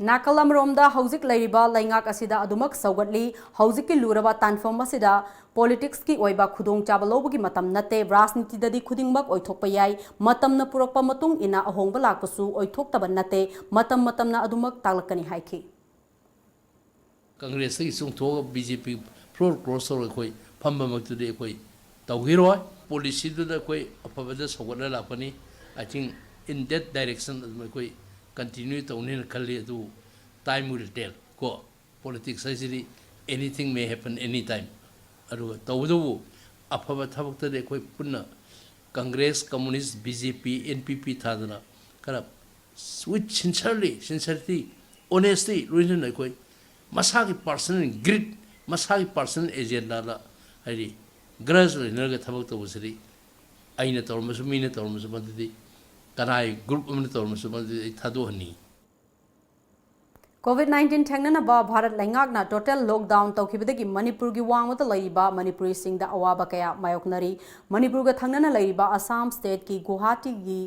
ꯅꯥꯀꯜ ꯑꯃꯔꯣꯝꯗ ꯍꯧꯖꯤꯛ ꯂꯩꯔꯤꯕ ꯂꯩꯉꯥꯛ ꯑꯁꯤꯗ ꯑꯗꯨꯃꯛ ꯁꯧꯒꯠꯂꯤ꯫ ꯍꯧꯖꯤꯛꯀꯤ ꯂꯨꯔꯕ ꯇꯥꯟꯐꯝ ꯑꯁꯤꯗ politics ꯀꯤ ꯑꯣꯏꯕ ꯈꯨꯗꯣꯡꯆꯥꯕ ꯂꯧꯕꯒꯤ ꯃꯇꯝ ꯅꯠꯇꯦ꯫ ꯔꯥꯖꯅꯤꯇꯤꯗꯗꯤ ꯈꯨꯗꯤꯡꯃꯛ ꯑꯣꯏꯊꯣꯛꯄ ꯌꯥꯏ꯫ ꯃꯇꯝꯅ ꯄꯨꯔꯛꯄ ꯃꯇꯨꯡ ꯏꯟꯅ ꯑꯍꯣꯡꯕ ꯂꯥꯛꯄꯁꯨ ꯑꯣꯏꯊꯣꯛꯇꯕ ꯅꯠꯇꯦ꯫ ꯃꯇꯝ ꯃꯇꯝꯅ ꯑꯗꯨꯃꯛ ꯇꯥꯛꯂꯛꯀꯅꯤ ꯍꯥꯏꯈꯤ꯫ Congress ꯇꯒꯤ ꯆꯣꯡꯊꯣꯛꯑꯒ BJP floor cross ꯇꯧꯔꯒ ꯑꯩꯈꯣꯏ ꯐꯝꯕꯃꯛꯇꯨꯗꯤ ꯑꯩꯈꯣꯏ ꯇꯧꯈꯤꯔꯣꯏ꯫ Policy ꯗꯨꯗ ꯑꯩꯈꯣꯏ ꯑꯐꯕꯗ ꯁꯧꯒꯠꯂ ꯂꯥꯛꯄꯅꯤ꯫ I think in that direction ꯑꯗꯨꯝ ꯑꯩꯈꯣꯏ continue ꯇꯧꯅꯦꯅ ꯈꯜꯂꯤ꯫ ꯑꯗꯨ time will tell ꯀꯣ꯫ Politics ꯍꯥꯏꯁꯤꯗꯤ anything may happen anytime꯫ ꯑꯗꯨꯒ ꯇꯧꯕꯇꯕꯨ ꯑꯐꯕ ꯊꯕꯛꯇꯗꯤ ꯑꯩꯈꯣꯏ ꯄꯨꯟꯅ Congress, Communist, BJP, NPP ꯊꯥꯗꯅ ꯈꯔ with sincerely, sincerity, honesty ꯂꯣꯏꯅꯅ ꯑꯩꯈꯣꯏ ꯃꯁꯥꯒꯤ personal greed, ꯃꯁꯥꯒꯤ personal agenda ꯗ ꯍꯥꯏꯗꯤ grudge ꯂꯩꯅꯔꯒ ꯊꯕꯛ ꯇꯧꯕꯁꯤꯗꯤ ꯑꯩꯅ ꯇꯧꯔꯝꯃꯁꯨ, ꯃꯤꯅ ꯇꯧꯔꯝꯃꯁꯨ, ꯃꯗꯨꯗꯤ ꯀꯅꯥꯒꯤ ꯒ꯭ꯔꯨꯞ ꯑꯃꯅ ꯇꯧꯔꯝꯃꯁꯨ, ꯃꯗꯨꯗꯤ ꯑꯩ ꯊꯥꯗꯣꯛꯍꯟꯅꯤꯡꯉꯤ꯫ ꯀꯣꯚꯤꯗ ꯅꯥꯏꯟꯇꯤꯟ ꯊꯦꯡꯅꯅꯕ ꯚꯥꯔꯠ ꯂꯩꯉꯥꯛꯅ ꯇꯣꯇꯦꯜ ꯂꯣꯛꯗꯥꯎꯟ ꯇꯧꯈꯤꯕꯗꯒꯤ ꯃꯅꯤꯄꯨꯔꯒꯤ ꯋꯥꯡꯃꯗ ꯂꯩꯔꯤꯕ ꯃꯅꯤꯄꯨꯔꯤꯁꯤꯡꯗ ꯑꯋꯥꯕ ꯀꯌꯥ ꯃꯥꯌꯣꯛꯅꯔꯤ꯫ ꯃꯅꯤꯄꯨꯔꯒ ꯊꯪꯅꯅ ꯂꯩꯔꯤꯕ ꯑꯁꯥꯝ ꯁ꯭ꯇꯦꯠꯀꯤ ꯒꯨꯋꯥꯍꯥꯇꯤꯒꯤ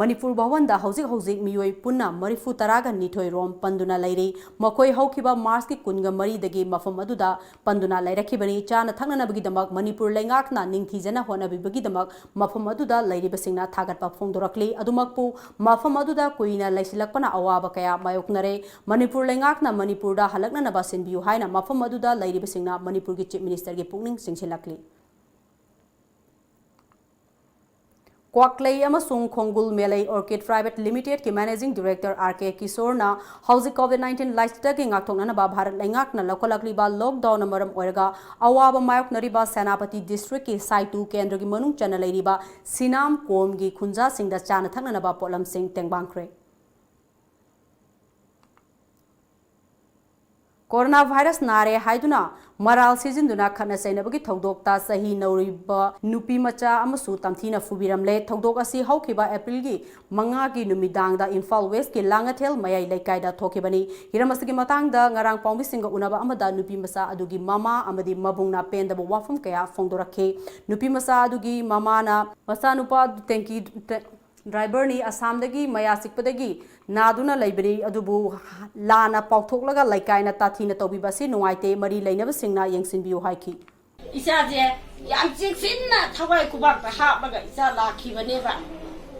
ꯃꯅꯤꯄꯨꯔ ꯚꯋꯟꯗ ꯍꯧꯖꯤꯛ ꯍꯧꯖꯤꯛ ꯃꯤꯑꯣꯏ ꯄꯨꯟꯅ ꯃꯔꯤꯐꯨ ꯇꯔꯥꯒ ꯅꯤꯊꯣꯏ ꯔꯣꯝ ꯄꯟꯗꯨꯅ ꯂꯩꯔꯤ꯫ ꯃꯈꯣꯏ ꯍꯧꯈꯤꯕ ꯃꯥꯔꯆꯀꯤ ꯀꯨꯟꯒ ꯃꯔꯤꯗꯒꯤ ꯃꯐꯝ ꯑꯗꯨꯗ ꯄꯟꯗꯨꯅ ꯂꯩꯔꯛꯈꯤꯕꯅꯤ꯫ ꯆꯥꯅ ꯊꯛꯅꯅꯕꯒꯤꯗꯃꯛ ꯃꯅꯤꯄꯨꯔ ꯂꯩꯉꯥꯛꯅ ꯅꯤꯡꯊꯤꯖꯅ ꯍꯣꯠꯅꯕꯤꯕꯒꯤꯗꯃꯛ ꯃꯐꯝ ꯑꯗꯨꯗ ꯂꯩꯔꯤꯕꯁꯤꯡꯅ ꯊꯥꯒꯠꯄ ꯐꯣꯡꯗꯣꯔꯛꯂꯤ꯫ ꯑꯗꯨꯃꯛꯄꯨ ꯃꯐꯝ ꯑꯗꯨꯗ ꯀꯨꯏꯅ ꯂꯩꯁꯤꯜꯂꯛꯄꯅ ꯑꯋꯥꯕ ꯀꯌꯥ ꯃꯥꯌꯣꯛꯅꯔꯦ꯫ ꯃꯅꯤꯄꯨꯔ ꯂꯩꯉꯥꯛꯅ ꯃꯅꯤꯄꯨꯔꯗ ꯍꯜꯂꯛꯅꯅꯕ ꯁꯤꯟꯕꯤꯌꯨ ꯍꯥꯏꯅ ꯃꯐꯝ ꯑꯗꯨꯗ ꯂꯩꯔꯤꯕꯁꯤꯡꯅ ꯃꯅꯤꯄꯨꯔꯒꯤ ꯆꯤꯐ ꯃꯤꯅꯤꯁꯇꯔꯒꯤ ꯄꯨꯛꯅꯤꯡ ꯆꯤꯡꯁꯤꯜꯂꯛꯂꯤ꯫ ꯀ꯭ꯋꯥꯛꯂꯩ ꯑꯃꯁꯨꯡ ꯈꯣꯡꯒꯨꯜ ꯃꯦꯂꯩ ꯑꯣꯔꯀꯤꯗ ꯄ꯭ꯔꯥꯏꯚꯦꯠ ꯂꯤꯃꯤꯇꯦꯗꯀꯤ ꯃꯦꯅꯦꯖꯤꯡ ꯗꯤꯔꯦꯛꯇꯔ ꯑꯥꯔ ꯀꯦ ꯀꯤꯁꯣꯔꯅ ꯍꯧꯖꯤꯛ ꯀꯣꯚꯤꯗ ꯅꯥꯏꯟꯇꯤꯟ ꯂꯥꯏꯆꯠꯇꯒꯤ ꯉꯥꯛꯊꯣꯛꯅꯅꯕ ꯚꯥꯔꯠ ꯂꯩꯉꯥꯛꯅ ꯂꯧꯈꯠꯂꯛꯂꯤꯕ ꯂꯣꯛꯗꯥꯎꯟꯅ ꯃꯔꯝ ꯑꯣꯏꯔꯒ ꯑꯋꯥꯕ ꯃꯥꯌꯣꯛꯅꯔꯤꯕ ꯁꯦꯅꯥꯄꯇꯤ ꯗꯤꯁꯇ꯭ꯔꯤꯛꯀꯤ ꯁꯥꯏꯇꯨ ꯀꯦꯟꯗ꯭ꯔꯒꯤ ꯃꯅꯨꯡ ꯆꯟꯅ ꯂꯩꯔꯤꯕ ꯁꯤꯅꯥꯝ ꯀꯣꯝꯒꯤ ꯈꯨꯟꯖꯥꯁꯤꯡꯗ ꯆꯥꯅ ꯊꯛꯅꯅꯕ ꯄꯣꯠꯂꯝꯁꯤꯡ ꯇꯦꯡꯕꯥꯡꯈ꯭ꯔꯦ꯫ ꯀꯣꯔꯣꯅꯥ ꯚꯥꯏꯔꯁ ꯅꯥꯔꯦ ꯍꯥꯏꯗꯨꯅ ꯃꯔꯥꯜ ꯁꯤꯖꯤꯟꯗꯨꯅ ꯈꯠꯅ ꯆꯩꯅꯕꯒꯤ ꯊꯧꯗꯣꯛꯇ ꯆꯍꯤ ꯅꯧꯔꯤꯕ ꯅꯨꯄꯤ ꯃꯆꯥ ꯑꯃꯁꯨ ꯇꯝꯊꯤꯅ ꯐꯨꯕꯤꯔꯝꯂꯦ꯫ ꯊꯧꯗꯣꯛ ꯑꯁꯤ ꯍꯧꯈꯤꯕ ꯑꯦꯄ꯭ꯔꯤꯜꯒꯤ ꯃꯉꯥꯒꯤ ꯅꯨꯃꯤꯗꯥꯡꯗ ꯏꯝꯐꯥꯜ ꯋꯦꯁꯀꯤ ꯂꯥꯡꯉꯊꯦꯜ ꯃꯌꯥꯏ ꯂꯩꯀꯥꯏꯗ ꯊꯣꯛꯈꯤꯕꯅꯤ꯫ ꯍꯤꯔꯝ ꯑꯁꯤꯒꯤ ꯃꯇꯥꯡꯗ ꯉꯔꯥꯡ ꯄꯥꯎꯃꯤꯁꯤꯡꯒ ꯎꯅꯕ ꯑꯃꯗ ꯅꯨꯄꯤ ꯃꯆꯥ ꯑꯗꯨꯒꯤ ꯃꯃꯥ ꯑꯃꯗꯤ ꯃꯕꯨꯡꯅ ꯄꯦꯟꯗꯕ ꯋꯥꯐꯝ ꯀꯌꯥ ꯐꯣꯡꯗꯣꯔꯛꯈꯤ꯫ ꯅꯨꯄꯤ ꯃꯆꯥ ꯑꯗꯨꯒꯤ ꯃꯃꯥꯅ ꯃꯆꯥꯅꯨꯄꯥ ꯇꯦꯡꯀꯤ ꯗ꯭ꯔꯥꯏꯚꯔꯅꯤ, ꯑꯁꯥꯝꯗꯒꯤ ꯃꯌꯥ ꯆꯤꯛꯄꯗꯒꯤ ꯅꯥꯗꯨꯅ ꯂꯩꯕꯅꯤ, ꯑꯗꯨꯕꯨ ꯂꯥꯟꯅ ꯄꯥꯎꯊꯣꯛꯂꯒ ꯂꯩꯀꯥꯏꯅ ꯇꯥꯊꯤꯅ ꯇꯧꯕꯤꯕ ꯑꯁꯤ ꯅꯨꯡꯉꯥꯏꯇꯦ꯫ ꯃꯔꯤ ꯂꯩꯅꯕꯁꯤꯡꯅ ꯌꯦꯡꯁꯤꯟꯕꯤꯌꯨ ꯍꯥꯏꯈꯤ꯫ ꯏꯆꯥꯁꯦ ꯌꯥꯝ ꯆꯦꯛꯁꯤꯟꯅ ꯊꯋꯥꯏ ꯈꯨꯕꯥꯛꯇ ꯍꯥꯞꯂꯒ ꯏꯆꯥ ꯂꯥꯛꯈꯤꯕꯅꯦꯕ꯫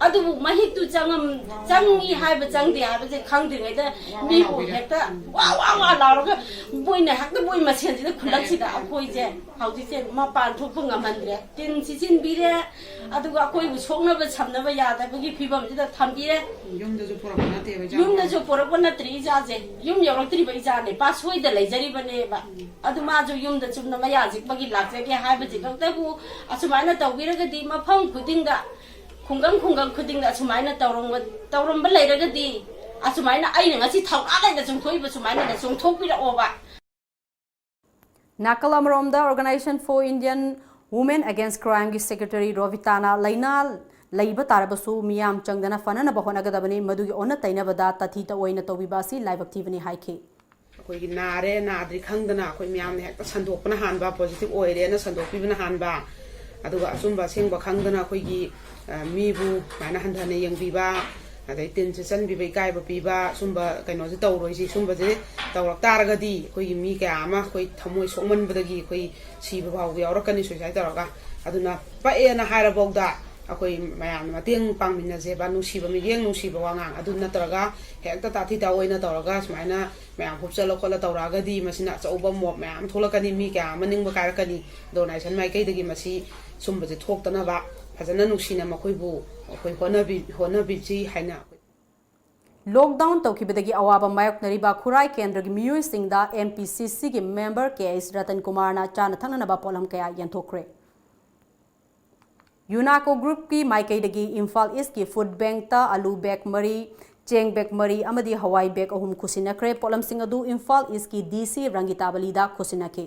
ꯑꯗꯨꯕꯨ ꯃꯍꯤꯛꯇꯨ ꯆꯪꯉꯝ-, ꯆꯪꯉꯤ ꯍꯥꯏꯕ ꯆꯪꯗꯦ ꯍꯥꯏꯕꯁꯦ ꯈꯪꯗ꯭ꯔꯤꯉꯩꯗ ꯃꯤꯕꯨ ꯍꯦꯛꯇ ꯋꯥ ꯋꯥ ꯋꯥ ꯂꯥꯎꯔꯒ ꯕꯣꯏꯅ ꯍꯦꯛꯇ ꯕꯣꯏ ꯃꯁꯦꯟꯁꯤꯗ ꯈꯨꯜꯂꯛꯁꯤꯗ ꯑꯩꯈꯣꯏꯁꯦ ꯍꯧꯖꯤꯛꯁꯦ ꯃꯄꯥꯟ ꯊꯣꯛꯄ ꯉꯝꯍꯟꯗ꯭ꯔꯦ꯫ ꯇꯤꯟ ꯁꯤꯠꯆꯤꯟꯕꯤꯔꯦ, ꯑꯗꯨꯒ ꯑꯩꯈꯣꯏꯕꯨ ꯁꯣꯛꯅꯕ ꯁꯝꯅꯕ ꯌꯥꯗꯕꯒꯤ ꯐꯤꯕꯝꯁꯤꯗ ꯊꯝꯕꯤꯔꯦ꯫ ꯌꯨꯝꯗꯁꯨ ꯄꯨꯔꯛꯄ ꯅꯠꯇꯦꯕ ꯏꯆꯥ? ꯌꯨꯝꯗꯁꯨ ꯄꯨꯔꯛꯄ ꯅꯠꯇ꯭ꯔꯤ ꯏꯆꯥꯁꯦ, ꯌꯨꯝ ꯌꯧꯔꯛꯇ꯭ꯔꯤꯕ ꯏꯆꯥꯅꯦ, ꯄꯥꯠꯁꯣꯏꯗ ꯂꯩꯖꯔꯤꯕꯅꯦꯕ꯫ ꯑꯗꯨ ꯃꯥꯁꯨ ꯌꯨꯝꯗ ꯆꯨꯝꯅ ꯃꯌꯥ ꯆꯤꯛꯄꯒꯤ ꯂꯥꯛꯆꯒꯦ ꯍꯥꯏꯕꯁꯤ ꯈꯛꯇꯕꯨ ꯑꯁꯨꯃꯥꯏꯅ ꯇꯧꯕꯤꯔꯒꯗꯤ, ꯃꯐꯝ ꯈꯨꯗꯤꯡꯗ, ꯈꯨꯡꯒꯪ ꯈꯨꯡꯒꯪ ꯈꯨꯗꯤꯡꯗ ꯑꯁꯨꯃꯥꯏꯅ ꯇꯧꯔꯝꯕ, ꯇꯧꯔꯝꯕ ꯂꯩꯔꯒꯗꯤ ꯑꯁꯨꯃꯥꯏꯅ ꯑꯩꯅ ꯉꯁꯤ ꯊꯧꯅꯥ ꯂꯩꯅ ꯆꯣꯡꯊꯣꯛꯏꯕ ꯁꯨꯃꯥꯏꯅꯅꯦ ꯆꯣꯡꯊꯣꯛꯄꯤꯔꯛꯑꯣꯕ꯫ ꯅꯥꯀꯜ ꯑꯃꯔꯣꯝꯗ Organisation for Indian Women Against Crime ꯒꯤ Secretary ꯔꯣꯕꯤꯇꯥꯅ ꯂꯥꯏꯅꯥ ꯂꯩꯕ ꯇꯥꯔꯕꯁꯨ ꯃꯤꯌꯥꯝ ꯆꯪꯗꯅ ꯐꯅꯅꯕ ꯍꯣꯠꯅꯒꯗꯕꯅꯤ, ꯃꯗꯨꯒꯤ ꯑꯣꯟꯅ ꯇꯩꯅꯕꯗ ꯇꯥꯊꯤ ꯇꯥꯑꯣꯏꯅ ꯇꯧꯕꯤꯕ ꯑꯁꯤ ꯂꯥꯏꯕꯛ ꯊꯤꯕꯅꯤ ꯍꯥꯏꯈꯤ꯫ ꯑꯩꯈꯣꯏꯒꯤ ꯅꯥꯔꯦ ꯅꯥꯗ꯭ꯔꯤ ꯈꯪꯗꯅ ꯑꯩꯈꯣꯏ ꯃꯌꯥꯝꯅ ꯍꯦꯛꯇ ꯁꯟꯗꯣꯛꯄꯅ ꯍꯥꯟꯕ, positive ꯑꯣꯏꯔꯦꯅ ꯁꯟꯗꯣꯛꯄꯤꯕꯅ ꯍꯥꯟꯕ, ꯑꯗꯨꯒ ꯑꯆꯨꯝꯕ ꯑꯁꯦꯡꯕ ꯈꯪꯗꯅ ꯑꯩꯈꯣꯏꯒꯤ, ꯑ, ꯃꯤꯕꯨ ꯁꯨꯃꯥꯏꯅ ꯍꯟꯊꯅ ꯌꯦꯡꯕꯤꯕ, ꯑꯗꯩ ꯇꯤꯟ ꯁꯤꯠꯆꯟꯕꯤꯕ, ꯏꯀꯥꯏꯕ ꯄꯤꯕ, ꯁꯨꯝꯕ ꯀꯩꯅꯣꯁꯦ ꯇꯧꯔꯣꯏꯁꯤ꯫ ꯁꯨꯝꯕꯁꯦ ꯇꯧꯔꯛ ꯇꯥꯔꯒꯗꯤ ꯑꯩꯈꯣꯏꯒꯤ ꯃꯤ ꯀꯌꯥ ꯑꯃ ꯑꯩꯈꯣꯏ ꯊꯃꯣꯏ ꯁꯣꯛꯃꯟꯕꯗꯒꯤ ꯑꯩꯈꯣꯏ ꯁꯤꯕ ꯐꯥꯎꯕ ꯌꯥꯎꯔꯛꯀꯅꯤ, suicide ꯇꯧꯔꯒ꯫ ꯑꯗꯨꯅ ꯄꯛꯑꯦꯅ ꯍꯥꯏꯔꯐꯥꯎꯗ ꯑꯩꯈꯣꯏ ꯃꯌꯥꯝꯅ ꯃꯇꯦꯡ ꯄꯥꯡꯃꯤꯟꯅꯁꯦꯕ, ꯅꯨꯡꯁꯤꯕ ꯃꯤꯠꯌꯦꯡ, ꯅꯨꯡꯁꯤꯕ ꯋꯥꯉꯥꯡ꯫ ꯑꯗꯨ ꯅꯠꯇ꯭ꯔꯒ ꯍꯦꯛꯇ ꯇꯥꯊꯤ ꯇꯥꯑꯣꯏꯅ ꯇꯧꯔꯒ ꯁꯨꯃꯥꯏꯅ ꯃꯌꯥꯝ ꯍꯨꯞꯆꯜꯂ ꯈꯣꯠꯂ ꯇꯧꯔꯛꯑꯒꯗꯤ ꯃꯁꯤꯅ ꯑꯆꯧꯕ mob ꯃꯌꯥꯝ ꯊꯣꯛꯂꯛꯀꯅꯤ, ꯃꯤ ꯀꯌꯥ ꯑꯃ ꯅꯤꯡꯕ ꯀꯥꯏꯔꯛꯀꯅꯤ꯫ Donation ꯃꯥꯏꯀꯩꯗꯒꯤ ꯃꯁꯤ ꯁꯨꯝꯕꯁꯦ ꯊꯣꯛꯇꯅꯕ ꯐꯖꯅ ꯅꯨꯡꯁꯤꯅ ꯃꯈꯣꯏꯕꯨ ꯑꯩꯈꯣꯏ ꯍꯣꯠꯅꯕꯤ-, ꯍꯣꯠꯅꯕꯤꯁꯤ ꯍꯥꯏꯅ ꯑꯩꯈꯣꯏ Lockdown ꯇꯧꯈꯤꯕꯗꯒꯤ ꯑꯋꯥꯕ ꯃꯥꯌꯣꯛꯅꯔꯤꯕ ꯈꯨꯔꯥꯏ ꯀꯦꯟꯗ꯭ꯔꯒꯤ ꯃꯤꯑꯣꯏꯁꯤꯡꯗ M P C C ꯒꯤ member K S ꯔꯇꯟ ꯀꯨꯃꯥꯔꯅ ꯆꯥꯅ ꯊꯛꯅꯅꯕ ꯄꯣꯠꯂꯝ ꯀꯌꯥ ꯌꯦꯟꯊꯣꯛꯈ꯭ꯔꯦ꯫ UNACO Group ꯀꯤ ꯃꯥꯏꯀꯩꯗꯒꯤ ꯏꯝꯐꯥꯜ East ꯀꯤ food bank ꯇ ꯑꯂꯨ bag ꯃꯔꯤ, ꯆꯦꯡ bag ꯃꯔꯤ ꯑꯃꯗꯤ ꯍꯋꯥꯏ bag ꯑꯍꯨꯝ ꯈꯨꯠꯁꯤꯟꯅꯈ꯭ꯔꯦ꯫ ꯄꯣꯠꯂꯝꯁꯤꯡ ꯑꯗꯨ ꯏꯝꯐꯥꯜ East ꯀꯤ D C ꯔꯪꯒꯤꯇꯥꯕꯂꯤꯗ ꯈꯨꯠꯁꯤꯟꯅꯈꯤ꯫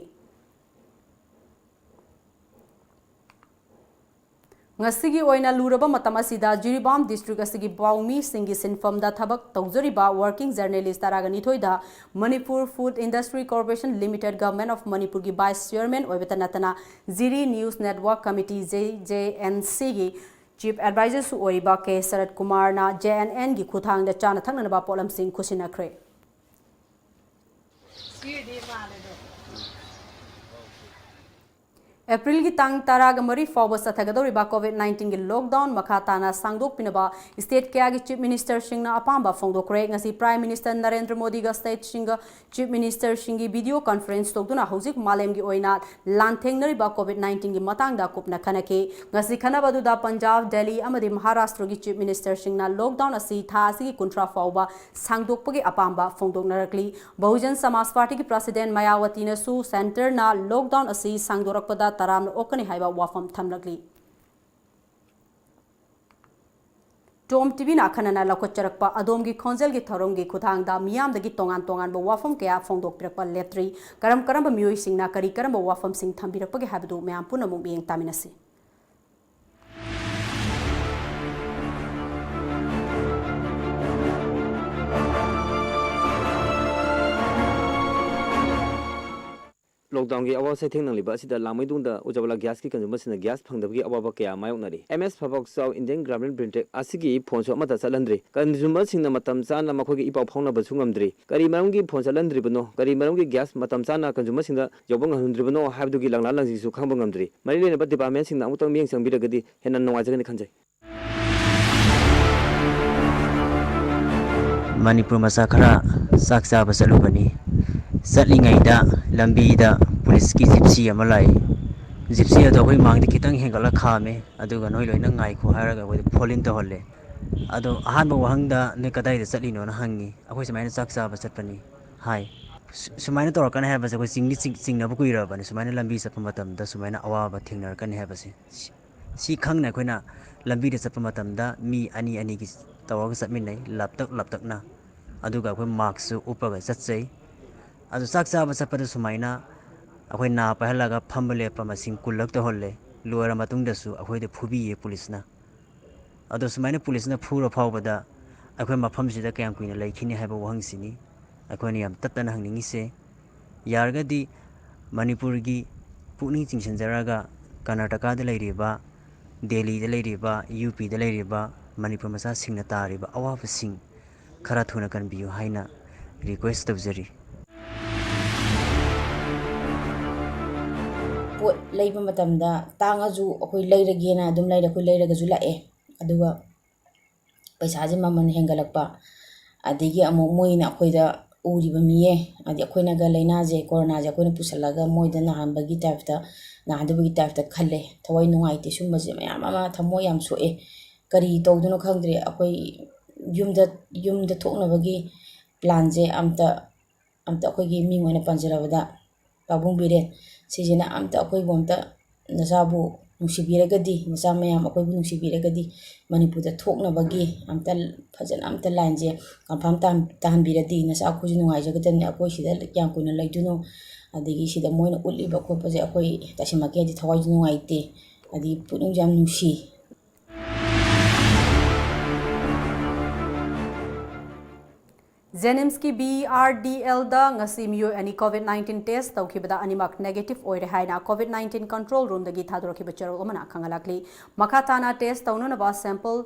ꯉꯁꯤꯒꯤ ꯑꯣꯏꯅ ꯂꯨꯔꯕ ꯃꯇꯝ ꯑꯁꯤꯗ ꯖꯤꯔꯤꯕꯥꯝ district ꯑꯁꯤꯒꯤ ꯄꯥꯎꯃꯤꯁꯤꯡꯒꯤ ꯁꯤꯟꯐꯝꯗ ꯊꯕꯛ ꯇꯧꯖꯔꯤꯕ working journalist ꯇꯔꯥꯒ ꯅꯤꯊꯣꯏꯗ Manipur Food Industry Corporation Limited Government of Manipur ꯒꯤ vice chairman ꯑꯣꯏꯕꯇ ꯅꯠꯇꯅ ꯖꯤꯔꯤ News Network Committee, J J N C ꯒꯤ chief advisor ꯁꯨ ꯑꯣꯏꯔꯤꯕ K ꯁꯔꯠ ꯀꯨꯃꯥꯔꯅ J N N ꯒꯤ ꯈꯨꯠꯊꯥꯡꯗ ꯆꯥꯅ ꯊꯛꯅꯅꯕ ꯄꯣꯠꯂꯝꯁꯤꯡ ꯈꯨꯠꯁꯤꯟꯅꯈ꯭ꯔꯦ꯫ ꯑꯦꯄ꯭ꯔꯤꯜꯒꯤ ꯇꯥꯡ ꯇꯔꯥꯒ ꯃꯔꯤ ꯐꯥꯎꯕ ꯆꯠꯊꯒꯗꯧꯔꯤꯕ COVID nineteen ꯒꯤ lockdown ꯃꯈꯥ ꯇꯥꯅ ꯁꯥꯡꯗꯣꯛꯄꯤꯅꯕ state ꯀꯌꯥꯒꯤ chief minister ꯁꯤꯡꯅ ꯑꯄꯥꯝꯕ ꯐꯣꯡꯗꯣꯛꯈ꯭ꯔꯦ꯫ ꯉꯁꯤ Prime Minister ꯅꯔꯦꯟꯗ꯭ꯔ ꯃꯣꯗꯤꯒ state ꯁꯤꯡꯒ chief minister ꯁꯤꯡꯒꯤ video conference ꯇꯧꯗꯨꯅ ꯍꯧꯖꯤꯛ ꯃꯥꯂꯦꯝꯒꯤ ꯑꯣꯏꯅ ꯂꯥꯟꯊꯦꯡꯅꯔꯤꯕ COVID nineteen ꯒꯤ ꯃꯇꯥꯡꯗ ꯀꯨꯞꯅ ꯈꯟꯅꯈꯤ꯫ ꯉꯁꯤ ꯈꯟꯅꯕ ꯑꯗꯨꯗ ꯄꯟꯖꯥꯕ, ꯗꯦꯜꯂꯤ ꯑꯃꯗꯤ ꯃꯍꯥꯔꯥꯁꯇ꯭ꯔꯒꯤ chief minister ꯁꯤꯡꯅ lockdown ꯑꯁꯤ ꯊꯥ ꯑꯁꯤꯒꯤ ꯀꯨꯟꯊ꯭ꯔꯥ ꯐꯥꯎꯕ ꯁꯥꯡꯗꯣꯛꯄꯒꯤ ꯑꯄꯥꯝꯕ ꯐꯣꯡꯗꯣꯛꯅꯔꯛꯂꯤ꯫ ꯕꯍꯨꯖꯟ ꯁꯃꯥꯖ ꯄꯥꯔꯇꯤꯒꯤ president ꯃꯌꯥꯋꯇꯤꯅꯁꯨ centre ꯅ lockdown ꯑꯁꯤ ꯁꯥꯡꯗꯣꯔꯛꯄꯗ ꯇꯔꯥꯝꯅ ꯑꯣꯛꯀꯅꯤ ꯍꯥꯏꯕ ꯋꯥꯐꯝ ꯊꯝꯂꯛꯂꯤ꯫ ꯇꯣꯝ ꯇꯤꯚꯤꯅ ꯑꯈꯟꯅꯅ ꯂꯧꯈꯠꯆꯔꯛꯄ ꯑꯗꯣꯝꯒꯤ ꯈꯣꯟꯖꯦꯜꯒꯤ ꯊꯧꯔꯝꯒꯤ ꯈꯨꯠꯊꯥꯡꯗ ꯃꯤꯌꯥꯝꯗꯒꯤ ꯇꯣꯉꯥꯟ ꯇꯣꯉꯥꯟꯕ ꯋꯥꯐꯝ ꯀꯌꯥ ꯐꯣꯡꯗꯣꯛꯄꯤꯔꯛꯄ ꯂꯦꯞꯇ꯭ꯔꯤ꯫ ꯀꯔꯝ ꯀꯔꯝꯕ ꯃꯤꯑꯣꯏꯁꯤꯡꯅ ꯀꯔꯤ ꯀꯔꯝꯕ ꯋꯥꯐꯝꯁꯤꯡ ꯊꯝꯕꯤꯔꯛꯄꯒꯦ ꯍꯥꯏꯕꯗꯨ ꯃꯌꯥꯝ ꯄꯨꯟꯅ ꯑꯃꯨꯛ ꯃꯤꯠꯌꯦꯡ ꯇꯥꯃꯤꯟꯅꯁꯤ꯫ ꯂꯣꯛꯗꯥꯎꯟꯒꯤ ꯑꯋꯥꯕ ꯆꯩꯊꯦꯡ ꯅꯪꯂꯤꯕ ꯑꯁꯤꯗ ꯂꯥꯡꯃꯩꯗꯣꯡꯗ ꯎꯖꯥꯋꯥꯂꯥ ꯒ꯭ꯌꯥꯁꯀꯤ ꯀꯟꯖꯨꯃꯔꯁꯤꯡꯅ ꯒ꯭ꯌꯥꯁ ꯐꯪꯗꯕꯒꯤ ꯑꯋꯥꯕ ꯀꯌꯥ ꯃꯥꯌꯣꯛꯅꯔꯤ꯫ ꯑꯦꯝ ꯑꯦꯁ ꯐꯕꯥꯛꯆꯥꯎ ꯏꯟꯗꯤꯌꯟ ꯒ꯭ꯔꯥꯃꯤꯟ ꯕ꯭ꯔꯤꯟꯇꯦꯛ ꯑꯁꯤꯒꯤ ꯐꯣꯟꯁꯨ ꯑꯃꯠꯇ ꯆꯠꯍꯟꯗ꯭ꯔꯤ꯫ ꯀꯟꯖꯨꯃꯔꯁꯤꯡꯅ ꯃꯇꯝ ꯆꯥꯅ ꯃꯈꯣꯏꯒꯤ ꯏ ꯄꯥꯎ ꯐꯥꯎꯅꯕꯁꯨ ꯉꯝꯗ꯭ꯔꯤ꯫ ꯀꯔꯤ ꯃꯔꯝꯒꯤ ꯐꯣꯟ ꯆꯠꯍꯟꯗ꯭ꯔꯤꯕꯅꯣ, ꯀꯔꯤ ꯃꯔꯝꯒꯤ ꯒ꯭ꯌꯥꯁ ꯃꯇꯝ ꯆꯥꯅ ꯀꯟꯖꯨꯃꯔꯁꯤꯡꯗ ꯌꯧꯕ ꯉꯝꯍꯟꯗ꯭ꯔꯤꯕꯅꯣ ꯍꯥꯏꯕꯗꯨꯒꯤ ꯂꯪꯂꯥ ꯂꯪꯁꯤꯁꯨ ꯈꯪꯕ ꯉꯝꯗ꯭ꯔꯤ꯫ ꯃꯔꯤ ꯂꯩꯅꯕ ꯗꯤꯄꯥꯔꯠꯃꯦꯟꯁꯤꯡꯅ ꯑꯃꯨꯛꯇꯪ ꯃꯤꯠꯌꯦꯡ ꯆꯪꯕꯤꯔꯒꯗꯤ ꯍꯦꯟꯅ ꯅꯨꯡꯉꯥꯏꯖꯒꯅꯤ ꯈꯟꯖꯩ꯫ ꯃꯅꯤꯄꯨꯔ ꯃꯆꯥ ꯈꯔ ꯆꯥꯛ ꯆꯥꯕ ꯆꯠꯂꯨꯕꯅꯤ꯫ ꯆꯠꯂꯤꯉꯩꯗ ꯂꯝꯕꯤꯗ ꯄꯨꯂꯤꯁꯀꯤ ꯖꯤꯞꯁꯤ ꯑꯃ ꯂꯥꯛꯏ꯫ ꯖꯤꯞꯁꯤ ꯑꯗꯣ ꯑꯩꯈꯣꯏ ꯃꯥꯡꯗ ꯈꯤꯇꯪ ꯍꯦꯟꯒꯠꯂ ꯈꯥꯝꯃꯦ, ꯑꯗꯨꯒ "ꯅꯣꯏ ꯂꯣꯏꯅ ꯉꯥꯏꯈꯣ" ꯍꯥꯏꯔꯒ ꯑꯩꯈꯣꯏꯗ ꯐꯣꯜ ꯏꯟ ꯇꯧꯍꯜꯂꯦ꯫ ꯑꯗꯣ ꯑꯍꯥꯟꯕ ꯋꯥꯍꯪꯗ "ꯅꯣꯏ ꯀꯗꯥꯏꯗ ꯆꯠꯂꯤꯅꯣꯅ?" ꯍꯪꯉꯤ꯫ "ꯑꯩꯈꯣꯏ ꯁꯨꯃꯥꯏꯅ ꯆꯥꯛ ꯆꯥꯕ ꯆꯠꯄꯅꯤ" ꯍꯥꯏ꯫ ꯁꯨ-, ꯁꯨꯃꯥꯏꯅ ꯇꯧꯔꯛꯀꯅꯤ ꯍꯥꯏꯕꯁꯦ ꯑꯩꯈꯣꯏ ꯆꯤꯡꯗꯤ ꯆꯤꯡ-, ꯆꯤꯡꯅꯕ ꯀꯨꯏꯔꯕꯅꯤ꯫ ꯁꯨꯃꯥꯏꯅ ꯂꯝꯕꯤ ꯆꯠꯄ ꯃꯇꯝꯗ ꯁꯨꯃꯥꯏꯅ ꯑꯋꯥꯕ ꯊꯦꯡꯅꯔꯛꯀꯅꯤ ꯍꯥꯏꯕꯁꯦ꯫ ꯁꯤ, ꯁꯤ ꯈꯪꯅ ꯑꯩꯈꯣꯏꯅ ꯂꯝꯕꯤꯗ ꯆꯠꯄ ꯃꯇꯝꯗ ꯃꯤ ꯑꯅꯤ ꯑꯅꯤꯒꯤ ꯇꯧꯔꯒ ꯆꯠꯃꯤꯟꯅꯩ, ꯂꯥꯞꯇꯛ ꯂꯥꯞꯇꯛꯅ꯫ ꯑꯗꯨꯒ ꯑꯩꯈꯣꯏ ꯃꯥꯛꯁꯁꯨ ꯎꯞꯄꯒ ꯆꯠꯆꯩ꯫ ꯑꯗꯨ ꯆꯥꯛ ꯆꯥꯕ ꯆꯠꯄꯗ ꯁꯨꯃꯥꯏꯅ ꯑꯩꯈꯣꯏ ꯅꯥ ꯄꯥꯏꯍꯜꯂꯒ ꯐꯝꯕ ꯂꯦꯞꯄ ꯃꯁꯤꯡ ꯀꯨꯟꯂꯛ ꯇꯧꯍꯜꯂꯦ꯫ ꯂꯣꯏꯔ ꯃꯇꯨꯡꯗꯁꯨ ꯑꯩꯈꯣꯏꯗ ꯐꯨꯕꯤꯌꯦ ꯄꯨꯂꯤꯁꯅ꯫ ꯑꯗꯣ ꯁꯨꯃꯥꯏꯅ ꯄꯨꯂꯤꯁꯅ ꯐꯨꯔ ꯐꯥꯎꯕꯗ ꯑꯩꯈꯣꯏ ꯃꯐꯝꯁꯤꯗ ꯀꯌꯥꯝ ꯀꯨꯏꯅ ꯂꯩꯈꯤꯅꯤ ꯍꯥꯏꯕ ꯋꯥꯍꯪꯁꯤꯅꯤ ꯑꯩꯈꯣꯏꯅ ꯌꯥꯝ ꯇꯠꯇꯅ ꯍꯪꯅꯤꯡꯉꯤꯁꯦ꯫ ꯌꯥꯔꯒꯗꯤ ꯃꯅꯤꯄꯨꯔꯒꯤ ꯄꯨꯛꯅꯤꯡ ꯆꯤꯡꯁꯤꯟꯖꯔꯒ ꯀꯔꯅꯥꯇꯀꯥꯗ ꯂꯩꯔꯤꯕ, ꯗꯦꯜꯂꯤꯗ ꯂꯩꯔꯤꯕ, ꯌꯨ ꯄꯤꯗ ꯂꯩꯔꯤꯕ ꯃꯅꯤꯄꯨꯔ ꯃꯆꯥꯁꯤꯡꯅ ꯇꯥꯔꯤꯕ ꯑꯋꯥꯕꯁꯤꯡ ꯈꯔ ꯊꯨꯅ ꯀꯟꯕꯤꯌꯨ ꯍꯥꯏꯅ ꯔꯤꯀ꯭ꯋꯦꯁ ꯇꯧꯖꯔꯤ꯫ ꯄꯣꯠ ꯂꯩꯕ ꯃꯇꯝꯗ ꯇꯥꯡꯉꯁꯨ ꯑꯩꯈꯣꯏ ꯂꯩꯔꯒꯦꯅ ꯑꯗꯨꯝ ꯂꯩꯔꯦ, ꯑꯩꯈꯣꯏ ꯂꯩꯔꯒꯁꯨ ꯂꯥꯛꯑꯦ꯫ ꯑꯗꯨꯒ ꯄꯩꯁꯥꯁꯦ ꯃꯃꯜ ꯍꯦꯟꯒꯠꯂꯛꯄ, ꯑꯗꯒꯤ ꯑꯃꯨꯛ ꯃꯣꯏꯅ ꯑꯩꯈꯣꯏꯗ ꯎꯔꯤꯕ ꯃꯤꯌꯦ, ꯍꯥꯏꯗꯤ ꯑꯩꯈꯣꯏꯅꯒ ꯂꯥꯏꯅꯥꯁꯦ, ꯀꯣꯔꯣꯅꯥꯁꯦ ꯑꯩꯈꯣꯏꯅ ꯄꯨꯁꯜꯂꯒ ꯃꯣꯏꯗ ꯅꯥꯍꯟꯕꯒꯤ ꯇꯥꯏꯞꯇ, ꯅꯥꯍꯟꯗꯕꯒꯤ ꯇꯥꯏꯞꯇ ꯈꯜꯂꯦ꯫ ꯊꯋꯥꯏ ꯅꯨꯡꯉꯥꯏꯇꯦ꯫ ꯁꯨꯝꯕꯁꯦ ꯃꯌꯥꯝ ꯑꯃ ꯊꯃꯣꯏ ꯌꯥꯝ ꯁꯣꯛꯑꯦ꯫ ꯀꯔꯤ ꯇꯧꯗꯣꯏꯅꯣ ꯈꯪꯗ꯭ꯔꯦ꯫ ꯑꯩꯈꯣꯏ ꯌꯨꯝꯗ, ꯌꯨꯝꯗ ꯊꯣꯛꯅꯕꯒꯤ ꯄ꯭ꯂꯥꯟꯁꯦ ꯑꯝꯇ, ꯑꯝꯇ ꯑꯩꯈꯣꯏꯒꯤ ꯃꯤꯡ ꯑꯣꯏꯅ ꯄꯟꯖꯔꯕꯗ ꯄꯥꯕꯨꯡ ꯕꯤꯔꯦꯟ, ꯁꯤꯁꯤꯅ ꯑꯝꯇ ꯑꯩꯈꯣꯏꯕꯨ ꯑꯝꯇ ꯅꯆꯥꯕꯨ ꯅꯨꯡꯁꯤꯕꯤꯔꯒꯗꯤ, ꯅꯆꯥ ꯃꯌꯥꯝ ꯑꯩꯈꯣꯏꯕꯨ ꯅꯨꯡꯁꯤꯕꯤꯔꯒꯗꯤ, ꯃꯅꯤꯄꯨꯔꯗ ꯊꯣꯛꯅꯕꯒꯤ ꯑꯝꯇ ꯐꯖꯅ ꯑꯝꯇ ꯂꯥꯏꯟꯁꯦ ꯀꯟꯐꯥꯔꯝ ꯇꯥꯍꯟꯕꯤꯔꯗꯤ ꯅꯆꯥ ꯑꯩꯈꯣꯏꯁꯨ ꯅꯨꯡꯉꯥꯏꯖꯒꯗꯕꯅꯤ꯫ ꯑꯩꯈꯣꯏ ꯁꯤꯗ ꯀꯌꯥꯝ ꯀꯨꯏꯅ ꯂꯩꯗꯣꯏꯅꯣ? ꯑꯗꯒꯤ ꯁꯤꯗ ꯃꯣꯏꯅ ꯎꯠꯂꯤꯕ ꯈꯣꯠꯄꯁꯦ ꯑꯩꯈꯣꯏ ꯇꯁꯦꯡꯃꯛꯀꯤ ꯍꯥꯏꯗꯤ ꯊꯋꯥꯏꯁꯨ ꯅꯨꯡꯉꯥꯏꯇꯦ, ꯑꯗꯒꯤ ꯄꯨꯛꯅꯤꯡꯁꯨ ꯌꯥꯝ ꯅꯨꯡꯁꯤ꯫ ꯖꯦꯅꯤꯝꯁꯀꯤ ꯕꯤ ꯑꯥꯔ ꯗꯤ ꯑꯦꯜꯗ ꯉꯁꯤ ꯃꯤꯑꯣꯏ ꯑꯅꯤ ꯀꯣꯚꯤꯗ ꯅꯥꯏꯟꯇꯤꯟ ꯇꯦꯁ ꯇꯧꯈꯤꯕꯗ ꯑꯅꯤꯃꯛ ꯅꯦꯒꯦꯇꯤꯚ ꯑꯣꯏꯔꯦ ꯍꯥꯏꯅ ꯀꯣꯚꯤꯗ ꯅꯥꯏꯟꯇꯤꯟ ꯀꯟꯇ꯭ꯔꯣꯜ ꯔꯨꯝꯗꯒꯤ ꯊꯥꯗꯣꯔꯛꯈꯤꯕ ꯆꯦꯔꯣꯜ ꯑꯃꯅ ꯈꯪꯍꯜꯂꯛꯂꯤ꯫ ꯃꯈꯥ ꯇꯥꯅ ꯇꯦꯁ ꯇꯧꯅꯅꯕ ꯁꯦꯝꯄꯜ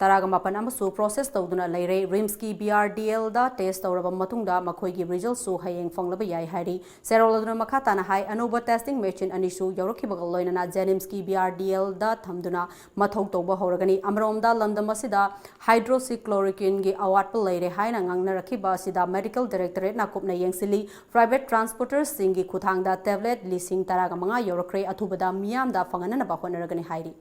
ꯇꯔꯥꯒ ꯃꯥꯄꯟ ꯑꯃꯁꯨ ꯄ꯭ꯔꯣꯁꯦꯁ ꯇꯧꯗꯨꯅ ꯂꯩꯔꯦ꯫ ꯔꯤꯝꯁꯀꯤ ꯕꯤ ꯑꯥꯔ ꯗꯤ ꯑꯦꯜꯗ ꯇꯦꯁ ꯇꯧꯔꯕ ꯃꯇꯨꯡꯗ ꯃꯈꯣꯏꯒꯤ ꯔꯤꯖꯜꯠꯁꯨ ꯍꯌꯦꯡ ꯐꯪꯂꯕ ꯌꯥꯏ ꯍꯥꯏꯔꯤ꯫ ꯆꯦꯔꯣꯜ ꯑꯗꯨꯅ ꯃꯈꯥ ꯇꯥꯅ ꯍꯥꯏ, ꯑꯅꯧꯕ ꯇꯦꯁꯇꯤꯡ ꯃꯦꯆꯤꯟ ꯑꯅꯤꯁꯨ ꯌꯧꯔꯛꯈꯤꯕꯒ ꯂꯣꯏꯅꯅ ꯖꯦꯅꯤꯝꯁꯀꯤ ꯕꯤ ꯑꯥꯔ ꯗꯤ ꯑꯦꯜꯗ ꯊꯝꯗꯨꯅ ꯃꯊꯧ ꯇꯧꯕ ꯍꯧꯔꯒꯅꯤ꯫ ꯑꯃꯔꯣꯝꯗ, ꯂꯝꯗꯝ ꯑꯁꯤꯗ ꯍꯥꯏꯗ꯭ꯔꯣꯁꯤꯀ꯭ꯂꯣꯔꯣꯀ꯭ꯋꯤꯟꯒꯤ ꯑꯋꯥꯠꯄ ꯂꯩꯔꯦ ꯍꯥꯏꯅ ꯉꯥꯡꯅꯔꯛꯈꯤꯕ ꯑꯁꯤꯗ ꯃꯦꯗꯤꯀꯦꯜ ꯗꯥꯏꯔꯦꯛꯇꯣꯔꯦꯠꯅ ꯀꯨꯞꯅ ꯌꯦꯡꯁꯤꯜꯂꯤ꯫ ꯄ꯭ꯔꯥꯏꯚꯦꯠ ꯇ꯭ꯔꯥꯟꯁꯄꯣꯔꯇꯔꯁꯤꯡꯒꯤ ꯈꯨꯠꯊꯥꯡꯗ ꯇꯦꯕ꯭ꯂꯦꯠ ꯂꯤꯁꯤꯡ ꯇꯔꯥꯒ ꯃꯉꯥ ꯌꯧꯔꯛꯈ꯭ꯔꯦ꯫ ꯑꯊꯨꯕꯗ ꯃꯤꯌꯥꯝꯗ ꯐꯪꯍꯟꯅꯅꯕ ꯍꯣꯠꯅꯔꯒꯅꯤ ꯍꯥꯏꯔꯤ꯫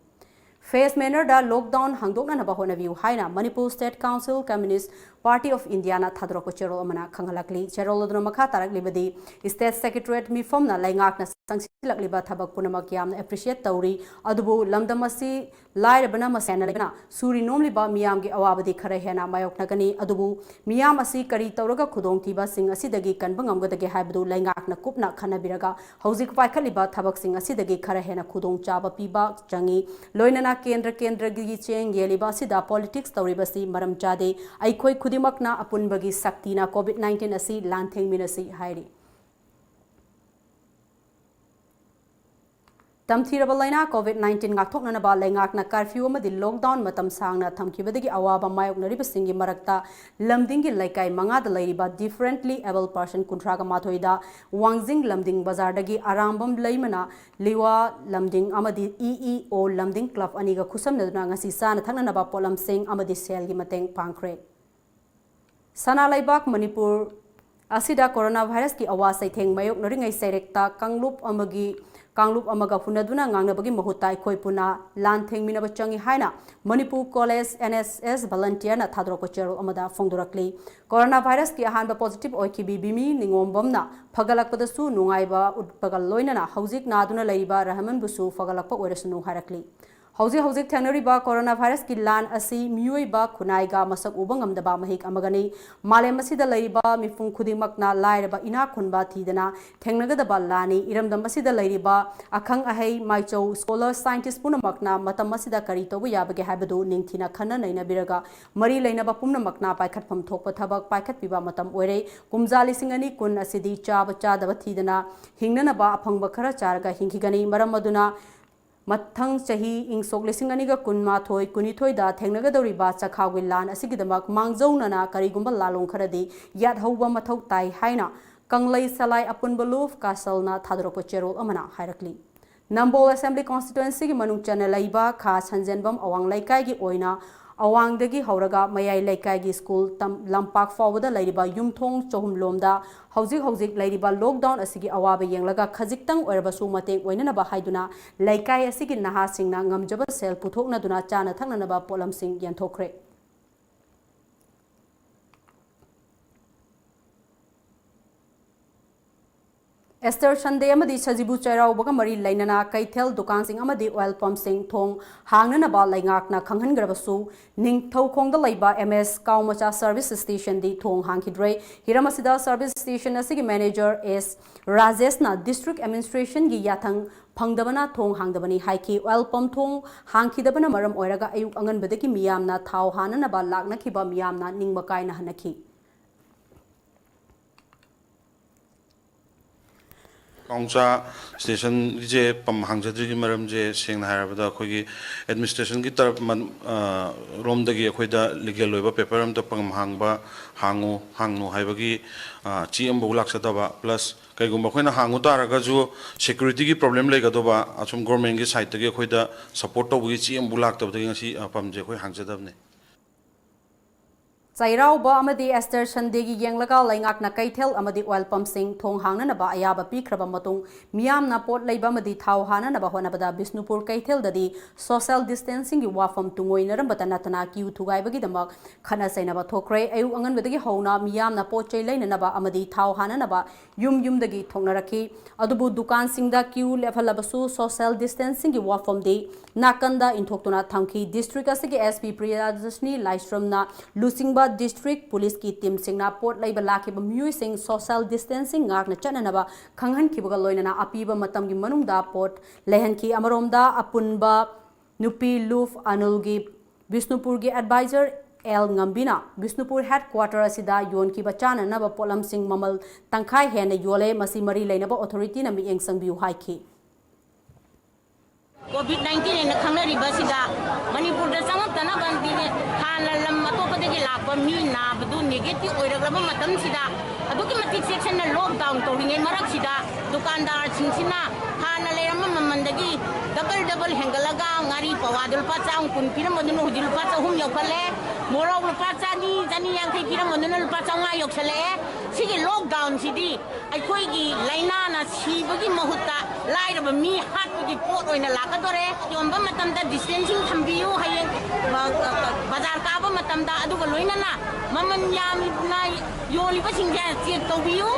ꯐꯦꯁ ꯃꯦꯅꯔꯗ ꯂꯣꯛꯗꯥꯎꯟ ꯍꯥꯡꯗꯣꯛꯅꯅꯕ ꯍꯣꯠꯅꯕꯤꯌꯨ ꯍꯥꯏꯅ Manipur state council communist party of ꯏꯟꯗꯤꯌꯥꯅ ꯊꯥꯗꯣꯔꯛꯄ ꯆꯦꯔꯣꯜ ꯑꯃꯅ ꯈꯪꯍꯜꯂꯛꯂꯤ꯫ ꯆꯦꯔꯣꯜ ꯑꯗꯨꯅ ꯃꯈꯥ ꯇꯥꯔꯛꯂꯤꯕꯗꯤ, ꯁ꯭ꯇꯦꯠ ꯁꯦꯀ꯭ꯔꯦꯇꯔꯤꯌꯦꯠ ꯃꯤꯐꯝꯅ ꯂꯩꯉꯥꯛꯅ ꯆꯪꯁꯤꯜꯂꯛꯂꯤꯕ ꯊꯕꯛ ꯄꯨꯝꯅꯃꯛ ꯌꯥꯝꯅ ꯑꯦꯄ꯭ꯔꯤꯁꯤꯌꯦꯠ ꯇꯧꯔꯤ, ꯑꯗꯨꯕꯨ ꯂꯝꯗꯝ ꯑꯁꯤ ꯂꯥꯏꯔꯕꯅ ꯃꯁꯦꯟꯅ ꯂꯩꯕꯅ ꯁꯨꯔꯤ ꯅꯣꯝꯂꯤꯕ ꯃꯤꯌꯥꯝꯒꯤ ꯑꯋꯥꯕꯗꯤ ꯈꯔ ꯍꯦꯟꯅ ꯃꯥꯌꯣꯛꯅꯒꯅꯤ꯫ ꯑꯗꯨꯕꯨ ꯃꯤꯌꯥꯝ ꯑꯁꯤ ꯀꯔꯤ ꯇꯧꯔꯒ ꯈꯨꯗꯣꯡꯊꯤꯕꯁꯤꯡ ꯑꯁꯤꯗꯒꯤ ꯀꯟꯕ ꯉꯝꯒꯗꯒꯦ ꯍꯥꯏꯕꯗꯨ ꯂꯩꯉꯥꯛꯅ ꯀꯨꯞꯅ ꯈꯟꯅꯕꯤꯔꯒ ꯍꯧꯖꯤꯛ ꯄꯥꯏꯈꯠꯂꯤꯕ ꯊꯕꯛꯁꯤꯡ ꯑꯁꯤꯗꯒꯤ ꯈꯔ ꯍꯦꯟꯅ ꯈꯨꯗꯣꯡꯆꯥꯕ ꯄꯤꯕ ꯆꯪꯏ꯫ ꯂꯣꯏꯅꯅ ꯀꯦꯟꯗ꯭ꯔ ꯀꯦꯟꯗ꯭ꯔꯒꯤ ꯆꯦꯡ ꯌꯦꯜꯂꯤꯕ ꯑꯁꯤꯗ ꯄꯣꯂꯤꯇꯤꯛꯁ ꯇꯧꯔꯤꯕꯁꯤ ꯃꯔꯝ ꯆꯥꯗꯦ꯫ ꯑꯩꯈꯣꯏ ꯈꯨꯗꯤꯡꯃꯛꯅ ꯑꯄꯨꯟꯕꯒꯤ ꯁꯛꯇꯤꯅ ꯀꯣꯚꯤꯗ ꯅꯥꯏꯟꯇꯤꯟ ꯑꯁꯤ ꯂꯥꯟꯊꯦꯡꯃꯤꯟꯅꯁꯤ ꯍꯥꯏꯔꯤ꯫ ꯇꯝꯊꯤꯔꯕ ꯂꯥꯏꯅꯥ ꯀꯣꯚꯤꯗ ꯅꯥꯏꯟꯇꯤꯟ ꯉꯥꯛꯊꯣꯛꯅꯅꯕ ꯂꯩꯉꯥꯛꯅ ꯀꯔꯐ꯭ꯌꯨ ꯑꯃꯗꯤ ꯂꯣꯛꯗꯥꯎꯟ ꯃꯇꯝ ꯁꯥꯡꯅ ꯊꯝꯈꯤꯕꯗꯒꯤ ꯑꯋꯥꯕ ꯃꯥꯌꯣꯛꯅꯔꯤꯕꯁꯤꯡꯒꯤ ꯃꯔꯛꯇ ꯂꯝꯗꯤꯡꯒꯤ ꯂꯩꯀꯥꯏ ꯃꯉꯥꯗ ꯂꯩꯔꯤꯕ differently abled person ꯀꯨꯟꯊ꯭ꯔꯥꯒ ꯃꯥꯊꯣꯏꯗ ꯋꯥꯡꯖꯤꯡ ꯂꯝꯗꯤꯡ ꯕꯖꯥꯔꯗꯒꯤ ꯑꯔꯥꯝꯕꯝ ꯂꯩꯃꯅ ꯂꯤꯋꯥ ꯂꯝꯗꯤꯡ ꯑꯃꯗꯤ ꯏ ꯏ ꯑꯣ ꯂꯝꯗꯤꯡ ꯀ꯭ꯂꯕ ꯑꯅꯤꯒ ꯈꯨꯠꯁꯝꯅꯗꯨꯅ ꯉꯁꯤ ꯆꯥꯅ ꯊꯛꯅꯅꯕ ꯄꯣꯠꯂꯝꯁꯤꯡ ꯑꯃꯗꯤ ꯁꯦꯜꯒꯤ ꯃꯇꯦꯡ ꯄꯥꯡꯈ꯭ꯔꯦ꯫ ꯁꯅꯥ ꯂꯩꯕꯥꯛ ꯃꯅꯤꯄꯨꯔ ꯑꯁꯤꯗ ꯀꯣꯔꯣꯅꯥ ꯚꯥꯏꯔꯁꯀꯤ ꯑꯋꯥ ꯆꯩꯊꯦꯡ ꯃꯥꯌꯣꯛꯅꯔꯤꯉꯩ ꯆꯩꯔꯦꯛꯇ ꯀꯥꯡꯂꯨꯞ ꯑꯃꯒꯤ, ꯀꯥꯡꯂꯨꯞ ꯑꯃꯒ ꯍꯨꯟꯅꯗꯨꯅ ꯉꯥꯡꯅꯕꯒꯤ ꯃꯍꯨꯠꯇ ꯑꯩꯈꯣꯏ ꯄꯨꯟꯅ ꯂꯥꯟ ꯊꯦꯡꯃꯤꯟꯅꯕ ꯆꯪꯏ ꯍꯥꯏꯅ Manipur college N S S volunteerꯅ ꯊꯥꯗꯣꯔꯛꯄ ꯆꯦꯔꯣꯜ ꯑꯃꯗ ꯐꯣꯡꯗꯣꯔꯛꯂꯤ꯫ ꯀꯣꯔꯣꯅꯥ ꯚꯥꯏꯔꯁꯀꯤ ꯑꯍꯥꯟꯕ positive ꯑꯣꯏꯈꯤꯕꯤ ꯕꯤꯃꯤ ꯅꯤꯉꯣꯝꯕꯝꯅ ꯐꯒꯠꯂꯛꯄꯗꯁꯨ ꯅꯨꯡꯉꯥꯏꯕ ꯎꯠꯄꯒ ꯂꯣꯏꯅꯅ ꯍꯧꯖꯤꯛ ꯅꯥꯗꯨꯅ ꯂꯩꯔꯤꯕ ꯔꯍꯃꯟꯕꯨꯁꯨ ꯐꯒꯠꯂꯛꯄ ꯑꯣꯏꯔꯁꯅꯨ ꯍꯥꯏꯔꯛꯂꯤ꯫ ꯍꯧꯖꯤꯛ ꯍꯧꯖꯤꯛ ꯊꯦꯡꯅꯔꯤꯕ ꯀꯣꯔꯣꯅꯥ ꯚꯥꯏꯔꯁꯀꯤ ꯂꯥꯟ ꯑꯁꯤ ꯃꯤꯑꯣꯏꯕ ꯈꯨꯟꯅꯥꯏꯒ ꯃꯁꯛ ꯎꯕ ꯉꯝꯗꯕ ꯃꯍꯤꯛ ꯑꯃꯒꯅꯤ꯫ ꯃꯥꯂꯦꯝ ꯑꯁꯤꯗ ꯂꯩꯔꯤꯕ ꯃꯤꯄꯨꯝ ꯈꯨꯗꯤꯡꯃꯛꯅ ꯂꯥꯏꯔꯕ ꯏꯅꯥꯛ ꯈꯨꯟꯕ ꯊꯤꯗꯅ ꯊꯦꯡꯅꯒꯗꯕ ꯂꯥꯟꯅꯤ꯫ ꯏꯔꯝꯗꯝ ꯑꯁꯤꯗ ꯂꯩꯔꯤꯕ ꯑꯈꯪ ꯑꯍꯩ, ꯃꯥꯏꯆꯧ, scholar, scientist ꯄꯨꯝꯅꯃꯛꯅ ꯃꯇꯝ ꯑꯁꯤꯗ ꯀꯔꯤ ꯇꯧꯕ ꯌꯥꯕꯒꯦ ꯍꯥꯏꯕꯗꯨ ꯅꯤꯡꯊꯤꯅ ꯈꯟꯅ ꯅꯩꯅꯕꯤꯔꯒ ꯃꯔꯤ ꯂꯩꯅꯕ ꯄꯨꯝꯅꯃꯛꯅ ꯄꯥꯏꯈꯠꯐꯝ ꯊꯣꯛꯄ ꯊꯕꯛ ꯄꯥꯏꯈꯠꯄꯤꯕ ꯃꯇꯝ ꯑꯣꯏꯔꯦ꯫ ꯀꯨꯝꯖꯥ ꯂꯤꯁꯤꯡ ꯑꯅꯤ ꯀꯨꯟ ꯑꯁꯤꯗꯤ ꯆꯥꯕ ꯆꯥꯗꯕ ꯊꯤꯗꯅ ꯍꯤꯡꯅꯅꯕ ꯑꯐꯪꯕ ꯈꯔ ꯆꯥꯔꯒ ꯍꯤꯡꯈꯤꯒꯅꯤ꯫ ꯃꯔꯝ ꯑꯗꯨꯅ ꯃꯊꯪ ꯆꯍꯤ ꯏꯪ ꯁꯣꯛ ꯂꯤꯁꯤꯡ ꯑꯅꯤꯒ ꯀꯨꯟꯃꯥꯊꯣꯏ ꯀꯨꯟꯅꯤꯊꯣꯏꯗ ꯊꯦꯡꯅꯒꯗꯧꯔꯤꯕ ꯆꯈꯥꯎꯒꯤ ꯂꯥꯟ ꯑꯁꯤꯒꯤꯗꯃꯛ ꯃꯥꯡꯖꯧꯅꯅ ꯀꯔꯤꯒꯨꯝꯕ ꯂꯥꯂꯣꯡ ꯈꯔꯗꯤ ꯌꯥꯠꯍꯧꯕ ꯃꯊꯧ ꯇꯥꯏ ꯍꯥꯏꯅ ꯀꯪꯂꯩ ꯁꯂꯥꯏ ꯑꯄꯨꯟꯕ ꯂꯨꯞ ꯀꯥꯁꯜꯅ ꯊꯥꯗꯣꯔꯛꯄ ꯆꯦꯔꯣꯜ ꯑꯃꯅ ꯍꯥꯏꯔꯛꯂꯤ꯫ ꯅꯝꯕꯣꯜ Assembly Constituencyꯒꯤ ꯃꯅꯨꯡ ꯆꯟꯅ ꯂꯩꯕ ꯈꯥ ꯁꯟꯖꯦꯟꯕꯝ ꯑꯋꯥꯡ ꯂꯩꯀꯥꯏꯒꯤ ꯑꯣꯏꯅ ꯑꯋꯥꯡꯗꯒꯤ ꯍꯧꯔꯒ ꯃꯌꯥꯏ ꯂꯩꯀꯥꯏꯒꯤ ꯁ꯭ꯀꯨꯜ ꯇꯝ-, ꯂꯝꯄꯥꯛ ꯐꯥꯎꯕꯗ ꯂꯩꯔꯤꯕ ꯌꯨꯝꯊꯣꯡ ꯆꯍꯨꯝ ꯂꯣꯝꯗ ꯍꯧꯖꯤꯛ ꯍꯧꯖꯤꯛ ꯂꯩꯔꯤꯕ lockdown ꯑꯁꯤꯒꯤ ꯑꯋꯥꯕ ꯌꯦꯡꯂꯒ ꯈꯖꯤꯛꯇꯪ ꯑꯣꯏꯔꯕꯁꯨ ꯃꯇꯦꯡ ꯑꯣꯏꯅꯅꯕ ꯍꯥꯏꯗꯨꯅ ꯂꯩꯀꯥꯏ ꯑꯁꯤꯒꯤ ꯅꯍꯥꯁꯤꯡꯅ ꯉꯝꯖꯕ ꯁꯦꯜ ꯄꯨꯊꯣꯛꯅꯗꯨꯅ ꯆꯥꯅ ꯊꯛꯅꯅꯕ ꯄꯣꯠꯂꯝꯁꯤꯡ ꯌꯦꯟꯊꯣꯛꯈ꯭ꯔꯦ꯫ Easter Sunday ꯑꯃꯗꯤ ꯁꯖꯤꯕꯨ ꯆꯩꯔꯥꯎꯕꯒ ꯃꯔꯤ ꯂꯩꯅꯅ ꯀꯩꯊꯦꯜ, ꯗꯨꯀꯥꯟꯁꯤꯡ ꯑꯃꯗꯤ oil pumpꯁꯤꯡ ꯊꯣꯡ ꯍꯥꯡꯅꯅꯕ ꯂꯩꯉꯥꯛꯅ ꯈꯪꯍꯟꯈ꯭ꯔꯕꯁꯨ, ꯅꯤꯡꯊꯧꯈꯣꯡꯗ ꯂꯩꯕ M S ꯀꯥꯎꯃꯆꯥ service stationꯗꯤ ꯊꯣꯡ ꯍꯥꯡꯈꯤꯗ꯭ꯔꯦ꯫ ꯍꯤꯔꯝ ꯑꯁꯤꯗ service station ꯑꯁꯤꯒꯤ manager S ꯔꯥꯖꯦꯁꯅ district administrationꯒꯤ ꯌꯥꯊꯪ ꯐꯪꯗꯕꯅ ꯊꯣꯡ ꯍꯥꯡꯗꯕꯅꯤ ꯍꯥꯏꯈꯤ꯫ Oil pump ꯊꯣꯡ ꯍꯥꯡꯈꯤꯗꯕꯅ ꯃꯔꯝ ꯑꯣꯏꯔꯒ ꯑꯌꯨꯛ ꯑꯉꯟꯕꯗꯒꯤ ꯃꯤꯌꯥꯝꯅ ꯊꯥꯎ ꯍꯥꯟꯅꯅꯕ ꯂꯥꯛꯅꯈꯤꯕ ꯃꯤꯌꯥꯝꯅ ꯅꯤꯡꯕ ꯀꯥꯏꯅ ꯍꯟꯅꯈꯤ꯫ ꯀꯥꯎꯃꯆꯥ stationꯒꯤꯁꯦ pump ꯍꯥꯡꯖꯗ꯭ꯔꯤꯒꯤ ꯃꯔꯝꯁꯦ ꯁꯦꯡꯅ ꯍꯥꯏꯔꯕꯗ ꯑꯩꯈꯣꯏꯒꯤ administrationꯒꯤ ꯇꯔꯞ ꯃꯟ-, ꯑ, ꯔꯣꯝꯗꯒꯤ ꯑꯩꯈꯣꯏꯗ legal ꯑꯣꯏꯕ paper ꯑꯝꯇ pump ꯍꯥꯡꯕ, ꯍꯥꯡꯉꯨ, ꯍꯥꯡꯅꯨ ꯍꯥꯏꯕꯒꯤ, ꯑ, ꯆꯦ ꯑꯃꯐꯥꯎ ꯂꯥꯛꯆꯗꯕ, plus ꯀꯩꯒꯨꯝꯕ ꯑꯩꯈꯣꯏꯅ ꯍꯥꯡꯉꯨ ꯇꯥꯔꯒꯁꯨ securityꯒꯤ problem ꯂꯩꯒꯗꯧꯕ, ꯑꯁꯨꯝ governmentꯀꯤ sideꯇꯒꯤ ꯑꯩꯈꯣꯏꯗ support ꯇꯧꯕꯒꯤ ꯆꯦ ꯑꯃꯐꯥꯎ ꯂꯥꯛꯇꯕꯗꯒꯤ ꯉꯁꯤ, ꯑ, pumpꯁꯦ ꯑꯩꯈꯣꯏ ꯍꯥꯡꯖꯗꯕꯅꯦ꯫ ꯆꯩꯔꯥꯎꯕ ꯑꯃꯗꯤ Easter Sunday ꯒꯤ ꯌꯦꯡꯂꯒ ꯂꯩꯉꯥꯛꯅ ꯀꯩꯊꯦꯜ ꯑꯃꯗꯤ oil pump ꯁꯤꯡ ꯊꯣꯡ ꯍꯥꯡꯅꯅꯕ ꯑꯌꯥꯕ ꯄꯤꯈ꯭ꯔꯕ ꯃꯇꯨꯡ, ꯃꯤꯌꯥꯝꯅ ꯄꯣꯠ ꯂꯩꯕ ꯑꯃꯗꯤ ꯊꯥꯎ ꯍꯥꯟꯅꯅꯕ ꯍꯣꯠꯅꯕꯗ ꯕꯤꯁꯅꯨꯄꯨꯔ ꯀꯩꯊꯦꯜꯗꯗꯤ social distancing ꯒꯤ ꯋꯥꯐꯝ ꯇꯨꯡꯑꯣꯏꯅꯔꯝꯕꯇ ꯅꯠꯇꯅ queue ꯊꯨꯒꯥꯏꯕꯒꯤꯗꯃꯛ ꯈꯠꯅ ꯆꯩꯅꯕ ꯊꯣꯛꯈ꯭ꯔꯦ꯫ ꯑꯌꯨꯛ ꯑꯉꯟꯕꯗꯒꯤ ꯍꯧꯅ ꯃꯤꯌꯥꯝꯅ ꯄꯣꯠ ꯆꯩ ꯂꯩꯅꯅꯕ ꯑꯃꯗꯤ ꯊꯥꯎ ꯍꯥꯟꯅꯅꯕ ꯌꯨꯝ ꯌꯨꯝꯗꯒꯤ ꯊꯣꯛꯅꯔꯛꯈꯤ꯫ ꯑꯗꯨꯕꯨ ꯗꯨꯀꯥꯟꯁꯤꯡꯗ queue ꯂꯦꯞꯍꯜꯂꯕꯁꯨ social distancing ꯒꯤ ꯋꯥꯐꯝꯗꯤ ꯅꯥꯀꯟꯗ ꯏꯟꯊꯣꯛꯇꯨꯅ ꯊꯝꯈꯤ꯫ District ꯑꯁꯤꯒꯤ SP ꯄ꯭ꯔꯤꯌꯗꯔꯁꯤꯅꯤ ꯂꯥꯏꯁ꯭ꯔꯝꯅ ꯂꯨꯆꯤꯡꯕ district police ꯀꯤ team ꯁꯤꯡꯅ ꯄꯣꯠ ꯂꯩꯕ ꯂꯥꯛꯈꯤꯕ ꯃꯤꯑꯣꯏꯁꯤꯡ social distancing ꯉꯥꯛꯅ ꯆꯠꯅꯅꯕ ꯈꯪꯍꯟꯈꯤꯕꯒ ꯂꯣꯏꯅꯅ ꯑꯄꯤꯕ ꯃꯇꯝꯒꯤ ꯃꯅꯨꯡꯗ ꯄꯣꯠ ꯂꯩꯍꯟꯈꯤ꯫ ꯑꯃꯔꯣꯝꯗ ꯑꯄꯨꯟꯕ ꯅꯨꯄꯤ ꯂꯨꯐ ꯑꯅꯨꯜꯒꯤ ꯕꯤꯁꯅꯨꯄꯨꯔꯒꯤ advisor ꯑꯦꯜ ꯉꯝꯕꯤꯅ ꯕꯤꯁꯅꯨꯄꯨꯔ headquarter ꯑꯁꯤꯗ ꯌꯣꯟꯈꯤꯕ ꯆꯥꯅꯅꯕ ꯄꯣꯠꯂꯝꯁꯤꯡ ꯃꯃꯜ ꯇꯪꯈꯥꯏ ꯍꯦꯟꯅ ꯌꯣꯜꯂꯦ꯫ ꯃꯁꯤ ꯃꯔꯤ ꯂꯩꯅꯕ authority ꯅ ꯃꯤꯠꯌꯦꯡ ꯆꯪꯕꯤꯌꯨ ꯍꯥꯏꯈꯤ꯫ Covid nineteen ꯍꯥꯏꯅ ꯈꯪꯅꯔꯤꯕ ꯑꯁꯤꯗ ꯃꯅꯤꯄꯨꯔꯗ ꯆꯪꯉꯛꯇꯅꯕ ꯍꯥꯟꯅ ꯂꯝ ꯑꯇꯣꯞꯄꯗꯒꯤ ꯂꯥꯛꯄ ꯃꯤ ꯅꯥꯕꯗꯨ negative ꯑꯣꯏꯔꯛꯂꯕ ꯃꯇꯝꯁꯤꯗ ꯑꯗꯨꯛꯀꯤ ꯃꯇꯤꯛ ꯆꯦꯛꯁꯤꯟꯅ lockdown ꯇꯧꯔꯤꯉꯩ ꯃꯔꯛꯁꯤꯗ ꯗꯨꯀꯥꯟꯗꯥꯔꯁꯤꯡꯁꯤꯅ ꯍꯥꯟꯅ ꯂꯩꯔꯝꯕ ꯃꯃꯜꯗꯒꯤ double double ꯍꯦꯟꯒꯠꯂꯒ ꯉꯥꯔꯤ ꯄꯋꯥꯗ ꯂꯨꯄꯥ ꯆꯥꯝ ꯀꯨꯟ ꯄꯤꯔꯝꯕꯗꯨꯅ ꯍꯧꯖꯤꯛ ꯂꯨꯄꯥ ꯆꯍꯨꯝ ꯌꯧꯈꯠꯂꯦ꯫ ꯃꯣꯔꯣꯛ ꯂꯨꯄꯥ ꯆꯅꯤ, ꯆꯅꯤ ꯌꯥꯡꯈꯩ ꯄꯤꯔꯝꯕꯗꯨꯅ ꯂꯨꯄꯥ ꯆꯥꯝꯃꯉꯥ ꯌꯧꯁꯜꯂꯛꯑꯦ꯫ ꯁꯤꯒꯤ lockdown ꯁꯤꯗꯤ ꯑꯩꯈꯣꯏꯒꯤ ꯂꯥꯏꯅꯥꯅ ꯁꯤꯕꯒꯤ ꯃꯍꯨꯠꯇ ꯂꯥꯏꯔꯕ ꯃꯤ ꯍꯥꯠꯄꯒꯤ ꯄꯣꯠ ꯑꯣꯏꯅ ꯂꯥꯛꯀꯗꯣꯔꯦ꯫ ꯌꯣꯟꯕ ꯃꯇꯝꯗ distancing ꯊꯝꯕꯤꯌꯨ꯫ ꯍꯌꯦꯡ ꯕ-, ꯕꯖꯥꯔ ꯀꯥꯕ ꯃꯇꯝꯗ, ꯑꯗꯨꯒ ꯂꯣꯏꯅꯅ ꯃꯃꯜ ꯌꯥꯝꯅ ꯌꯣꯜꯂꯤꯕꯁꯤꯡꯁꯦ check ꯇꯧꯕꯤꯌꯨ꯫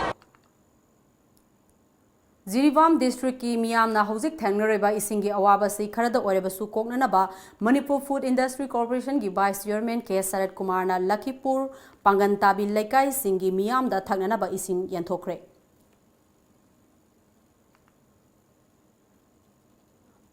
ꯖꯤꯔꯤꯕꯥꯝ district ꯀꯤ ꯃꯤꯌꯥꯝꯅ ꯍꯧꯖꯤꯛ ꯊꯦꯡꯅꯔꯤꯕ ꯏꯁꯤꯡꯒꯤ ꯑꯋꯥꯕꯁꯤ ꯈꯔꯗ ꯑꯣꯏꯔꯕꯁꯨ ꯀꯣꯛꯅꯅꯕ Manipur Food Industry Corporation ꯒꯤ vice chairman ꯀꯦ ꯁꯔꯠ ꯀꯨꯃꯥꯔꯅ ꯂꯈꯤꯄꯨꯔ ꯄꯥꯡꯒꯟ ꯇꯥꯕꯤ ꯂꯩꯀꯥꯏꯁꯤꯡꯒꯤ ꯃꯤꯌꯥꯝꯗ ꯊꯛꯅꯅꯕ ꯏꯁꯤꯡ ꯌꯦꯟꯊꯣꯛꯈ꯭ꯔꯦ꯫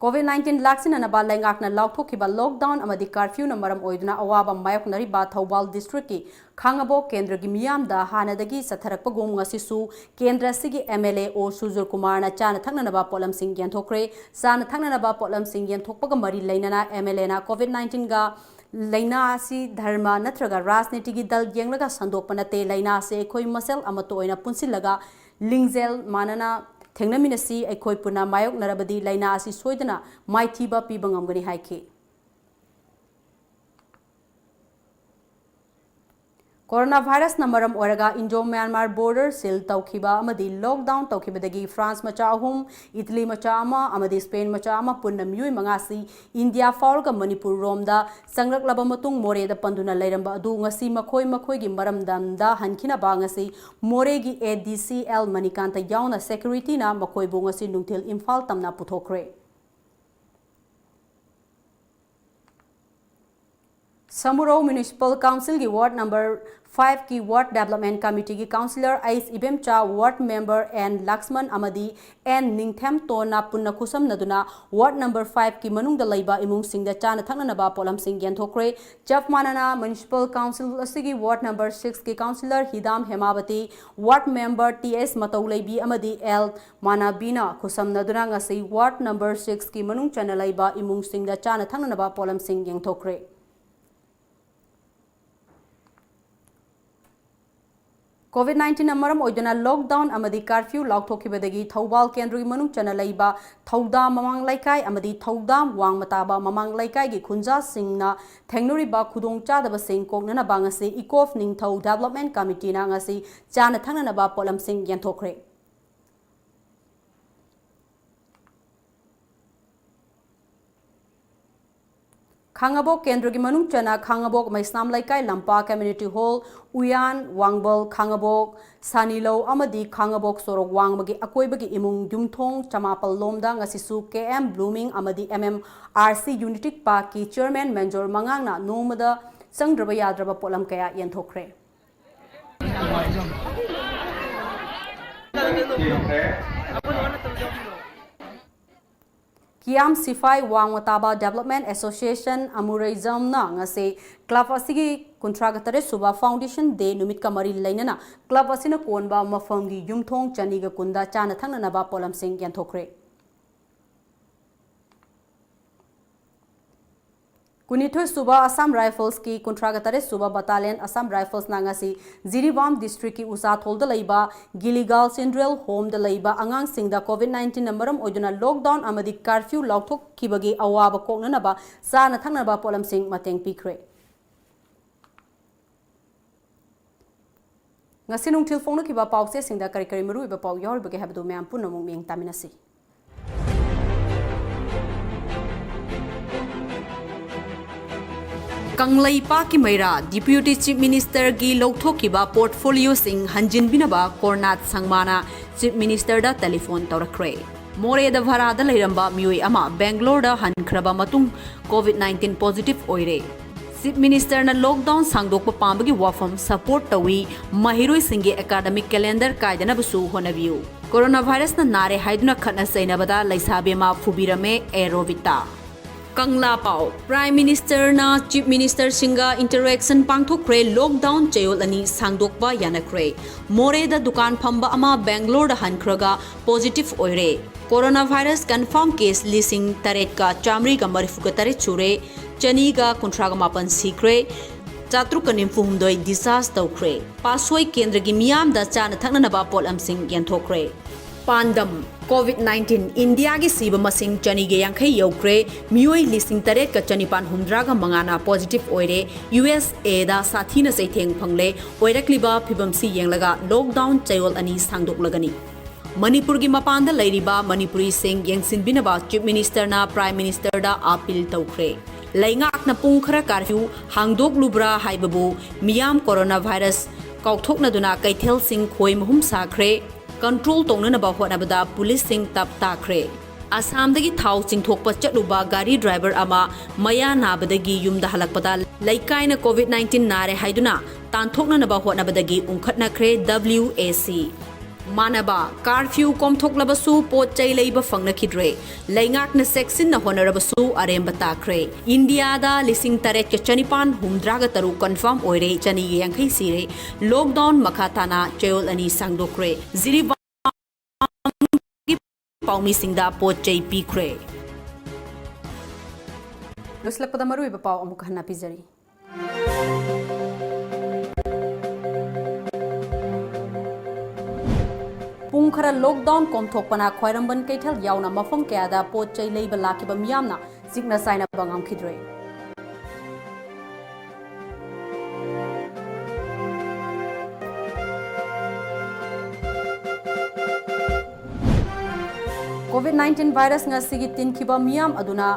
Covid nineteen ꯂꯥꯛꯁꯤꯟꯅꯅꯕ ꯂꯩꯉꯥꯛꯅ ꯂꯥꯎꯊꯣꯛꯈꯤꯕ lockdown ꯑꯃꯗꯤ curfew ꯅ ꯃꯔꯝ ꯑꯣꯏꯗꯨꯅ ꯑꯋꯥꯕ ꯃꯥꯌꯣꯛꯅꯔꯤꯕ ꯊꯧꯕꯥꯜ district ꯀꯤ ꯈꯥꯡꯉꯕꯣꯛ ꯀꯦꯟꯗ꯭ꯔꯒꯤ ꯃꯤꯌꯥꯝꯗ ꯍꯥꯟꯅꯗꯒꯤ ꯆꯠꯊꯔꯛꯄꯒꯨꯝ ꯉꯁꯤꯁꯨ ꯀꯦꯟꯗ꯭ꯔ ꯑꯁꯤꯒꯤ MLA ꯑꯣ ꯁꯨꯖꯨꯔ ꯀꯨꯃꯥꯔꯅ ꯆꯥꯅ ꯊꯛꯅꯅꯕ ꯄꯣꯠꯂꯝꯁꯤꯡ ꯌꯦꯟꯊꯣꯛꯈ꯭ꯔꯦ꯫ ꯆꯥꯅ ꯊꯛꯅꯅꯕ ꯄꯣꯠꯂꯝꯁꯤꯡ ꯌꯦꯟꯊꯣꯛꯄꯒ ꯃꯔꯤ ꯂꯩꯅꯅ MLA ꯅ Covid nineteen ꯒ ꯂꯥꯏꯅꯥ ꯑꯁꯤ ꯙꯔꯃ ꯅꯠꯇ꯭ꯔꯒ ꯔꯥꯖꯅꯤꯇꯤꯒꯤ ꯗꯜ ꯌꯦꯡꯂꯒ ꯁꯟꯗꯣꯛꯄ ꯅꯠꯇꯦ, ꯂꯥꯏꯅꯥ ꯑꯁꯤ ꯑꯩꯈꯣꯏ ꯃꯁꯦꯜ ꯑꯃꯠꯇ ꯑꯣꯏꯅ ꯄꯨꯟꯁꯤꯜꯂꯒ ꯂꯤꯡꯖꯦꯜ ꯃꯥꯟꯅꯅ ꯊꯦꯡꯅꯃꯤꯟꯅꯁꯤ꯫ ꯑꯩꯈꯣꯏ ꯄꯨꯟꯅ ꯃꯥꯌꯣꯛꯅꯔꯕꯗꯤ ꯂꯥꯏꯅꯥ ꯑꯁꯤ ꯁꯣꯏꯗꯅ ꯃꯥꯏꯊꯤꯕ ꯄꯤꯕ ꯉꯝꯒꯅꯤ ꯍꯥꯏꯈꯤ꯫ ꯀꯣꯔꯣꯅꯥ ꯚꯥꯏꯔꯁꯅ ꯃꯔꯝ ꯑꯣꯏꯔꯒ ꯏꯟꯗꯣ ꯃ꯭ꯌꯥꯟꯃꯥꯔ ꯕꯣꯔꯗꯔ ꯁꯤꯜ ꯇꯧꯈꯤꯕ ꯑꯃꯗꯤ ꯂꯣꯛꯗꯥꯎꯟ ꯇꯧꯈꯤꯕꯗꯒꯤ ꯐ꯭ꯔꯥꯟꯁ ꯃꯆꯥ ꯑꯍꯨꯝ, ꯏꯇꯂꯤ ꯃꯆꯥ ꯑꯃ ꯑꯃꯗꯤ ꯁ꯭ꯄꯦꯟ ꯃꯆꯥ ꯑꯃ ꯄꯨꯟꯅ ꯃꯤꯑꯣꯏ ꯃꯉꯥꯁꯤ ꯏꯟꯗꯤꯌꯥ ꯐꯥꯎꯔꯒ ꯃꯅꯤꯄꯨꯔ ꯔꯣꯝꯗ ꯆꯪꯂꯛꯂꯕ ꯃꯇꯨꯡ ꯃꯣꯔꯦꯗ ꯄꯟꯗꯨꯅ ꯂꯩꯔꯝꯕ ꯑꯗꯨ ꯉꯁꯤ ꯃꯈꯣꯏ ꯃꯈꯣꯏꯒꯤ ꯃꯔꯝꯗꯝꯗ ꯍꯟꯈꯤꯅꯕ ꯉꯁꯤ ꯃꯣꯔꯦꯒꯤ ꯑꯦ ꯗꯤ ꯁꯤ ꯑꯦꯜ ꯃꯅꯤꯀꯥꯟꯇ ꯌꯥꯎꯅ ꯁꯦꯀ꯭ꯌꯨꯔꯤꯇꯤꯅ ꯃꯈꯣꯏꯕꯨ ꯉꯁꯤ ꯅꯨꯡꯊꯤꯜ ꯏꯝꯐꯥꯜ ꯇꯝꯅ ꯄꯨꯊꯣꯛꯈ꯭ꯔꯦ꯫ ꯁꯃꯨꯔꯧ ꯃ꯭ꯌꯨꯅꯤꯁꯤꯄꯥꯜ ꯀꯥꯎꯟꯁꯤꯜꯒꯤ ꯋꯥꯔꯗ ꯅꯝꯕꯔ ꯐꯥꯏꯚꯀꯤ ꯋꯥꯔꯗ ꯗꯦꯕꯂꯞꯃꯦꯟ ꯀꯃꯤꯇꯤꯒꯤ councillor H Ibemcha, ward member N Laxman ꯑꯃꯗꯤ ꯑꯦꯟ ꯅꯤꯡꯊꯦꯝꯇꯣꯟꯅ ꯄꯨꯟꯅ ꯈꯨꯠꯁꯝꯅꯗꯨꯅ ꯋꯥꯔꯗ ꯅꯝꯕꯔ ꯐꯥꯏꯚꯀꯤ ꯃꯅꯨꯡꯗ ꯂꯩꯕ ꯏꯃꯨꯡꯁꯤꯡꯗ ꯆꯥꯅ ꯊꯛꯅꯅꯕ ꯄꯣꯠꯂꯝꯁꯤꯡ ꯌꯦꯟꯊꯣꯛꯈ꯭ꯔꯦ꯫ ꯆꯞ ꯃꯥꯟꯅꯅ ꯃ꯭ꯌꯨꯅꯤꯁꯤꯄꯥꯜ ꯀꯥꯎꯟꯁꯤꯜ ꯑꯁꯤꯒꯤ ꯋꯥꯔꯗ ꯅꯝꯕꯔ ꯁꯤꯛꯁꯀꯤ ꯀꯥꯎꯟꯁꯤꯂꯔ ꯍꯤꯗꯥꯝ ꯍꯦꯃꯥꯕꯇꯤ, ꯋꯥꯔꯗ ꯃꯦꯝꯕꯔ ꯇꯤ ꯑꯦꯁ ꯃꯇꯧꯂꯩꯕꯤ ꯑꯃꯗꯤ ꯑꯦꯜ ꯃꯥꯅꯕꯤꯅ ꯈꯨꯠꯁꯝꯅꯗꯨꯅ ꯉꯁꯤ ꯋꯥꯔꯗ ꯅꯝꯕꯔ ꯁꯤꯛꯁꯀꯤ ꯃꯅꯨꯡ ꯆꯟꯅ ꯂꯩꯕ ꯏꯃꯨꯡꯁꯤꯡꯗ ꯆꯥꯅ ꯊꯛꯅꯅꯕ ꯄꯣꯠꯂꯝꯁꯤꯡ ꯌꯦꯟꯊꯣꯛꯈ꯭ꯔꯦ꯫ ꯀꯣꯚꯤꯗ ꯅꯥꯏꯟꯇꯤꯟꯅ ꯃꯔꯝ ꯑꯣꯏꯗꯨꯅ ꯂꯣꯛꯗꯥꯎꯟ ꯑꯃꯗꯤ ꯀꯥꯔꯐ꯭ꯌꯨ ꯂꯥꯎꯊꯣꯛꯈꯤꯕꯗꯒꯤ ꯊꯧꯕꯥꯜ ꯀꯦꯟꯗ꯭ꯔꯒꯤ ꯃꯅꯨꯡ ꯆꯟꯅ ꯂꯩꯕ ꯊꯧꯗꯥꯝ ꯃꯃꯥꯡ ꯂꯩꯀꯥꯏ ꯑꯃꯗꯤ ꯊꯧꯗꯥꯝ ꯋꯥꯡꯃ ꯇꯥꯕ ꯃꯃꯥꯡ ꯂꯩꯀꯥꯏꯒꯤ ꯈꯨꯟꯖꯥꯁꯤꯡꯅ ꯊꯦꯡꯅꯔꯤꯕ ꯈꯨꯗꯣꯡꯆꯥꯗꯕꯁꯤꯡ ꯀꯣꯛꯅꯅꯕ ꯉꯁꯤ ꯏꯀꯣꯐ ꯅꯤꯡꯊꯧ ꯗꯦꯕꯂꯞꯃꯦꯟ ꯀꯃꯤꯇꯤꯅ ꯉꯁꯤ ꯆꯥꯅ ꯊꯛꯅꯅꯕ ꯄꯣꯠꯂꯝꯁꯤꯡ ꯌꯦꯟꯊꯣꯛꯈ꯭ꯔꯦ꯫ ꯈꯥꯉꯕꯣꯛ ꯀꯦꯟꯗ꯭ꯔꯒꯤ ꯃꯅꯨꯡ ꯆꯟꯅ ꯈꯥꯉꯕꯣꯛ ꯃꯩꯁꯅꯥꯝ ꯂꯩꯀꯥꯏ ꯂꯝꯄꯥꯛ ꯀꯝꯃ꯭ꯌꯨꯅꯤꯇꯤ ꯍꯣꯜ, ꯎꯌꯥꯟ, ꯋꯥꯡꯕꯜ, ꯈꯥꯉꯕꯣꯛ, ꯁꯥꯅꯤꯂꯧ ꯑꯃꯗꯤ ꯈꯥꯉꯕꯣꯛ ꯁꯣꯔꯣꯛ ꯋꯥꯡꯃꯒꯤ ꯑꯀꯣꯏꯕꯒꯤ ꯏꯃꯨꯡ ꯌꯨꯝꯊꯣꯡ ꯆꯃꯥꯄꯜ ꯂꯣꯝꯗ ꯉꯁꯤꯁꯨ ꯀꯦ ꯑꯦꯝ ꯕ꯭ꯂꯨꯃꯤꯡ ꯑꯃꯗꯤ M M R C unity ꯄꯥꯛꯀꯤ ꯆꯤꯌꯔꯃꯦꯟ ꯃꯦꯟꯖꯣꯔ ꯃꯉꯥꯡꯅ ꯅꯣꯡꯃꯗ ꯆꯪꯗ꯭ꯔꯕ ꯌꯥꯗ꯭ꯔꯕ ꯄꯣꯠꯂꯝ ꯀꯌꯥ ꯌꯦꯟꯊꯣꯛꯈ꯭ꯔꯦ꯫ ꯀꯤꯌꯥꯝ ꯁꯤꯐꯥꯏ ꯋꯥꯡꯃ ꯇꯥꯕ ꯗꯦꯕꯂꯞꯃꯦꯟ ꯑꯦꯁꯣꯁꯤꯌꯦꯁꯟ ꯑꯃꯨꯔꯩꯖꯝꯅ ꯉꯁꯤ ꯀ꯭ꯂꯕ ꯑꯁꯤꯒꯤ ꯀꯨꯟꯊ꯭ꯔꯥꯒ ꯇꯔꯦꯠ ꯁꯨꯕ ꯐꯥꯎꯟꯗꯦꯁꯟ ꯗꯦ ꯅꯨꯃꯤꯠꯀ ꯃꯔꯤ ꯂꯩꯅꯅ ꯀ꯭ꯂꯕ ꯑꯁꯤꯅ ꯀꯣꯟꯕ ꯃꯐꯝꯒꯤ ꯌꯨꯝꯊꯣꯡ ꯆꯅꯤꯒ ꯀꯨꯟꯗ ꯆꯥꯅ ꯊꯛꯅꯅꯕ ꯄꯣꯠꯂꯝꯁꯤꯡ ꯌꯦꯟꯊꯣꯛꯈ꯭ꯔꯦ꯫ ꯀꯨꯟꯅꯤꯊꯣꯏ ꯁꯨꯕ ꯑꯁꯥꯝ ꯔꯥꯏꯐꯜꯁꯀꯤ ꯀꯨꯟꯊ꯭ꯔꯥꯒ ꯇꯔꯦꯠ ꯁꯨꯕ ꯕꯇꯥꯂꯤꯌꯟ ꯑꯁꯥꯝ ꯔꯥꯏꯐꯜꯁꯅ ꯉꯁꯤ ꯖꯤꯔꯤꯕꯥꯝ ꯗꯤꯁꯇ꯭ꯔꯤꯛꯀꯤ ꯎꯆꯥꯊꯣꯜꯗ ꯂꯩꯕ ꯒꯤꯂꯤꯒꯥꯜ ꯆꯤꯜꯗ꯭ꯔꯦꯟ ꯍꯣꯝꯗ ꯂꯩꯕ ꯑꯉꯥꯡꯁꯤꯡꯗ ꯀꯣꯚꯤꯗ ꯅꯥꯏꯟꯇꯤꯟꯅ ꯃꯔꯝ ꯑꯣꯏꯗꯨꯅ ꯂꯣꯛꯗꯥꯎꯟ ꯑꯃꯗꯤ ꯀꯥꯔꯐ꯭ꯌꯨ ꯂꯥꯎꯊꯣꯛꯈꯤꯕꯒꯤ ꯑꯋꯥꯕ ꯀꯣꯛꯅꯅꯕ ꯆꯥꯅ ꯊꯛꯅꯕ ꯄꯣꯠꯂꯝꯁꯤꯡ ꯃꯇꯦꯡ ꯄꯤꯈ꯭ꯔꯦ꯫ ꯉꯁꯤ ꯅꯨꯡꯊꯤꯜ ꯐꯣꯡꯅꯈꯤꯕ ꯄꯥꯎꯆꯦꯁꯤꯡꯗ ꯀꯔꯤ ꯀꯔꯤ ꯃꯔꯨꯑꯣꯏꯕ ꯄꯥꯎ ꯌꯥꯎꯔꯤꯕꯒꯦ ꯍꯥꯏꯕꯗꯨ ꯃꯌꯥꯝ ꯄꯨꯟꯅ ꯑꯃꯨꯛ ꯃꯤꯠꯌꯦꯡ ꯇꯥꯃꯤꯟꯅꯁꯤ꯫ ꯀꯪꯂꯩꯄꯥꯛꯀꯤ ꯃꯩꯔꯥ, Deputy Chief Ministerꯒꯤ ꯂꯧꯊꯣꯛꯈꯤꯕ portfolioꯁꯤꯡ ꯍꯟꯖꯤꯟꯕꯤꯅꯕ ꯀꯣꯔꯅꯥꯠ ꯁꯪꯃꯥꯅ Chief Ministerꯗ telephone ꯇꯧꯔꯛꯈ꯭ꯔꯦ꯫ ꯃꯣꯔꯦꯗ ꯚꯔꯥꯗ ꯂꯩꯔꯝꯕ ꯃꯤꯑꯣꯏ ꯑꯃ ꯕꯦꯡꯒ꯭ꯂꯣꯔꯗ ꯍꯟꯈ꯭ꯔꯕ ꯃꯇꯨꯡ COVID nineteen positive ꯑꯣꯏꯔꯦ꯫ Chief Ministerꯅ lockdown ꯁꯥꯡꯗꯣꯛꯄ ꯄꯥꯝꯕꯒꯤ ꯋꯥꯐꯝ support ꯇꯧꯏ, ꯃꯍꯩꯔꯣꯏꯁꯤꯡꯒꯤ academic calendar ꯀꯥꯏꯗꯅꯕꯁꯨ ꯍꯣꯠꯅꯕꯤꯌꯨ꯫ Coronavirusꯅ ꯅꯥꯔꯦ ꯍꯥꯏꯗꯨꯅ ꯈꯠꯅ ꯆꯩꯅꯕꯗ ꯂꯩꯁꯥꯕꯤ ꯑꯃ ꯐꯨꯕꯤꯔꯝꯃꯦ, ꯑꯦ ꯔꯣꯕꯤꯇꯥ꯫ ꯀꯪꯂꯥ ꯄꯥꯎ, Prime Ministerꯅ Chief Ministerꯁꯤꯡꯒ interaction ꯄꯥꯡꯊꯣꯛꯈ꯭ꯔꯦ, lockdown ꯆꯌꯣꯜ ꯑꯅꯤ ꯁꯥꯡꯗꯣꯛꯄ ꯌꯥꯅꯈ꯭ꯔꯦ꯫ ꯃꯣꯔꯦꯗ ꯗꯨꯀꯥꯟ ꯐꯝꯕ ꯑꯃ ꯕꯦꯡꯒ꯭ꯂꯣꯔꯗ ꯍꯟꯈ꯭ꯔꯒ positive ꯑꯣꯏꯔꯦ꯫ Coronavirus confirm case ꯂꯤꯁꯤꯡ ꯇꯔꯦꯠꯀ ꯆꯥꯃꯔꯤꯒ ꯃꯔꯤꯐꯨꯒ ꯇꯔꯦꯠ ꯁꯨꯔꯦ, ꯆꯅꯤꯒ ꯀꯨꯟꯊ꯭ꯔꯥꯒ ꯃꯥꯄꯟ ꯁꯤꯈ꯭ꯔꯦ, ꯆꯥꯇ꯭ꯔꯨꯛꯀ ꯅꯤꯐꯨ ꯍꯨꯝꯗꯣꯏ discharge ꯇꯧꯈ꯭ꯔꯦ꯫ ꯄꯥꯠꯁꯣꯏ ꯀꯦꯟꯗ꯭ꯔꯒꯤ ꯃꯤꯌꯥꯝꯗ ꯆꯥꯅ ꯊꯛꯅꯅꯕ ꯄꯣꯠꯂꯝꯁꯤꯡ ꯌꯦꯟꯊꯣꯛꯈ꯭ꯔꯦ꯫ ꯄꯥꯟꯗꯝ, COVID nineteen, ꯏꯟꯗꯤꯌꯥꯒꯤ ꯁꯤꯕ ꯃꯁꯤꯡ ꯆꯅꯤꯒ ꯌꯥꯡꯈꯩ ꯌꯧꯈ꯭ꯔꯦ, ꯃꯤꯑꯣꯏ ꯂꯤꯁꯤꯡ ꯇꯔꯦꯠꯀ ꯆꯅꯤꯄꯥꯟ ꯍꯨꯝꯗ꯭ꯔꯥꯒ ꯃꯉꯥꯅ positive ꯑꯣꯏꯔꯦ, USAꯗ ꯁꯥꯊꯤꯅ ꯆꯩꯊꯦꯡ ꯐꯪꯂꯦ, ꯑꯣꯏꯔꯛꯂꯤꯕ ꯐꯤꯕꯝꯁꯤ ꯌꯦꯡꯂꯒ lockdown ꯆꯌꯣꯜ ꯑꯅꯤ ꯁꯥꯡꯗꯣꯛꯂꯒꯅꯤ꯫ ꯃꯅꯤꯄꯨꯔꯒꯤ ꯃꯄꯥꯟꯗ ꯂꯩꯔꯤꯕ ꯃꯅꯤꯄꯨꯔꯤꯁꯤꯡ ꯌꯦꯡꯁꯤꯟꯕꯤꯅꯕ Chief Ministerꯅ Prime Ministerꯗ appeal ꯇꯧꯈ꯭ꯔꯦ꯫ ꯂꯩꯉꯥꯛꯅ ꯄꯨꯡ ꯈꯔ curfew ꯍꯥꯡꯗꯣꯛꯂꯨꯕ꯭ꯔꯥ ꯍꯥꯏꯕꯕꯨ ꯃꯤꯌꯥꯝ coronavirus ꯀꯥꯎꯊꯣꯛꯅꯗꯨꯅ ꯀꯩꯊꯦꯜꯁꯤꯡ ꯈꯣꯏ ꯃꯍꯨꯝ ꯁꯥꯈ꯭ꯔꯦ꯫ Control ꯇꯧꯅꯅꯕ ꯍꯣꯠꯅꯕꯗ ꯄꯨꯂꯤꯁꯁꯤꯡ ꯇꯞ ꯇꯥꯈ꯭ꯔꯦ꯫ ꯑꯁꯥꯝꯗꯒꯤ ꯊꯥꯎ ꯆꯤꯡꯊꯣꯛꯄ ꯆꯠꯂꯨꯕ ꯒꯥꯔꯤ driver ꯑꯃ ꯃꯌꯥ ꯅꯥꯕꯗꯒꯤ ꯌꯨꯝꯗ ꯍꯜꯂꯛꯄꯗ ꯂꯩꯀꯥꯏꯅ COVID nineteen ꯅꯥꯔꯦ ꯍꯥꯏꯗꯨꯅ ꯇꯥꯟꯊꯣꯛꯅꯅꯕ ꯍꯣꯠꯅꯕꯗꯒꯤ ꯎꯪꯈꯠꯅꯈ꯭ꯔꯦ, WAC꯫ ꯃꯥꯟꯅꯕ, curfew ꯀꯣꯝꯊꯣꯛꯂꯕꯁꯨ ꯄꯣꯠ ꯆꯩ ꯂꯩꯕ ꯐꯪꯅꯈꯤꯗ꯭ꯔꯦ꯫ ꯂꯩꯉꯥꯛꯅ ꯆꯦꯛꯁꯤꯟꯅ ꯍꯣꯠꯅꯔꯕꯁꯨ ꯑꯔꯦꯝꯕ ꯇꯥꯈ꯭ꯔꯦ꯫ ꯏꯟꯗꯤꯌꯥꯗ ꯂꯤꯁꯤꯡ ꯇꯔꯦꯠꯀ ꯆꯅꯤꯄꯥꯟ ꯍꯨꯝꯗ꯭ꯔꯥꯒ ꯇꯔꯨꯛ confirm ꯑꯣꯏꯔꯦ, ꯆꯅꯤꯒ ꯌꯥꯡꯈꯩ ꯁꯤꯔꯦ꯫ Lockdown ꯃꯈꯥ ꯇꯥꯅ ꯆꯌꯣꯜ ꯑꯅꯤ ꯁꯥꯡꯗꯣꯛꯈ꯭ꯔꯦ꯫ ꯖꯤꯔꯤꯕꯥꯝꯒꯤ ꯄꯥꯎꯃꯤꯁꯤꯡꯗ ꯄꯣꯠ ꯆꯩ ꯄꯤꯈ꯭ꯔꯦ꯫ ꯂꯣꯏꯁꯤꯜꯂꯛꯄꯗ ꯃꯔꯨꯑꯣꯏꯕ ꯄꯥꯎ ꯑꯃꯨꯛ ꯍꯟꯅ ꯄꯤꯖꯔꯤ꯫ ꯄꯨꯡ ꯈꯔ lockdown ꯀꯣꯝꯊꯣꯛꯄꯅ ꯈ꯭ꯋꯥꯏꯔꯝꯕꯟ ꯀꯩꯊꯦꯜ ꯌꯥꯎꯅ ꯃꯐꯝ ꯀꯌꯥꯗ ꯄꯣꯠ ꯆꯩ ꯂꯩꯕ ꯂꯥꯛꯈꯤꯕ ꯃꯤꯌꯥꯝꯅ ꯆꯤꯛꯅ ꯆꯥꯏꯅꯕ ꯉꯝꯈꯤꯗ꯭ꯔꯦ꯫ ꯅꯥꯏꯟꯇꯤꯟ ꯚꯥꯏꯔꯁ ꯉꯁꯤꯒꯤ ꯇꯤꯟꯈꯤꯕ ꯃꯤꯌꯥꯝ ꯑꯗꯨꯅ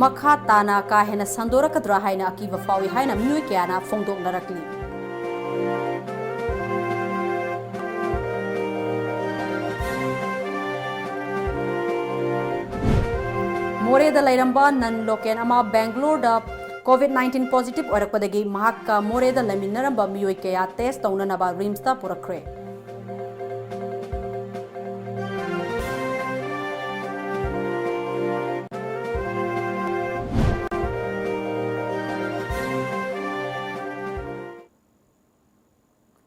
ꯃꯈꯥ ꯇꯥꯅ ꯀꯥ ꯍꯦꯟꯅ ꯁꯟꯗꯣꯔꯛꯀꯗ꯭ꯔꯥ ꯍꯥꯏꯅ ꯑꯀꯤꯕ ꯐꯥꯎꯏ ꯍꯥꯏꯅ ꯃꯤꯑꯣꯏ ꯀꯌꯥꯅ ꯐꯣꯡꯗꯣꯛꯅꯔꯛꯂꯤ꯫ ꯃꯣꯔꯦꯗ ꯂꯩꯔꯝꯕ ꯅꯟ ꯂꯣꯀꯦꯜ ꯑꯃ ꯕꯦꯡꯒ꯭ꯂꯣꯔꯗ ꯀꯣꯚꯤꯗ ꯅꯥꯏꯟꯇꯤꯟ ꯄꯣꯖꯤꯇꯤꯚ ꯑꯣꯏꯔꯛꯄꯗꯒꯤ ꯃꯍꯥꯛꯀ ꯃꯣꯔꯦꯗ ꯂꯩꯃꯤꯟꯅꯔꯝꯕ ꯃꯤꯑꯣꯏ ꯀꯌꯥ ꯇꯦꯁ ꯇꯧꯅꯅꯕ ꯔꯤꯝꯁꯇ ꯄꯨꯔꯛꯈ꯭ꯔꯦ꯫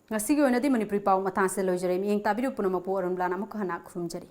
ꯉꯁꯤꯒꯤ ꯑꯣꯏꯅꯗꯤ ꯃꯅꯤꯄꯨꯔꯤ ꯄꯥꯎ ꯃꯇꯥꯡꯁꯤꯗ ꯂꯣꯏꯖꯔꯦ꯫ ꯃꯤꯠꯌꯦꯡ ꯇꯥꯕꯤꯔꯤꯕ ꯄꯨꯝꯅꯃꯛꯄꯨ ꯑꯔꯨꯟ ꯕ꯭ꯂꯥꯅ ꯑꯃꯨꯛꯀ ꯍꯟꯅ ꯈꯨꯔꯨꯝꯖꯔꯤ꯫